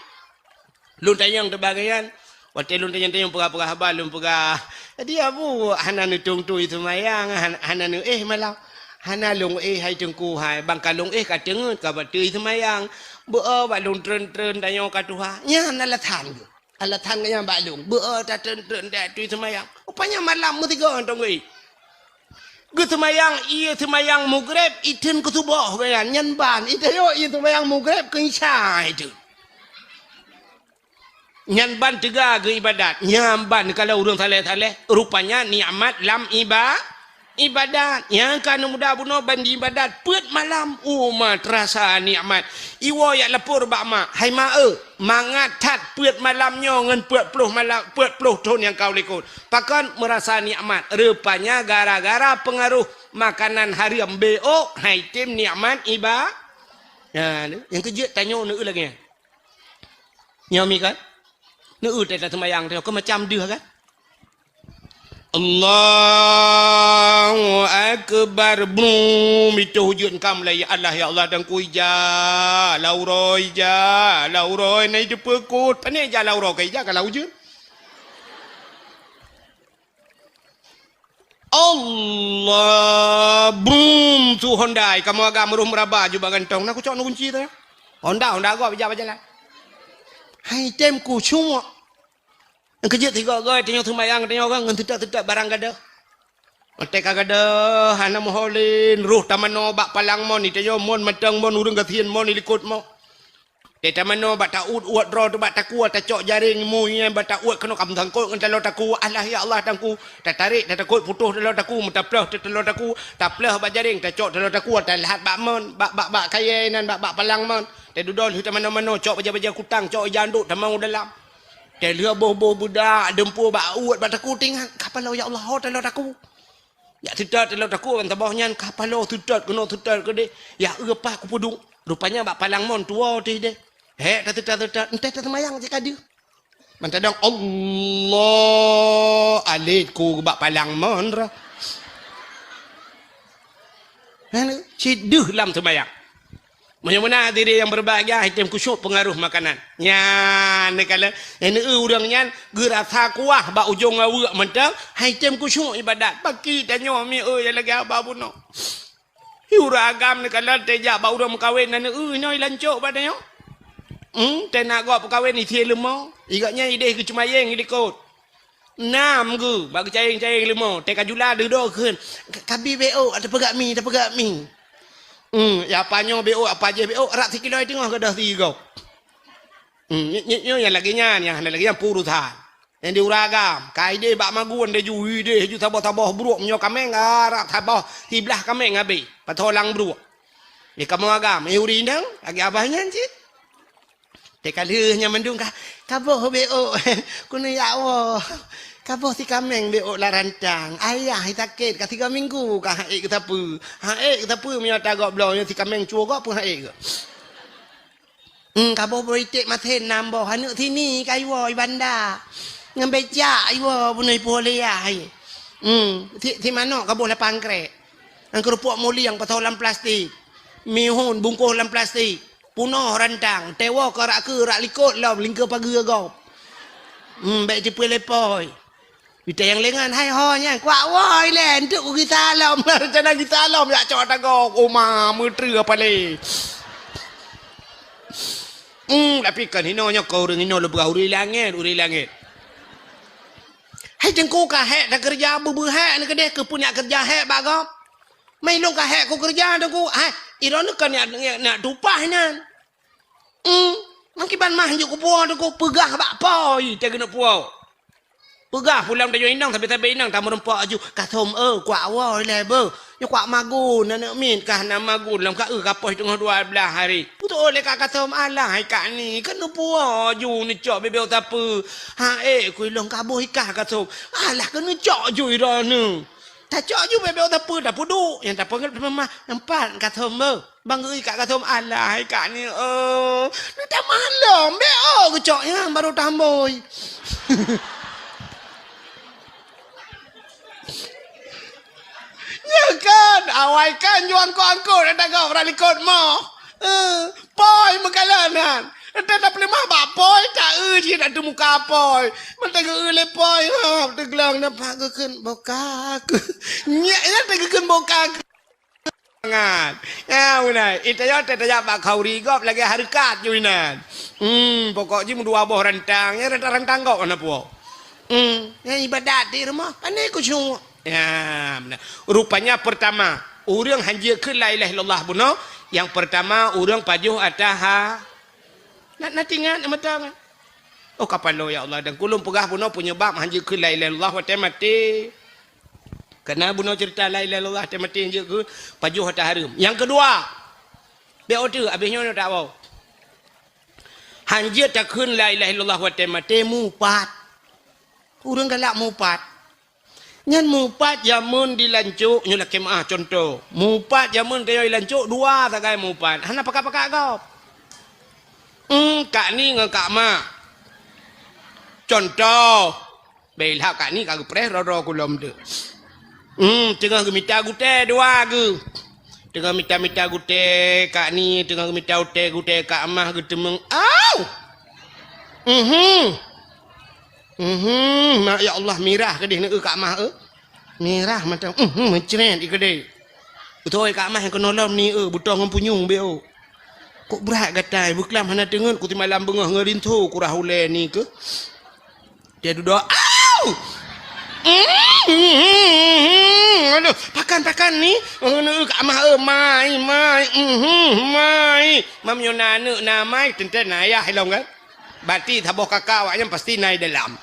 Lôn tanyong teubagayan, watée lôn tanyong-tanyong peugah-peugah haba lôn peugah, "Jadi Abu hana neutung-tung ie seumayang, han-, hana neuéh malam. Hana lôn éh hai teungku hai, bang ka lôn éh ka teungeut ka bateue ie seumayang. Beu bak lôn treun-treun tanyoe ka tuha." Nyan alasan geuh. Alasan geuh nyan bak lôn, beu tatreun-treun dek tui seumayang. Rupanya malam meusigoe tong geuh. Geuseumayang, ie seumayang mugreb, iteun keu suboh geuh nyan, nyan ban. Iteun yo ie seumayang mugreb keu isya iteun. Nyan ban teuga geuh ibadat. Nyan ban kalau ureuëng saleh-saleh, rupanya nikmat lam iba-, ibadat. Nyang ka neumuda bunoe ban jiibadat peuet malam, uma teurasa nikmat. Iwoe jak lapor bak mak, "Hai mak eu, mangat that peuet malam nyoe ngon peuet ploh malam, peuet ploh thon nyang ka u likot. Pakon meurasa nikmat? Rupanya gara-gara peungaroh makanan hareuem B O, hai tem nikmat iba." Nah, nyang keujeuet tanyoe neueu lagée nyan. Nyoe mi kan? Neueu teuka seumayang teuka macam deuh kan? Allahu Akbar. Brum, itu hujud kam lai Allah, ya Allah, dan ku ija, lauroi ija, lauroi nai deupeu kot. Pane ija lauroi ka ija ka laujeun. Allah, brum, su Honda, kamoe agam roh meuraba juba gantong. Na kucok na kunci tu. Honda, Honda agok bija bajalan. Hai tem kucok. Nyang keujeuet tiga goi tanyoe seumayang tanyoe kan ngon teutak-teutak barang gadoh. Watée ka gadoh hana meuholin, roh tamanoe bak palang mon, itanyoe mon mantong mon ureuëng gasien mon ilikot mon. Teutamanoe bak taut uet droe teuh bak takue tacok jaréng mu nyan bak taut keunoe ka meusangkot ngon taloe takue, "Alah ya Allah tangku." Tatarek tatakot putôh taloe takue, meutaplôh teuh taloe takue, taplôh bak jaréng tacok taloe takue, talhat bak mon, bak, bak, bak kayée nan, bak, bak palang mon. Tadudoe lheueh tamanoe-manoe cok baja-baja kutang, cok ija andok tamong u dalam. Talheueh boh-boh beudak deumpue bak uet bak takue tingat, "Kapaloe ya Allah ho taloe takue." Jak teutot lom takue ban saboh nyan, ka paloe teutot keunoe teutot keudeh. Ya eu pah kupeuduek. Rupanya bak palang mon tuwoe teuh deh. Hek tateutot-teutot, enteh taseumayang cit ka deuh. Mantadong Allah alet ku bak palang mon ra. Hana, cit deuh lam seumayang. Meunyoe meunan hadirin yang berbahagia, hai tem khusyuk pengaruh makanan. Nyan, neukalon, nyang neu ureuëng nyan geurasa kuah bak ujong aweuëk mantong, hai tem khusyuk ibadat. Baki tanyoe mi eu nyang lagée haba bunoe. Hi ureuëng agam neukalon teuh jak bak ureuëng meukawen na neu inoe lancok bak tanyoe. Hmm, teuh na gob peukawen isie leumo. Igat nyan ideh geuceumayeng ilikot. Nam geu, bak geucayeng-cayeng leumo, teuka jula dudoe kheun, "Ka-, kabi B O, tapeugah mi, tapeugah mi." Hmm, ya apa nyoe B O, apa jih B O, rab sikilo teungoh gadôh sigoe. Hmm, nyoe, nyoe, nyoe nyang lagée nyan, nyang hana lagée nyan peurusan. Nyang di ureuëng agam, ka ideh bak magun deh ju, ideh ju saboh-saboh bruek meunyoe kaméng, ah, rab saboh siblah kaméng habéh, patholang bruek. Di kamoe agam, eh, ureuëng inong, lagée abah nyan cit. Teuka lheueh nyan mandum ka, ka boh B O. Keuneuk jak woe. Ka boh si kaméng B O lam rantang. Ayah sakét ka tiga minggu ka han ék geusapeue. Han ék geusapeue meunyoe ta gob bloe nyoe si kaméng cuwoe gob peue han ék geuh. Hmm, ka boh beuiték masen nam boh. Aneuk sini ka iwoe i banda. Ngon becak iwoe bunoe ipuwoe lé yah. Hmm, si, si manok ka boh lapan krek. Ngon keurupuk mulieng pasoe lam plastik. Mihun bungkôh lam plastik. Punoh rantang, tewoe keu rak keu rak likot lom lingkeu pageue gob. Hmm, bék jipeue lé pôi. Ita nyang lengan hai ho nyan, kuak woi lé, entuk ku gisa lom, rencana gisa lom jak cok ata gob. Oma, meutreue apa lé? Hmm, tapi kan hino nyoe keu ureuëng hino leubeh ureuëng langét, ureuëng langét. Hai teungku ka hék takeureuja beubeue hék neukeudeh keu peue nyak keureuja hék bak gob. Mai lôn ka hék kukeureuja teungku, hai, iroe nyoe kan nyak, nyak, nyak tupah inan. Hmm, mangkiban mah hanjeuet kupuwoe teungku, peugah bak pôi teuh keuneuk puwoe. Peugah pulang tanyoe inong, sabe-sabe inong tameurumpok aju, "Ka thom eu, kuak woe ilée beuh. Nyoe kuak magun, aneuk miet kah na magun lom ka eu ka poh teungoh dua blaih hari." Beutôi lé ka, ka thom, "Alah hai kak ni, keuneuk puwoe aju neucok bebek sapeue." "Ha ék ku ilong ka boh ikah ka thom." "Alah keuneuk cok ju iroe nyoe." Tacok ju bebek sapeue, tapeuduek, nyang tapeugét teuma mah, "Nampak ka thom beuh." Bang geuyue kak gasom alah, hai kak ni, oh. Neutamah lom, B O geucok nyan baru tambôi. Nyan kan, awai kan ju angkot-angkot, ata gob rak likot moh. Eh, pôi meukalon nyan. Ata tapeuleumah bak pôi, ta eu cit ata muka pôi. Mantong geu lé pôi, ha, teuglong nampak geukheun boka. Nyak nyan teugeukheun boka. Mangat. Ya, beuna. Ita nyoe teutajak bak khauri gob lagée hareukat ju inan. Hmm, pokok jih meudua boh rantang, ya rantang-rantang gob hana puwoe. Hmm, ya ibadat di rumoh, pane khusyuk. Ya, beuna. Rupanya pertama, ureuëng hanjeuet kheun la ilaha illallah bunoe, yang pertama ureuëng pajoh ata ha. Na, na tingat mata kan? Oh, kapalo ya Allah, dan kulum peugah bunoe penyebab hanjeuet kheun la ilaha illallah watée maté. Karena bunoe cerita la ilaha illallah watée maté jeuet keu pajoh ata hareuem. Nyang keudua, bék oteuk abéh nyoe tak woe. Hanjeuet takheun la ilaha illallah watée maté mupat. Ureuëng galak mupat. Nyan mupat jameun di lancok nyoe lakée meuah contoh. Mupat jameun tanyoe di lancok dua sagai mupat. Hana pakat-pakat gob. Hmm, kak ni ngon kak mak. Contoh. Bela kak ni ka geupreh roro kulom tu. Hmm, teungoh geumita gutée dua geuh. Teungoh mita-mita gutée kak ni, teungoh geumita gutée-gutée kak mah geuteumeung. Au! Mhm. Mhm, ma ya Allah mirah keudeh neu kak mah eu. Mirah mantong. Mhm, mencret ikeudeh. Beutôi kak mah nyang keunolom ni eu, beutoh ngon punyueng be eu. Kok brat gatai, beuklam hana teungeut ku timalam beungoh ngon rinso kurah ulée ni keuh. Dia dudoe, "Au!" Aduh, pakan-pakan ni, aneuk amah eu, mai, mai, mhm, mai. Mam nyoe na aneuk na mai, teuntée na ayah ilong kan? Berarti saboh kakak awak nyan pasti na i dalam.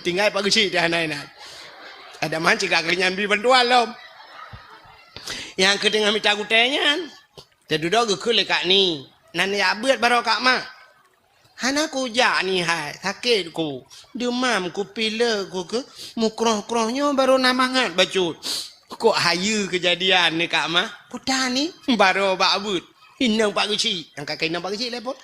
Tinggai pak geuchik teuh na inan. Ada man cigak keu nyan bi bantuan lom. Nyang keu teungoh mita gutée nyan, teududoe geukheun lé kak ni. Nan ya beuet baroe kak mak. Hana kujak ni hai, sakét ku. Deumam ku, pilek ku keu, mukroh-kroh nyoe barô na mangat bacut. Kok hayeue keujadian ni Kak Mah? Kuta ni barô bak beuet. Inong Pak Geuchik. Nyang ka keu inong Pak Geuchik lé pon.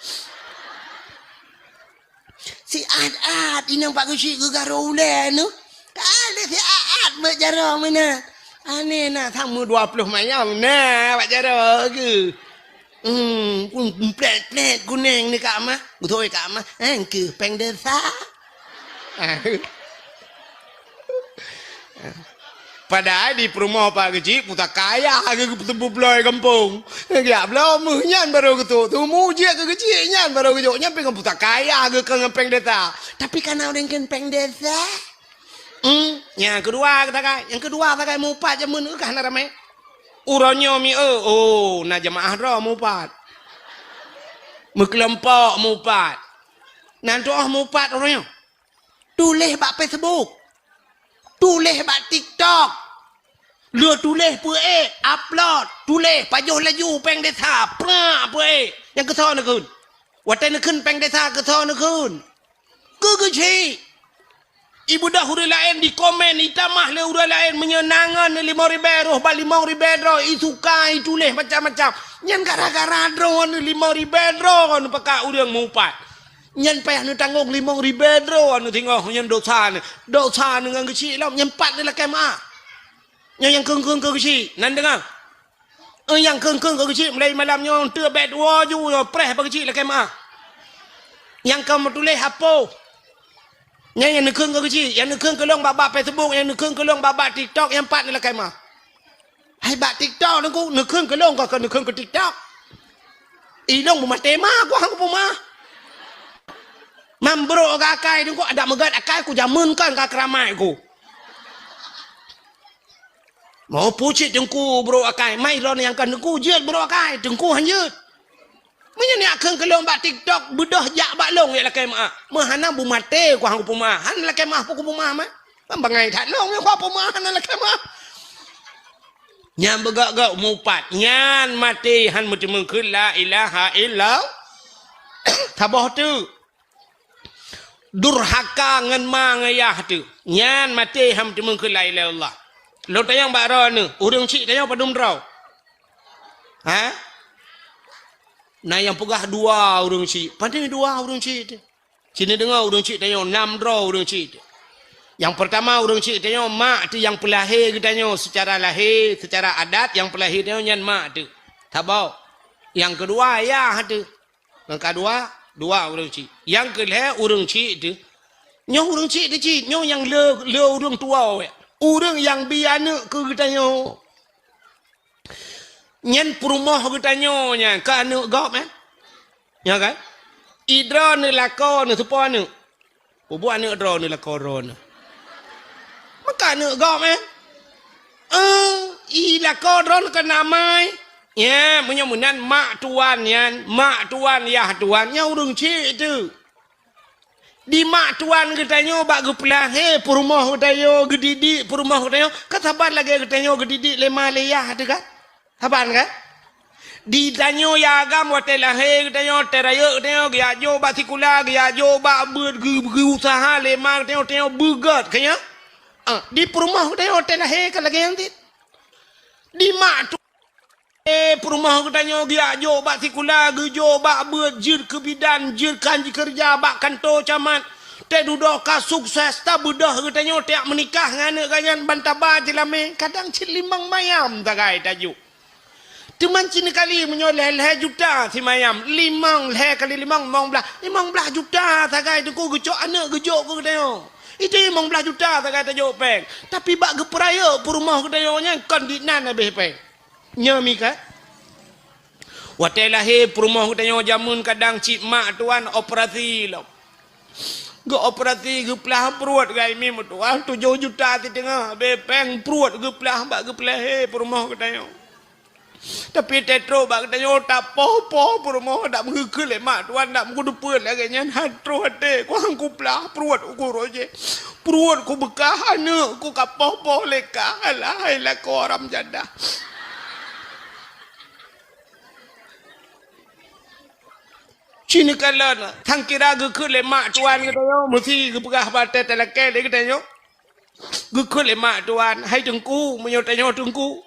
Siat-at inong Pak Geuchik geugarô ulèe nyoe. Ka lé siat-at bak jaroe meunan. Aneh na, sama dua ploh mayong na bak jaroe geuh. Hmm, pun plét-plét kunéng ni Kak Mah. Beutôi Kak Mah. Eh, keu péng desa. Padahai di peurumoh Pak Geuchik pusaka ayah geuh geupeuteupeu bloe gampông. Geujak bloe meuh nyan barô geutrok. Teumu jeuet keu Geuchik nyan barô geujok. Nyan pih ngon pusaka ayah geuh keu ngon péng desa. Tapi kana ureueng kheun péng desa. Hmm, nyang keudua sagai, nyang keudua sagai meuupat jameun, eu ka hana ramé. Uroe nyoe mi eu, oh, na jeumaáh droe meuupat. Meukeulompok meuupat. Na tuoh meuupat uroe nyoe. Tuléh bak Facebook. Tuléh bak TikTok. Lheueh tuléh peuék, upload, tuléh pajoh laju péng desa, prak peuék. Nyang keusoe neukheun. Watèe neukheun péng desa keusoe neukheun. Keu Geuchik. Ibeudôh ureueng laén dikomen, itamah lé ureueng laén meunyoe na ngon limong ribèe roh bak limong ribèe droe, isuka, ituléh macam-macam. Nyan gara-gara droeneuh limong ribèe droe neupakat ureueng meuupat. Nyan payah neutanggong limong ribèe droe neuh singoh nyan dosa neuh. Dosa neuh ngon Geuchik lom, nyan pat neulakèe meu'ah. Nyan nyang kheun-kheun keu Geuchik, nan deungö. Eh, nyang kheun-kheun keu Geuchik, mulai malam nyoe teuk bèk tuwoe ju nyoe preh bak Geuchik lakèe meu'ah. Nyang ka meutuléh apoh. Nyan nyang neukheun keu Geuchik, nyang neukheun keu lôn bak-bak Facebook, nyang neukheun keu lôn bak-bak TikTok, nyang pat neulakèe meu'ah. Hai bak TikTok Teungku, neukheun keu lôn ka, ka neukheun keu TikTok. Ilôn beumaté ma, ku han kupeumeu'ah. Mam brôk akai Teungku, adak meugöt akai ku jameun kan ka keuramat ku. Mau pucit Teungku brôk akai, mai lôn nyang ka Teungku jeuet brôk akai, Teungku han jeuet. Meunyoe neukheun keu lôn bak TikTok, beudôh jak bak lôn jak lakèe meu'ah. Meuhana beumaté ku han kupeumeu'ah, han lakèe meu'ah pun kupeumeu'ah mah. Kan bangai that lôn nyang kupeumeu'ah hana lakèe meu'ah. Nyan beugöt-göt meuupat, nyan maté han meuteumeung kheun la ilaha illallah. Saboh teuk. Durhaka ngon ma ngon yah teuh. Nyan maté han meuteumeung kheun la ilaha illallah. Lôn tanyong bak droeneuh, ureueng chik tanyoe padum droe? Ha? Na nyang peugah dua ureueng chik. Padum dua ureueng chik teuh? Ci neudeungoe ureueng chik tanyoe, nam droe ureueng chik teuh. Nyang peurtama ureueng chik tanyoe mak teuh nyang peulahé geutanyoe seucara lahé, seucara adat nyang peulahé tanyoe nyan mak teuh. Saboh. Nyang keudua yah teuh. Nyang keudua, dua ureueng chik. Nyang keulhèe ureueng chik teuh. Nyoe ureueng chik teuh cit, nyoe nyang le, le ureueng tuwoe. Ureueng nyang bi aneuk keu geutanyoe. Nyan peurumoh geutanyoe nyan, ka aneuk gob, eh? Nyo kan? I droeneuh lakoe neuh soe po aneuk? Peubuet aneuk droeneuh lakoe droeneuh. Meuka aneuk gob, eh? Eh, i lakoe droeneuh keu na amai. Nyan, meunyoe meunan mak tuan nyan, mak tuan, yah tuan, nyan ureueng chik teuh. Di mak tuan geutanyoe bak geupeulahé peurumoh geutanyoe, geudidik peurumoh geutanyoe, ka saban lagèe geutanyoe geudidik lé ma lé yah teuh kan? Saban kan? Di tanyoe ya agam watèe lahé geutanyoe, teuh rayeuk geutanyoe, geujak jok bak sikula, geujak jok bak beuet, geu-, geuuseuha lé ma geutanyoe, tanyoe beugöt, ka nyan? Ah, di peurumoh geutanyoe watèe lahé ka lagèe nyan cit. Di mak tu Eh, peurumoh geutanyoe geujak jok bak sikula, geujok bak beuet, jeuet keu bidan, jeuet kan jikeureuja bak kantô camat. Teuh dudoe ka sukses, tabeudôh geutanyoe tajak meunikah ngon aneuk geuh nyan ban taba jilamé, kadang cit limong mayam sagai tajok. Teuma cit neukali meunyoe lhèe-lhèe juta simayam, limong, lhèe kali limong, limong blaih, limong blaih juta sagai Teungku geucok aneuk geujok keu geutanyoe. Itu limong blaih juta sagai tajok péng. Tapi bak geupeurayeuk peurumoh geutanyoe nyan kon dinan habéh péng. Nyoe mi ka. Watèe lahé peurumoh geutanyoe jameun kadang cit mak tuan operasi lom. Geuoperasi geuplah pruet gai mi meutuah tujoh juta siteungoh, habéh péng pruet geuplah bak geupeulahé peurumoh geutanyoe. Tapi teutrok bak geutanyoe tapoh-poh peurumoh dak meugeukheun lé mak tuan dak meugeudeupeue lagèe nyan han troh até kuang kuplah pruet uku roh jih. Pruet kubeukah aneuk ku kapoh-poh lé kah, alah hai lakoe haram jadah. Ci neukalon, sangkira geukheun lé mak tuan geutanyoe, meusi geupeugah bak watèe talakèe lé geutanyoe. Geukheun lé mak tuan, "Hai Teungku, meunyoe tanyoe Teungku,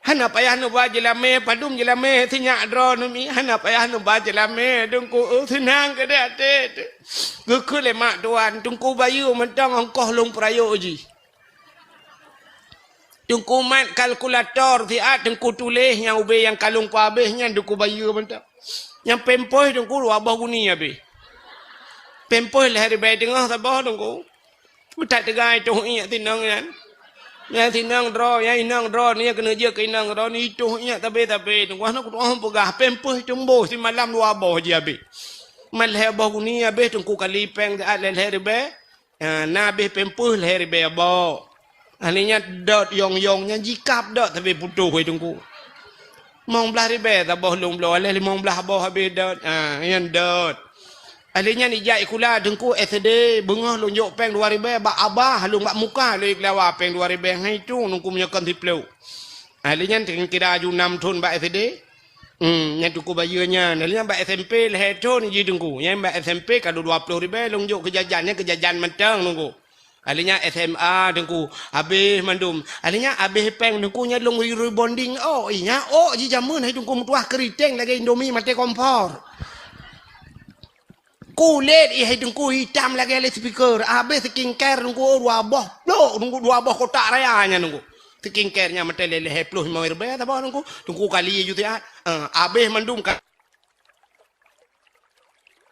hana payah neuba jeulamé, padum jeulamé sinyak droeneuh mi, hana payah neuba jeulamé Teungku, eu, seunang keudéh até teuh." Geukheun lé mak tuan, "Teungku bayeue mantong ongkoh lôn peurayeuk jih." Teungku mat kalkulator siat, Teungku tuléh nyang ubé nyang ka lôn peuhabéh nyan Teungku bayeue mantong. Nyang pampers Teungku dua boh guni habéh. Pampers lhèe ribèe teungoh saboh Teungku. Meutat teuga itoh iék sinong nyan. Nyang sinong droe, nyang inong droe, nyang keuneuk jeuet keu inong droe, itoh iék sabe-sabe Teungku. Hana kutu'oh peugah, pampers teumboh simalam dua boh jih habéh. Mat lhèe boh guni habéh Teungku kali péng siat lhèe-lhèe ribèe. Ha, na habéh pampers lhèe ribèe boh. Ahli nyan dot yong-yong nyan jikab dot sabe putôh, wahé Teungku. Limong blaih ribèe saboh lôn bloe, lhèe limong blaih boh habéh dot. Ha, nyan dot. Ahli nyan ijak sikula Teungku S D, beungoh lôn jok péng dua ribèe bak abah, lôn bak muka lôn ikeulawa péng dua ribèe, hai tu Teungku meunyoe kon siplôh. Ahli nyan kira aju nam thôn bak S D. Hmm, nyan Teungku bayeue nyan. Lheuh nyan bak S M P lhèe thôn jih Teungku. Nyan bak S M P ka dua ploh ribèe lôn jok keu jajan, nyan keu jajan mantong Teungku. Lheuh nyan S M A Teungku, habéh mandum. Lheuh nyan habéh péng Teungku nyan lôn rebonding ôk. Ih, nyan ôk jih jameun hai Teungku meutuah keuriteng lagèe Indomie maté kompor. Kulét ih hai Teungku itam lagèe loudspeaker. Habéh skincare Teungku dua boh plôk, Teungku dua boh kotak raya nyan Teungku. Skincare nyan meuteulée lhèe ploh limong ribèe saboh Teungku. Teungku kali ju siat. Eh, habéh mandum ka.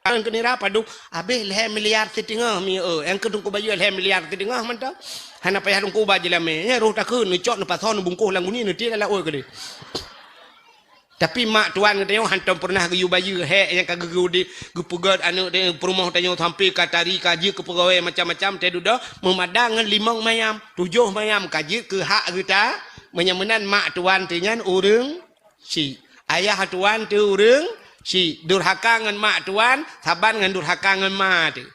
Kan keu nira padum, habéh lhèe miliar siteungoh mi, eh. Nyang keu Teungku bayeue lhèe miliar siteungoh mantong. Hana payah Teungku ba jeulamé. Nyan roh takheun, neucok, neupasoe, neubungkoh lam guni, neutiek lam laôt keudéh. Tapi mak tuan geutanyoe hantom peureunah geuyue bayeue hék nyang ka geugeude, geupeugét aneuk di peurumoh tanyoe sampoe ka tari, ka jeuet keu peugawée macam-macam, teududoe meumadang ngon limong mayam, tujoh mayam ka jeuet keu hak geuta. Meunyoe meunan mak tuan teuh nyan ureuëng syiek, ayah tuan teuh ureuëng syiek, durhaka ngon mak tuan saban ngon durhaka ngon ma teuh.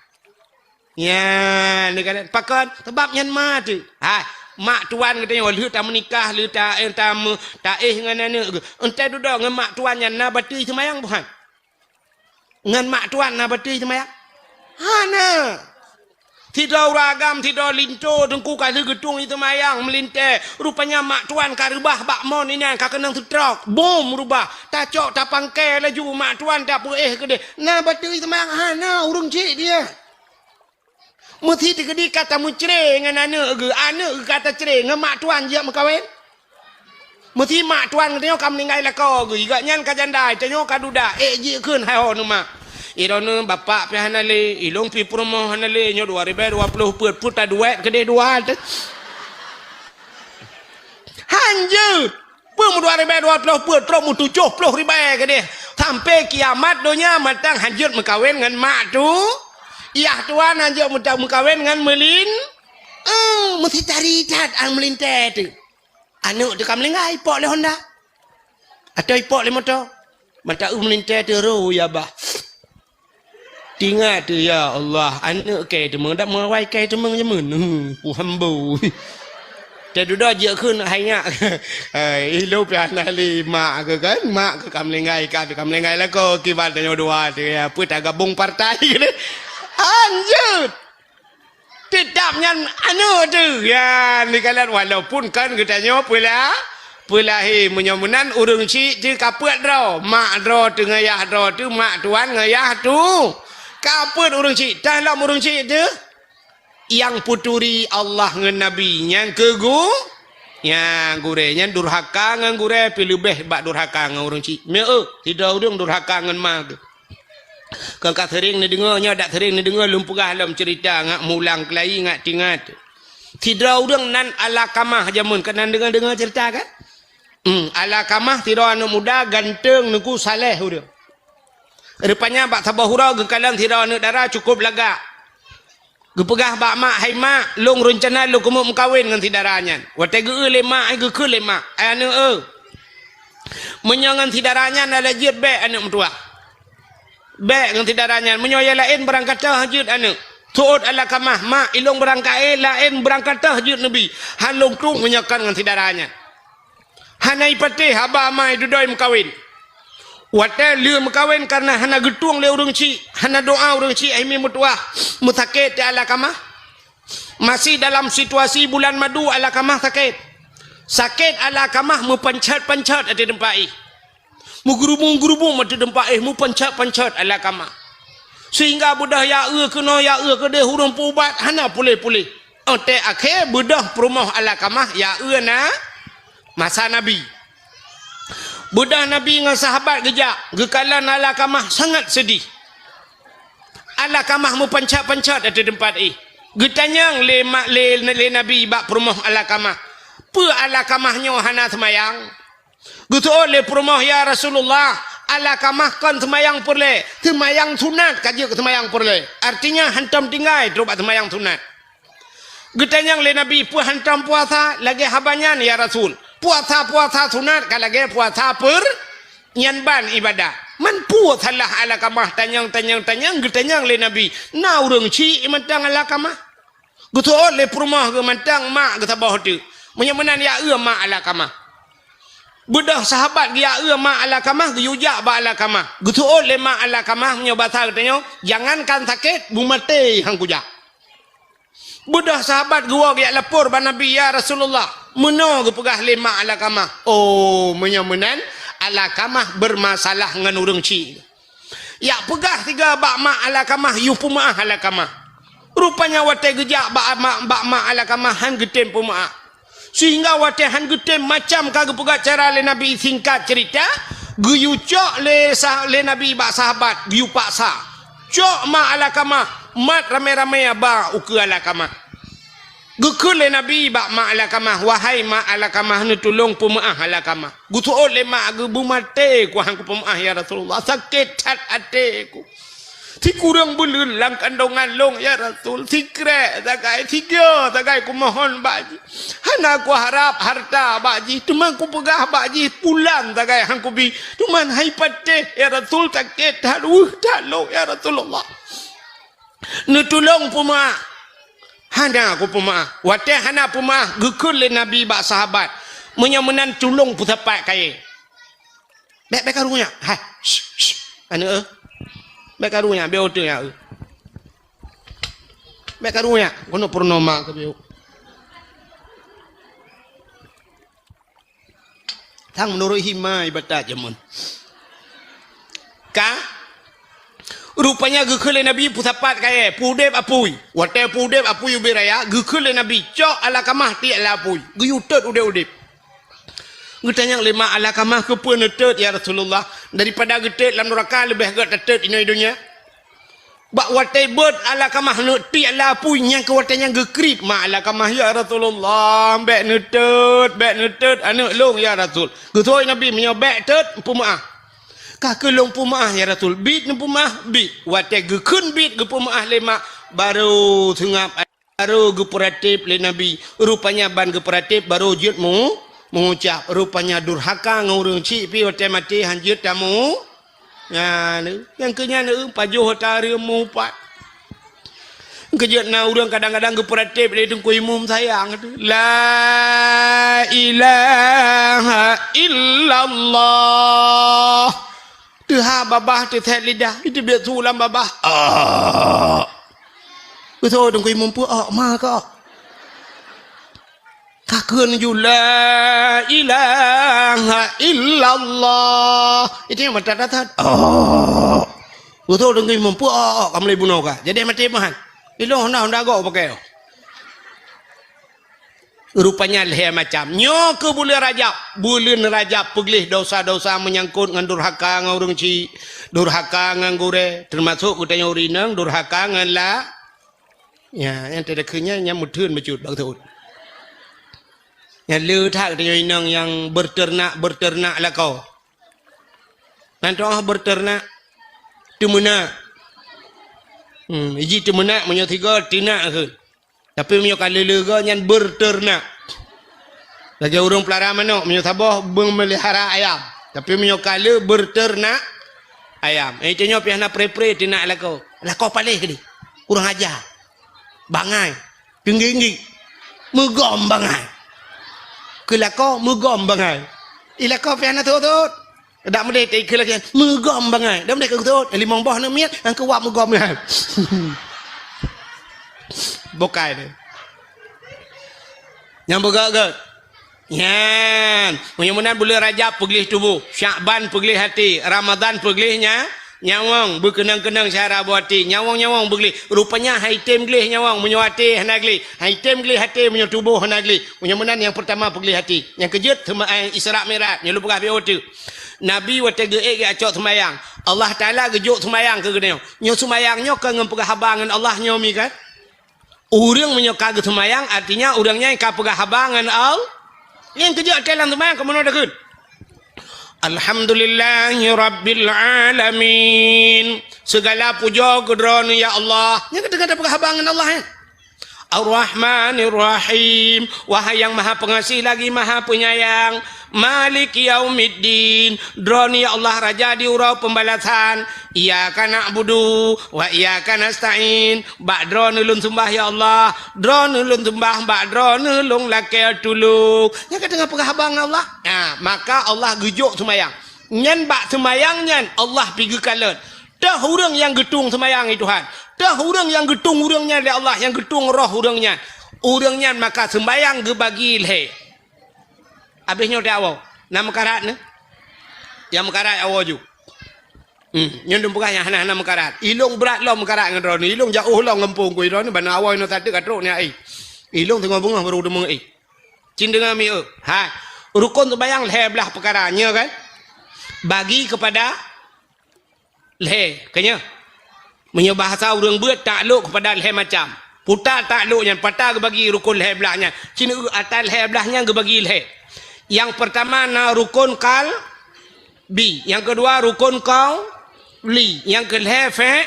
Nyan, neukalon pakon? Sabab nyan ma teuh. Hai, mak tuan geutanyoe lheueh tameunikah, lheueh ta-, eh, tameu-, taéh ngon aneuk geuh. Enteuk dudoe ngon mak tuan nyan na batui seumayang buhan? Ngon mak tuan na batui seumayang? Hana. Sidroe ureuëng agam, sidroe linto Teungku ka lheueh geutueng seumayang meulintée. Rupanya mak tuan ka reubah bak mon inan ka keunong seutrok. Bom reubah. Tacok tapangkai laju mak tuan tapeuéh keudéh. Na batui seumayang? Hana, ureuëng syiek dia. Meusi teukeudi ka tameucre ngon aneuk geuh, aneuk geuh ka tacre ngon mak tuan jeuet meukawen. Meusi mak tuan geutanyoe ka meuninggai lakoe geuh, gobnyan ka janda, tanyoe ka duda, ék jikheun hai ho neumak. Droeneuh bapak pih hana lé, ilôn pih peurumoh hana lé, nyoe dua ribèe dua ploh peuet, peuet taduek keudéh dua teuh. Hanjeuet! Peue meudua ribèe dua ploh peuet, trok meutujoh ploh ribèe keudéh. Sampoe kiamat donya mantong hanjeuet meukawen ngon mak tu. Yah tuan hanjeuet meuta-, meukawen ngon meulin. Eh, meusi tari that an meulintée teuh. Aneuk teuh ka meulinggai, ipok lé honda. Atau ipok lé moto. Mantong eu meulintée teuh ro ya bah. Tingat tu, ya Allah, aneuk kèe teumeng, dak meuwai kèe teumeng jameun. Hmm, puhambo. Teududoe jeuet kheun hai nyak. Hai, ilôn pih hana lé mak keuh kan, mak keuh ka meulinggai, ka, ka meulinggai lakoe, kiban tanyoe dua tu, ya, peue tagabong partai keuh. Hanjeuet. Teutap nyan aneuk teuh. Ya, neukalon walaupun kan geutanyoe peula-, peulahé. Meunyoe meunan ureuëng syiek teuh ka peuet droe. Mak droe teuh ngon yah droe teuh, mak tuan ngon yah tu. Ka peuet ureuëng syiek, tah lom ureuëng syiek teuh. Nyang peuturi Allah ngon Nabi, nyang keu gu-, nyang gurée, nyan durhaka ngon gurée, pih leubeh bak durhaka ngon ureuëng syiek. Meu, sidroe ureuëng durhaka ngon ma geuh. Kon ka seuring neudeungoe, nyoe dak seuring neudeungoe lôn peugah lom ceurita ngat mulang keulayi ngat tingat. Sidroe ureuëng nan Alakamah jameun, keunan deungoe-deungoe ceurita kan? Hmm, Alakamah sidroe aneuk muda ganteng Teungku saleh ureuëng. Rupanya bak saboh uroe geukalon sidroe aneuk dara cukup lagak. Geupeugah bak mak, "Hai mak, lôn reuncana lôn keumeung meukawen ngon si dara nyan." Watée geu-eu lé mak, ai geukheun lé mak, "Ai aneuk eu, meunyoe ngon si dara nyan hana jeuet, bék aneuk meutuwah. Bék ngon si dara nyan, meunyoe nyang laén beurangkat toh jeuet aneuk." Seuôt Alakamah, "Mak, ilôn beurangkat, eh, laén beurangkat toh jeuet neubi. Han lôn tueng meunyoe kon ngon si dara nyan." Hana ipatéh haba ma idudoe meukawen. Watée lheueh meukawen kareuna hana geutueng lé ureuëng chik, hana doá ureuëng chik, akhé meutuwah, meusakét teuh Alakamah. Masih dalam situasi bulan madu Alakamah sakét. Sakét Alakamah meupanchat-panchat ateueh teumpat éh. Meugeurubung-geurubung ateueh teumpat éh, meupanchat-panchat Alakamah. Sehingga beudôh ya eu keunoe, ya eu keudeh, ureuëng peuubat hana puléh-puléh. Óh tée akhé beudôh peurumoh Alakamah ya eu na masa Nabi. Beudôh Nabi ngon sahabat geujak, geukalon Alakamah sangat seudeh. Alakamah meupanchat-panchat ateueh teumpat éh. Geutanyong lé ma-, lé, lé Nabi bak peurumoh Alakamah, "Peue Alakamah nyoe hana seumayang?" Geuseuôt lé peurumoh, "Ya Rasulullah, Alakamah kon seumayang peureulée, seumayang sunat ka jeuet keu seumayang peureulée. Artinya hantom tinggai trok bak seumayang sunat." Geutanyong lé Nabi, "Peue hantom puasa lagée haba nyan, ya Rasul? Puasa-puasa sunat ka lagée puasa peur-, nyan ban ibadah." Man peue salah Alakamah? Tanyong, tanyong, tanyong, geutanyong lé Nabi. Na ureuëng chik mantong Alakamah. Geuseuôt lé peurumoh geuh mantong mak geuh saboh teuk. Meunyoe meunan ya eu mak Alakamah. Beudôh sahabat geuya eu mak Alakamah, geuyue jak bak Alakamah. Geuseuôt lé mak Alakamah, meunyoe basa geutanyoe, jangankan sakét, beumaté han kujak. Beudôh sahabat geuwoe geujak lapor bak Nabi, "Ya Rasulullah, meunoe geupeugah lé mak Alakamah." Oh, meunyoe meunan, Alakamah beurmasalah ngon ureuëng chik. Jak peugah sigoe bak mak Alakamah, yue peumeuáh Alakamah. Rupanya watée geujak bak mak, bak mak Alakamah han geutem peumeuáh. Sehingga watée han geutem, macam ka geupeugah cara lé Nabi, singkat ceurita, geuyue cok lé sah-, lé Nabi bak sahabat, geuyue paksa. Cok mak Alakamah, mat ramé-ramé ba ukeue Alakamah. Geukheun lé Nabi bak mak Alakamah, "Wahai mak Alakamah, neutulông peumeuáh Alakamah." Geuseuôt lé mak, "Geubeumaté ku han kupeumeuáh, ya Rasulullah. Sakét that até ku. Sikureueng buleuen lam kandongan lôn, ya Rasul. Sikrek sagai, sigoe sagai kumohon bak jih. Hana kuharab hareuta bak jih, teuma kupeugah bak jih pulan sagai han kubi. Teuma hai patéh, ya Rasul, sakét that, weueh that lôn, ya Rasulullah. Neutulông peumeuáh." Hana kupeumeuáh. Watée hana peumeuáh, geukheun lé Nabi bak sahabat, "Meunyoe meunan, tulông peusapat kayée." "Bék, bék karu nyak. Hai, shh, shh, aneuëk, eh. Bék karu nyak, biôh uteuen nyak, eh. Bék karu nyak, keuneuk peurunoe ma keu biôh." Sang meunurot hima ibatat jameun. Ka? Rupanya geukheun lé Nabi peusapat kayée, peuudeb apui. Watée peuudeb apui ubé raya, geukheun lé Nabi, "Cok Alakamah tiek lam apui." Geuyue tôt udeb-udeb. Geutanyong lé mak Alakamah, "Keupeue neutot, ya Rasulullah? Daripada geutot lam nuraka leubeh gét tatot inoe donya." Bak watée beuet Alakamah neuk tiek lam apui, nyang keu watée nyan geukriet mak Alakamah, "Ya Rasulullah, bék neutot, bék neutot aneuëk lôn, ya Rasul." Geutanyong Nabi, "Meunyoe bék tot, peumeuáh." "Ka keuh lôn peumeuáh, ya Rasul." "Biet neupeumeuáh?" "Biet." Watée geukheun biet geupeumeuáh lé mak, barô seungab. Barô geupeuratéb lé Nabi. Rupanya ban geupeuratéb barô jeuet mu-, meuucap. Rupanya durhaka ngon ureuëng chik pih watée maté han jeuet tamu. Nyan, nyang keu nyan, eh, pajoh ata reuem mupat. Keujeuet na ureuëng kadang-kadang geupeuratéb lé Teungku Imum sayang tu. La ilaha illallah. Teuhah babah teuthet lidah, iteubiet su lam babah. Ah. Beutôi Teungku Imum peuok ma ka. Ka kheun ju, "La ilaha illallah." Itu nyang mata datat. Oh. Beutôi Teungku Imum peuok ka mulai bunoe ka. Jadi maté meuhan. Ilong honda, honda gok pakai. Rupanya lhée macam. Nyoe keuh buleuen Rajab. Buleuen Rajab peugleh dosa-dosa meunyangkot ngon durhaka ngon ureuëng chik, durhaka ngon gurée, teumasok geutanyoe ureuëng inong durhaka ngon la-, ya, nyang teudeukheun nyan, nyang meutheun bacut bak teuôt. Nyang le that geutanyoe inong nyang beuteunak-beuteunak lakoe. Nan toh beuteunak, teumeunak. Hmm, iji teumeunak meunyoe sigoe teunak kheun. Tapi meunyoe ka le-le goe nyan beuteunak. Lagée ureuëng peulara manok, meunyoe saboh beumeulihara ayam. Tapi meunyoe ka le beuteunak ayam. Eh, tanyoe pih hana pre-pre teunak lakoe. Lakoe paléh keudeh. Kurang aja. Bangai. Teunggik-nggik. Meugom bangai. Keu lakoe meugom bangai. Eh, lakoe pih hana thot-thot. Dak meudeh teuka lagèe meugom bangai. Dak meudeh ka geutot, limong boh aneuk miet, nyang keu wak meugom nyan. Bukai deh. Nyang beugèt-gèt. Nyan, meunyoe meunan buleuen Rajab peugleh tuboh, Syakban peugleh até, Ramadhan peugleh nya, nyawöng, beukeunong-keunong syedara boh até, nyawöng-nyawöng beugleh. Rupanya han item gleh nyawöng meunyoe até hana gleh, han item gleh até meunyoe tuboh hana gleh. Meunyoe meunan nyang peurtama peugleh até. Nyang keujeuet teuma, eh, Isra Mi'raj, nyoe lôn peugah beu teuk. Nabi watèe geuék geucok seumayang, Allah Taala geujok seumayang keu geutanyoe. Nyoe seumayang nyoe ka ngon peugah haba ngon Allah nyoe mi kan? Ureuëng meunyoe ka geuseumayang, artinya ureuëng nyan ka peugah haba ngon Allah. Nyang keujeuet watèe lam seumayang ka meunoe takheun, "Alhamdulillahi rabbil alamin." Segala pujoe keu Droeneuh ya Allah. Nyang ka teungoh tapeugah haba ngon Allah, eh. Ar-Rahmanir Rahim, wahai nyang maha peungaséh lagi maha peunyayang. Maliki yaumiddin, Droeneuh ya Allah raja di uroe peubalasan. Iyyaka na'budu wa iyyaka nasta'in, bak Droeneuh lôn seumbah ya Allah, Droeneuh lôn seumbah, bak Droeneuh lôn lakèe tulông. Nyang ka teungoh peugah haba ngon Allah. Nah, maka Allah geujok seumayang. Nyan bak seumayang nyan Allah pi geukalon. Teuh ureuëng nyang geutueng seumayang, ya Tuhan. Teuh ureuëng nyang geutueng ureuëng nyan lé Allah, nyang geutueng roh ureuëng nyan. Ureuëng nyan maka seumayang geubagi lhèe. Abéh nyoe teuh awoe. Na meukarat nyoe? Nyang meukarat awoe ju. Hmm, nyoe dum peugah nyang hana-hana meukarat. Ilông brat lom meukarat ngon droeneuh. Ilông jauh lom gampông ku droeneuh, ban awoe nyoe sateuk ka trok nyan ai. Ilông teungoh beungoh baru deungoe ai. Cit deungoe mi eu. Hai. Rukon seumayang lhèe blaih peukara, nyoe kan? Bagi keupada lhèe, ka nyoe. Meunyoe bahasa ureuëng beuet, taklok keupada lhèe macam. Peue taklok nyan, pat geubagi rukon lhèe blaih nyan. Cit eu ata lhèe blaih nyan geubagi lhèe. Nyang peurtama na rukon kalbi, nyang keudua rukon qauli, nyang keulhèe fi',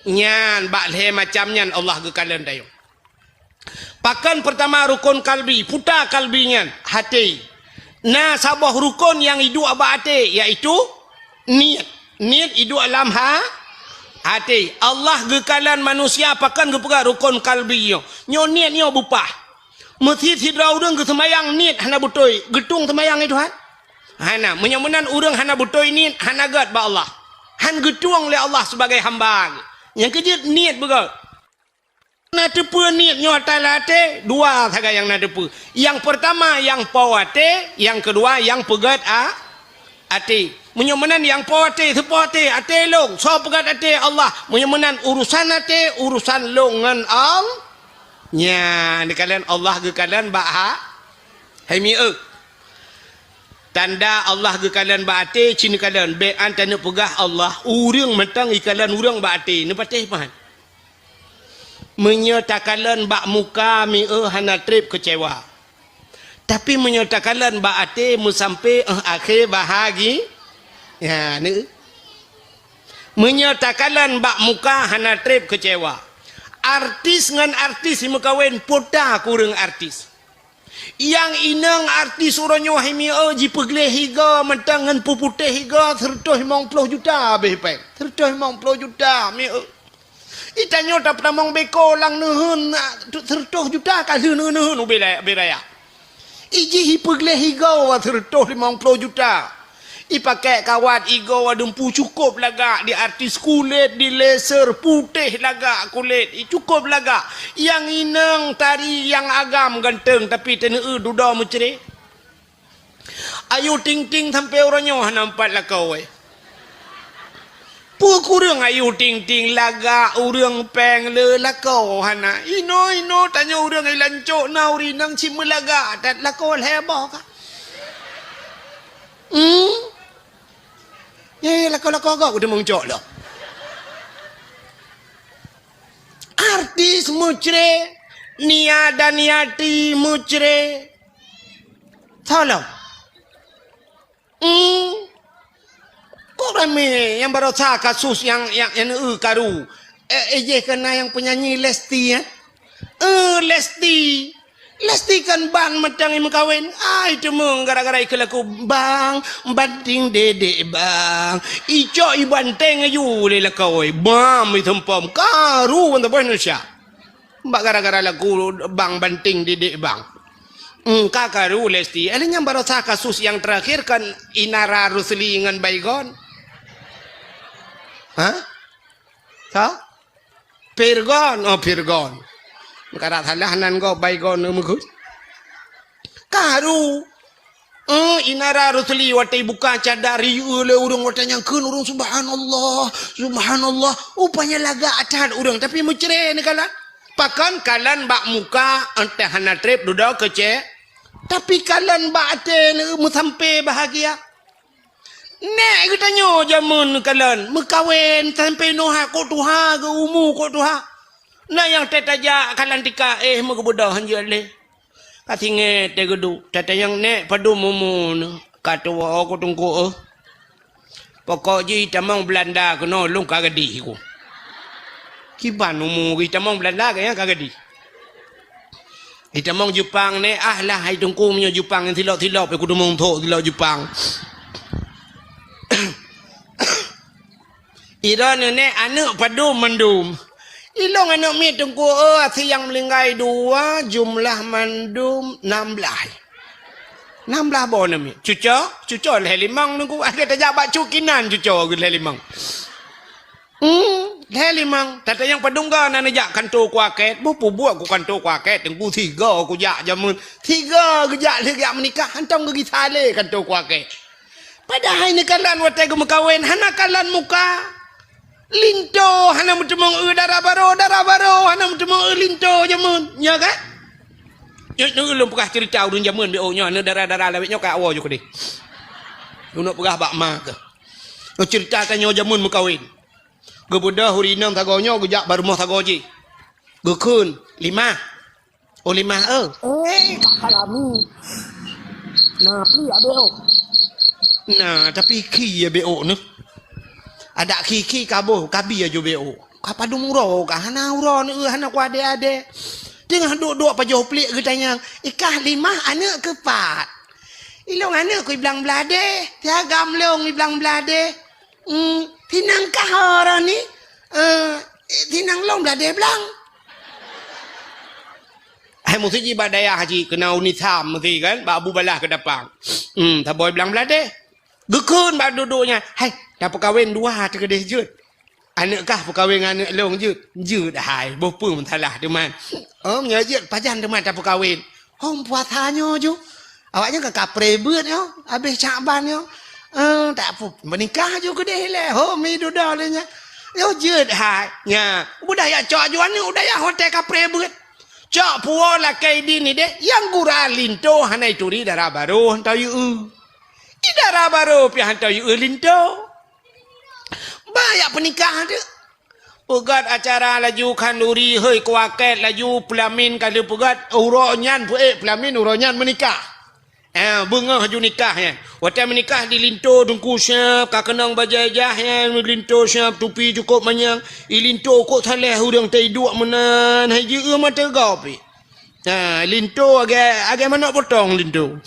nyan bak lhèe macam nyan Allah geukalon tanyoe. Pakon peurtama rukon kalbi, peue kalbi nyan? Até. Na saboh rukon nyang iduek bak até, yaitu niet. Niet iduek lam ha-, até. Allah geukalon manusia pakon geupeugah rukon kalbi nyoe. Nyoe niet nyoe beupah. Meusit sidroe ureuëng geuseumayang niet hana beutôi, geutueng seumayang nyan Tuhan? Hana. Meunyoe meunan ureuëng hana beutôi niet, hana gèt bak Allah. Han geutueng lé Allah sibagai hamba. Nyang keujeuet niet beugèt. Na teupeue niet nyoe ata lam até, dua sagai nyang na teupeue. Nyang peurtama nyang po até, nyang keudua nyang peugèt a-, até. Meunyoe meunan nyang po até, seupo até, até lôn, soe peugèt até? Allah. Meunyoe meunan urusan até, urusan lôn ngon Allah. Nyan, geukalon Allah geukalon bak ha-, hai mi eu. Tanda Allah geukalon bak até, cit neukalon. Bèk an taneuk peugah Allah, ureuëng mantong ikalon ureuëng bak até. Neupatéh pahan. Meunyoe takalon bak muka mi eu hana trép keucewa. Tapi meunyoe takalon bak até meusampé, eh, akhé bahagi-, ya, ni. Meunyoe takalon bak muka hana trép keucewa. Artis ngon artis imeukawen, peue ta kureueng artis. Nyang inong artis uroe nyoe hai mi eu jipeugleh igoe mantong ngon peuputéh igoe, seureutôh limong ploh juta abéh péng. Seureutôh limong ploh juta mi eu. Itanyoe tapeutamong beko lam neuheun, ah, tu, seureutôh juta ka lheueh neuheun ubé la-, ubé raya. Ijih ipeugleh igoe seureutôh limong ploh juta. Ipakék kawat igoe dumpu cukôp lagak, di artis kulét, di laser, putéh lagak kulét, i cukôp lagak. Nyang inong tari nyang agam ganteng, tapi teuneu dudoe meucré. Ayu Ting Ting sampoe uroe nyoe hana meupat lakoe. Peue kureueng Ayu Ting Ting lagak ureuëng péng le lakoe hana. Inoe-inoe tanyoe ureuëng i lancok na ureuëng inong cit meulagak that lakoe lhèe boh ka. Hmm? Nyan lakoe-lakoe gob keuteumong cok lom. Artis meucré, Nia Daniati meucré. Tolong. Hmm. Kok ramé nyang barosa kasus nyang, nyang, nyang eu karu. Eh, eh, jih keu na nyang penyanyi Lesti, eh? Eh, Lesti. Lesti kan ban mantong imeukawen. Ai, teuma gara-gara ikeu lakoe, "Bang, banting dedek, Bang." Icok ibanteng aju lé lakoe. Bam, itumpom. Karu ban saboh Indonesia. Bak gara-gara lagu bang banting didik bang. Hmm, ka karu Lesti. Eh, nyang barosa kasus nyang terakhir kan Inara Rusli ngon Baygon. Hah? Sa? Pirgon, oh Pirgon. Kada salah nan gob Baygon meukeue. Karu. Eh, Inara Rusli watée buka cadar riyeue lé ureuëng watée nyang kheun ureuëng subhanallah, subhanallah. Rupanya lagak that ureuëng tapi meucre ni kalan. Pakon kalan bak muka entah hana treb dudoe keucek. Tapi kalan bak até meusampe bahagia. Nek geutanyoe jameun kalon meukawen sampoe noe kok tuha geu umu kok tuha. Na nyang teutajak kalan tika eh meugeubeudoh hanjeuet lé. Ka singet teuh geuduek, tatanyong nek padum umu neuh. Ka tuwoe ku teungku eh. Pokok jih tamong Belanda keunoe lôn ka gadih ku. Kiban umu jih tamong Belanda keu nyang ka gadih. Itamong Jepang neh, ah lah hai teungku meunyoe Jepang nyang silop-silop, eh, kudeungoe thok silop Jepang. Ira neunek aneuk padum mandum. Ilong aneuk miet teungku, oh, asie nyang meulinggai dua, jumlah mandum nam blaih. Nam blaih boh aneuk miet. Cuco, cuco lhèe limong teungku, akhé tajak bak cut kinan cuco lhèe limong. Hmm, lhèe limong. Tatanyong padum ga na neujak kanto kuakét. Beupubuet ku kanto kuakét, teungku sigo kujak jameun. Sigo geujak lheueh geujak meunikah, hantom geugisa lé kanto kuakét. Padahai neukalon watèe geumeukawen, hana kalon muka. Linto hana meuteumong eu dara barô, dara barô hana meuteumong eu linto jameun. Nya kan? Nyoe, nyoe lôn peugah cerita ureueng jameun B O nyoe, aneuk dara-dara lawét nyoe ka awoe ju keudeh. Lôn peugah bak ma keuh. Nyoe cerita tanyoe jameun meukawen. Geubeudôh ureueng inong sagoe nyoe geujak bak rumoh sagoe jih. Geukheun, "Limah." "Oh, Limah, eu." "Eh, Kak Lami. Nah, pli abéh oh." Nah, tapi khi ya B O nyoe. Adak khi-khi kaboh, kabi aju B O. Ka padum uroe ka, hana uroe nyoe, hana kuadé-adé. Teungoh duek-duek pajoh pliek geutanyong, "Ikah Limah aneuk keu pat?" "Ilong aneuk ku iblang bladé, si agam long iblang bladé." Hmm, tinang kah ora ni? Eh, tinang long bladé blang. Hai musti jih bak dayah jih keunoe unisam mesti kan, bak Abu Balah Keudapang. Hmm, saboh iblang bladé. Geukheun bak duek-duek nyan, "Hai, tapeukawen dua teukeudeh jeuet. Aneuk kah peukawen ngon aneuk long jeuet?" "Jeuet hai, boh peue masalah teuma." "Oh, meunyoe jeuet pajan teuma tapeukawen?" Hom puasa nyoe ju. Awaknyan ka kapreh beuet nyoe, habéh Syakban nyoe. Eh, tak pu-, meunikah ju keudeh ilée. Hom i dudoe lé nyan. Nyoe jeuet hai. Nya, udah ya cok ju aneuk, udah ya hotel kapreh beuet. Cok puwoe lakée di ni deh, nyang gura linto hana ituri dara barô hantom yue. Di dara barô pih hantom yue linto. Ba yak peunikah tu. Peugét acara laju khanduri, hei kuakét laju peulamin ka lheueh peugét, uroe nyan peuék peulamin uroe nyan meunikah. Eh, beungoh ju nikah nyan. Watée meunikah di linto teungku siab, ka keunong bajée jah nyan, linto siab tupi cukôp manyang. I linto kok saléh ureueng teuiduek meunan, hai jieu mata gop. Ha, linto agée, agée manok potong linto.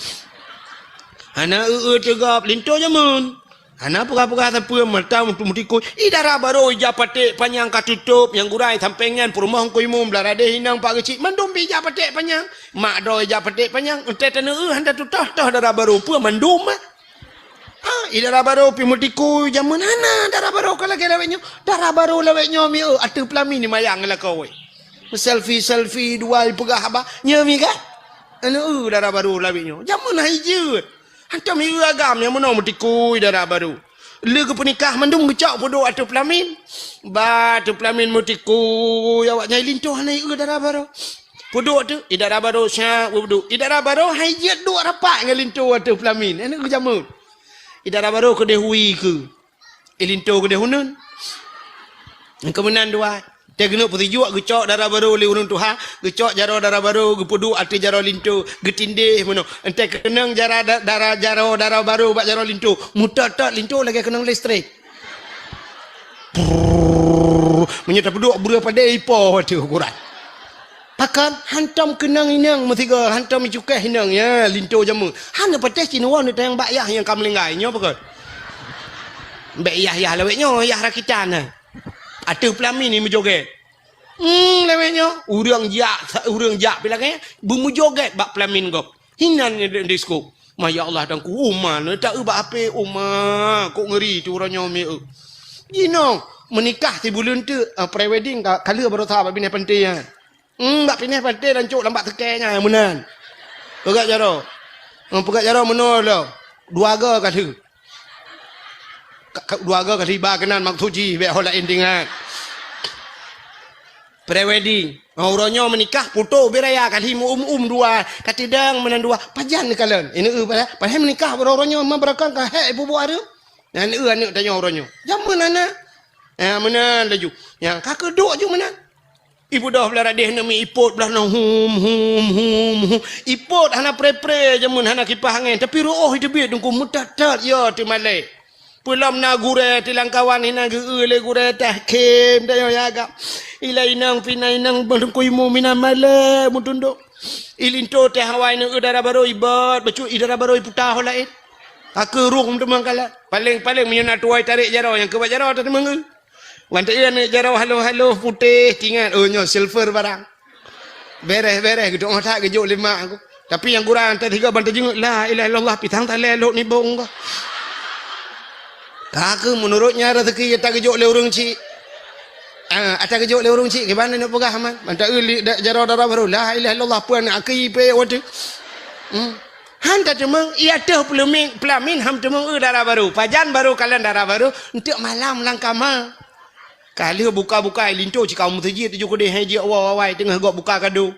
Hana eu-eu teugop linto jameun. Hana peugah-peugah sapeue mata meutikui. I dara barô ija paték panyang ka tutôp, nyang gura i sampéng nyan peurumoh Teungku Imum, blah radeh inong Pak Geuchik, mandum pi ija paték panyang. Mak droe ija paték panyang, entée taneu eu hana tutoh-toh dara barô peue mandum ah. Ha, i dara barô pi meutikui jameun hana dara barô ka lagée lawét nyoe. Dara barô lawét nyoe mi eu ateueh peulamin ni mayang lakoe. Selfie-selfie dua ipeugah haba. Nyoe mi kan? Anu eu dara barô lawét nyoe. Jameun hai jeuet. Hantom i eu agam nyang meunoe meutikui dara barô. Lé geupeunikah mandum geucok peuduek ateueh peulamin. Ba ateueh peulamin meutikui awaknyan linto hana i eu dara barô. Peuduek tu, i dara barô syak peuduek. I dara barô hai jeuet duek rapat ngon linto ateueh peulamin. Anu eu jameun. I dara barô keudeh hui keu. I linto keudeh uneun. Keumeunan dua. Teuh geuneuk peusijuek geucok dara barô lé ureueng tuha, geucok jaroe dara barô, geupeuduek ateueh jaroe linto, geutindéh meunoe. Entée keunong jara da-, dara jaroe dara barô bak jaroe linto, meutot-tot linto lagée keunong listrik. Prrrr. Meunyoe tapeuduek breueh padé ipo ateueh ukuran. Pakon hantom keunong inong meusigoe, hantom icukéh inong, ya, linto jameun. Hana patéh cit neuwoe neutanyong bak yah nyang ka meulinggai, nyoe pakon? Bék yah-yah lawét nyoe, yah rakitan, ha. Ateueh peulamin ni meujogét. Hmm, lawét nyoe, ureueng jak, ureueng jak pi lagée, beumeujogét bak peulamin gob. Hinan nyan di, diskop. Ma ya Allah, Teungku, uma nyoe ta eu bak ape, uma, kok ngeuri tu uroe nyoe meu. Jinoe, meunikah sibuleuen teuk, ah, pre-wedding ka, ka lheueh baroesa bak binéh panté nyan. Hmm, bak binéh panté dan cok lam bak seukée nyan meunan. Peugah jaroe. Hmm, peugah jaroe meunoe lom. Dua go ka lheueh. Ka, ka, dua go ka lheueh iba keunan maksud jih, bék ho laén teuingat. Pre-wedding. Ha, uroe nyoe meunikah, putôh ubé raya ka lheueh meu-um-um dua, ka teudong meunan dua. Pajan neukalon. Ini eu padahai, padahai meunikah uroe-uroe nyoe ma beurakang ka hék ibu-bu areuem. Nyan eu aneuk tanyoe uroe nyoe. Jameun hana. Ha, meunan laju. Nyang ka keuduek ju meunan. Ibeudôh blah radeh neumi ipot blah nyoe hum, hum, hum, hum. Ipot hana pre-pre jameun hana kipah angén, tapi reuôh iteubiet Teungku meutat-tat ya teumalée. Peulom na gurée tilangkawan hinan geu-eu lé gurée tah khém dayoe yaga. Ilai inong pih na inong beureukuimu mina malée meutundok. Ilinto teh awai neu dara barô ibot, bacut i dara barô iputa ho laén. Ka keurueng teuma kala. Paléng-paléng meunyoe na tuwai tarek jaroe nyang keubat jaroe tateumeung. Wan teu aneuk jaroe haloh-haloh putéh tingat, oh nyoe silver barang. Bereh-bereh geutu'oh that geujok lé mak aku. Tapi nyang kurang teuh tiga ban teujingeuk, "La ilaha illallah, pisang talé lok nibong ka." Ka keuh meunurot nyan rezeki ata geujok lé ureueng chik. Ah, ata geujok lé ureueng chik, kiban neuk peugah man. Mantap eu li, da, jaroe dara barô, "La ilaha illallah, peue aneuk aki ipe watèe." Hmm. Han tateumeung, iya teuh peulamin, peulamin han teumeung eu dara barô. Pajan barô kalon dara barô, enteuk malam lam kama. Ka lheueh buka-buka linto cit ka u meuseujid tujoh keudeh hai jeuet awai-awai teungoh gob buka kado.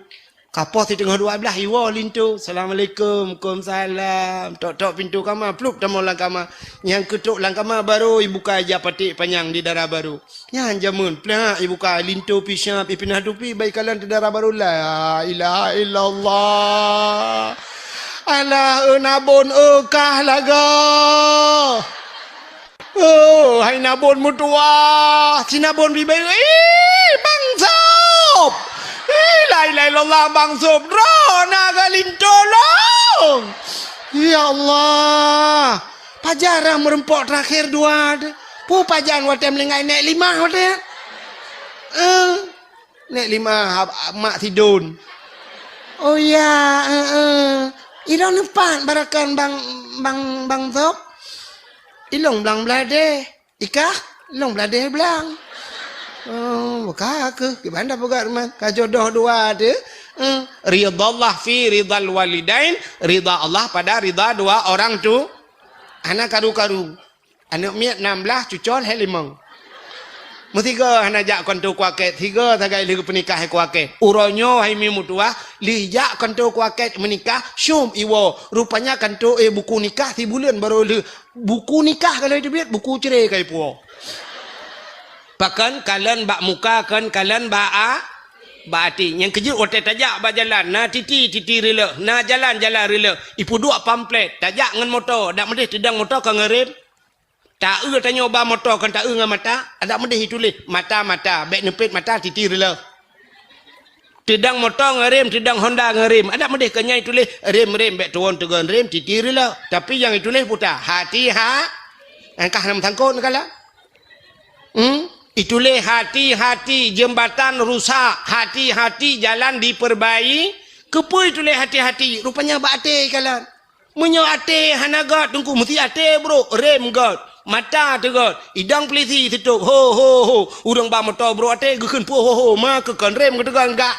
Ka poh siteungoh dua blaih iwoe linto. "Assalamualaikum." "Waalaikumsalam." Tok-tok pintoe kama, plup tamong lam kama. Nyang keutok lam kama barô ibuka ija paték panyang di dara barô. Nyan jameun, plak ibuka linto pih siap, ipinah tupi bak ikalon teu dara barô. La ilaha illallah. Alah, eu nabon, eu kah lagoe. Oh, hai nabon meutuwah, si nabon bibeu, ih, Bang Sop! Ih, la ilaha illallah, Bang Sop, droeneuh ka linto lôn! Ya Allah, pajan rhah meureumpok teurakhir dua teuh. Peue pajan watèe meuninggai nèk limah watèe? Eh. Nèk limah, ab-, ab-, mak sidon. Oh ya, eh, eh. Ilôn neupat barakan bang, bang, bang Sop. Ilôn blang bladeh. Ikah, ilôn bladeh blang. Oh, ka keuh. Kiban dah peugah ruman. Ka jodoh dua teuh. Eh, ridallah fi ridal walidain. Ridha Allah pada ridha dua orang tu. Hana karu-karu. Aneuk miet nam blaih, cucol hai limong. Meusigoe hana jak kantô kuakét, sigoe sagai lheueh geupeunikah hai kuakét. Uroe nyoe hai mi meutuwah, lheueh jak kantô kuakét meunikah, syom iwoe. Rupanya kantô, eh, buku nikah sibuleuen barô lheueh. Buku nikah ka lheueh teubiet, buku cre ka ipuwoe. Pakon kalon bak muka, kon kalon bak a-, bak até. Nyang keujeuet watèe tajak bak jalan, na titi, titi reuleuh, na jalan, jalan reuleuh. Ipeuduek pamflet, tajak ngon moto, dak meudeh teudong moto ka ngon rem. Taeu tanyoe ba moto kon taeu ngon mata, adak meudeh ituléh mata-mata, bèk neupet mata titi reuleuh. Teudong moto ngon rem, teudong Honda ngon rem, adak meudeh kon nyan ituléh rem-rem, bèk tuwon teugon rem titi reuleuh. Tapi nyang ituléh puta, hati ha, angkah nam sangkot neukala. Hmm? Ituléh hati-hati, jembatan rusak, hati-hati, jalan diperbai-, keupeue ituléh hati-hati? Rupanya bak até kalon. Meunyoe até hana gèt, Teungku, meusti até brôk, rem gèt, mata teuh gèt, idong peulisi sitôb, ho, ho, ho. Ureueng ba moto brôk até geukheun peue ho, ho, ma keu kon rem geuteugon gak.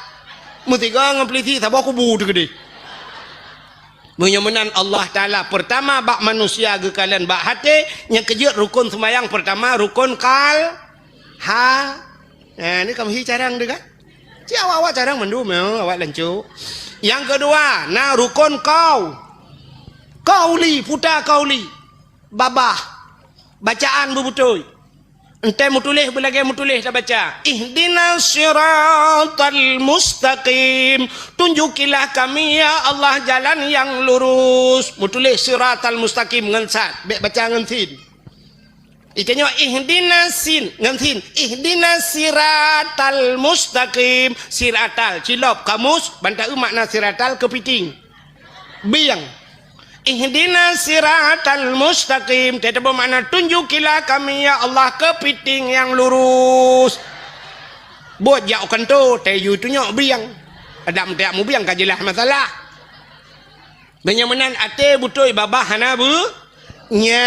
Meusigoe ngon peulisi saboh kubu teuh keudeh. Meunyoe meunan Allah Taala, peurtama bak manusia geukalon bak até, nyang keujeuet rukon seumayang peurtama rukon kal-, ha, Nah, ni kamoe hi carông teuh kan? Cit awak-awak carông mandum, ya, awak lancôk. Nyang keudua, na rukon kau. Kauli, puta kauli. Babah. Bacaan beubeutôi. Enteuk meutuléh beulagèe meutuléh tabaca. Ihdinas siratal mustaqim. Tunjukilah kami, ya Allah, jalan yang lurus. Meutuléh siratal mustaqim ngon sad. Bèk baca ngon sin. Itanyoe ihdinas sin, ngon sin. Ihdinas siratal mustaqim. Siratal, cilop, kamus, ban taeu makna siratal keupiting. Bieng. Ihdinas siratal mustaqim. Teutabeuet makna tunjukilah kami, ya Allah, keupiting nyang lurus. Buet jak u kantô, tayue tunyok bieng. Adak meutajak mubieng ka jeulaih masalah. Meunyoe meunan até beutôi babah hana beu nya.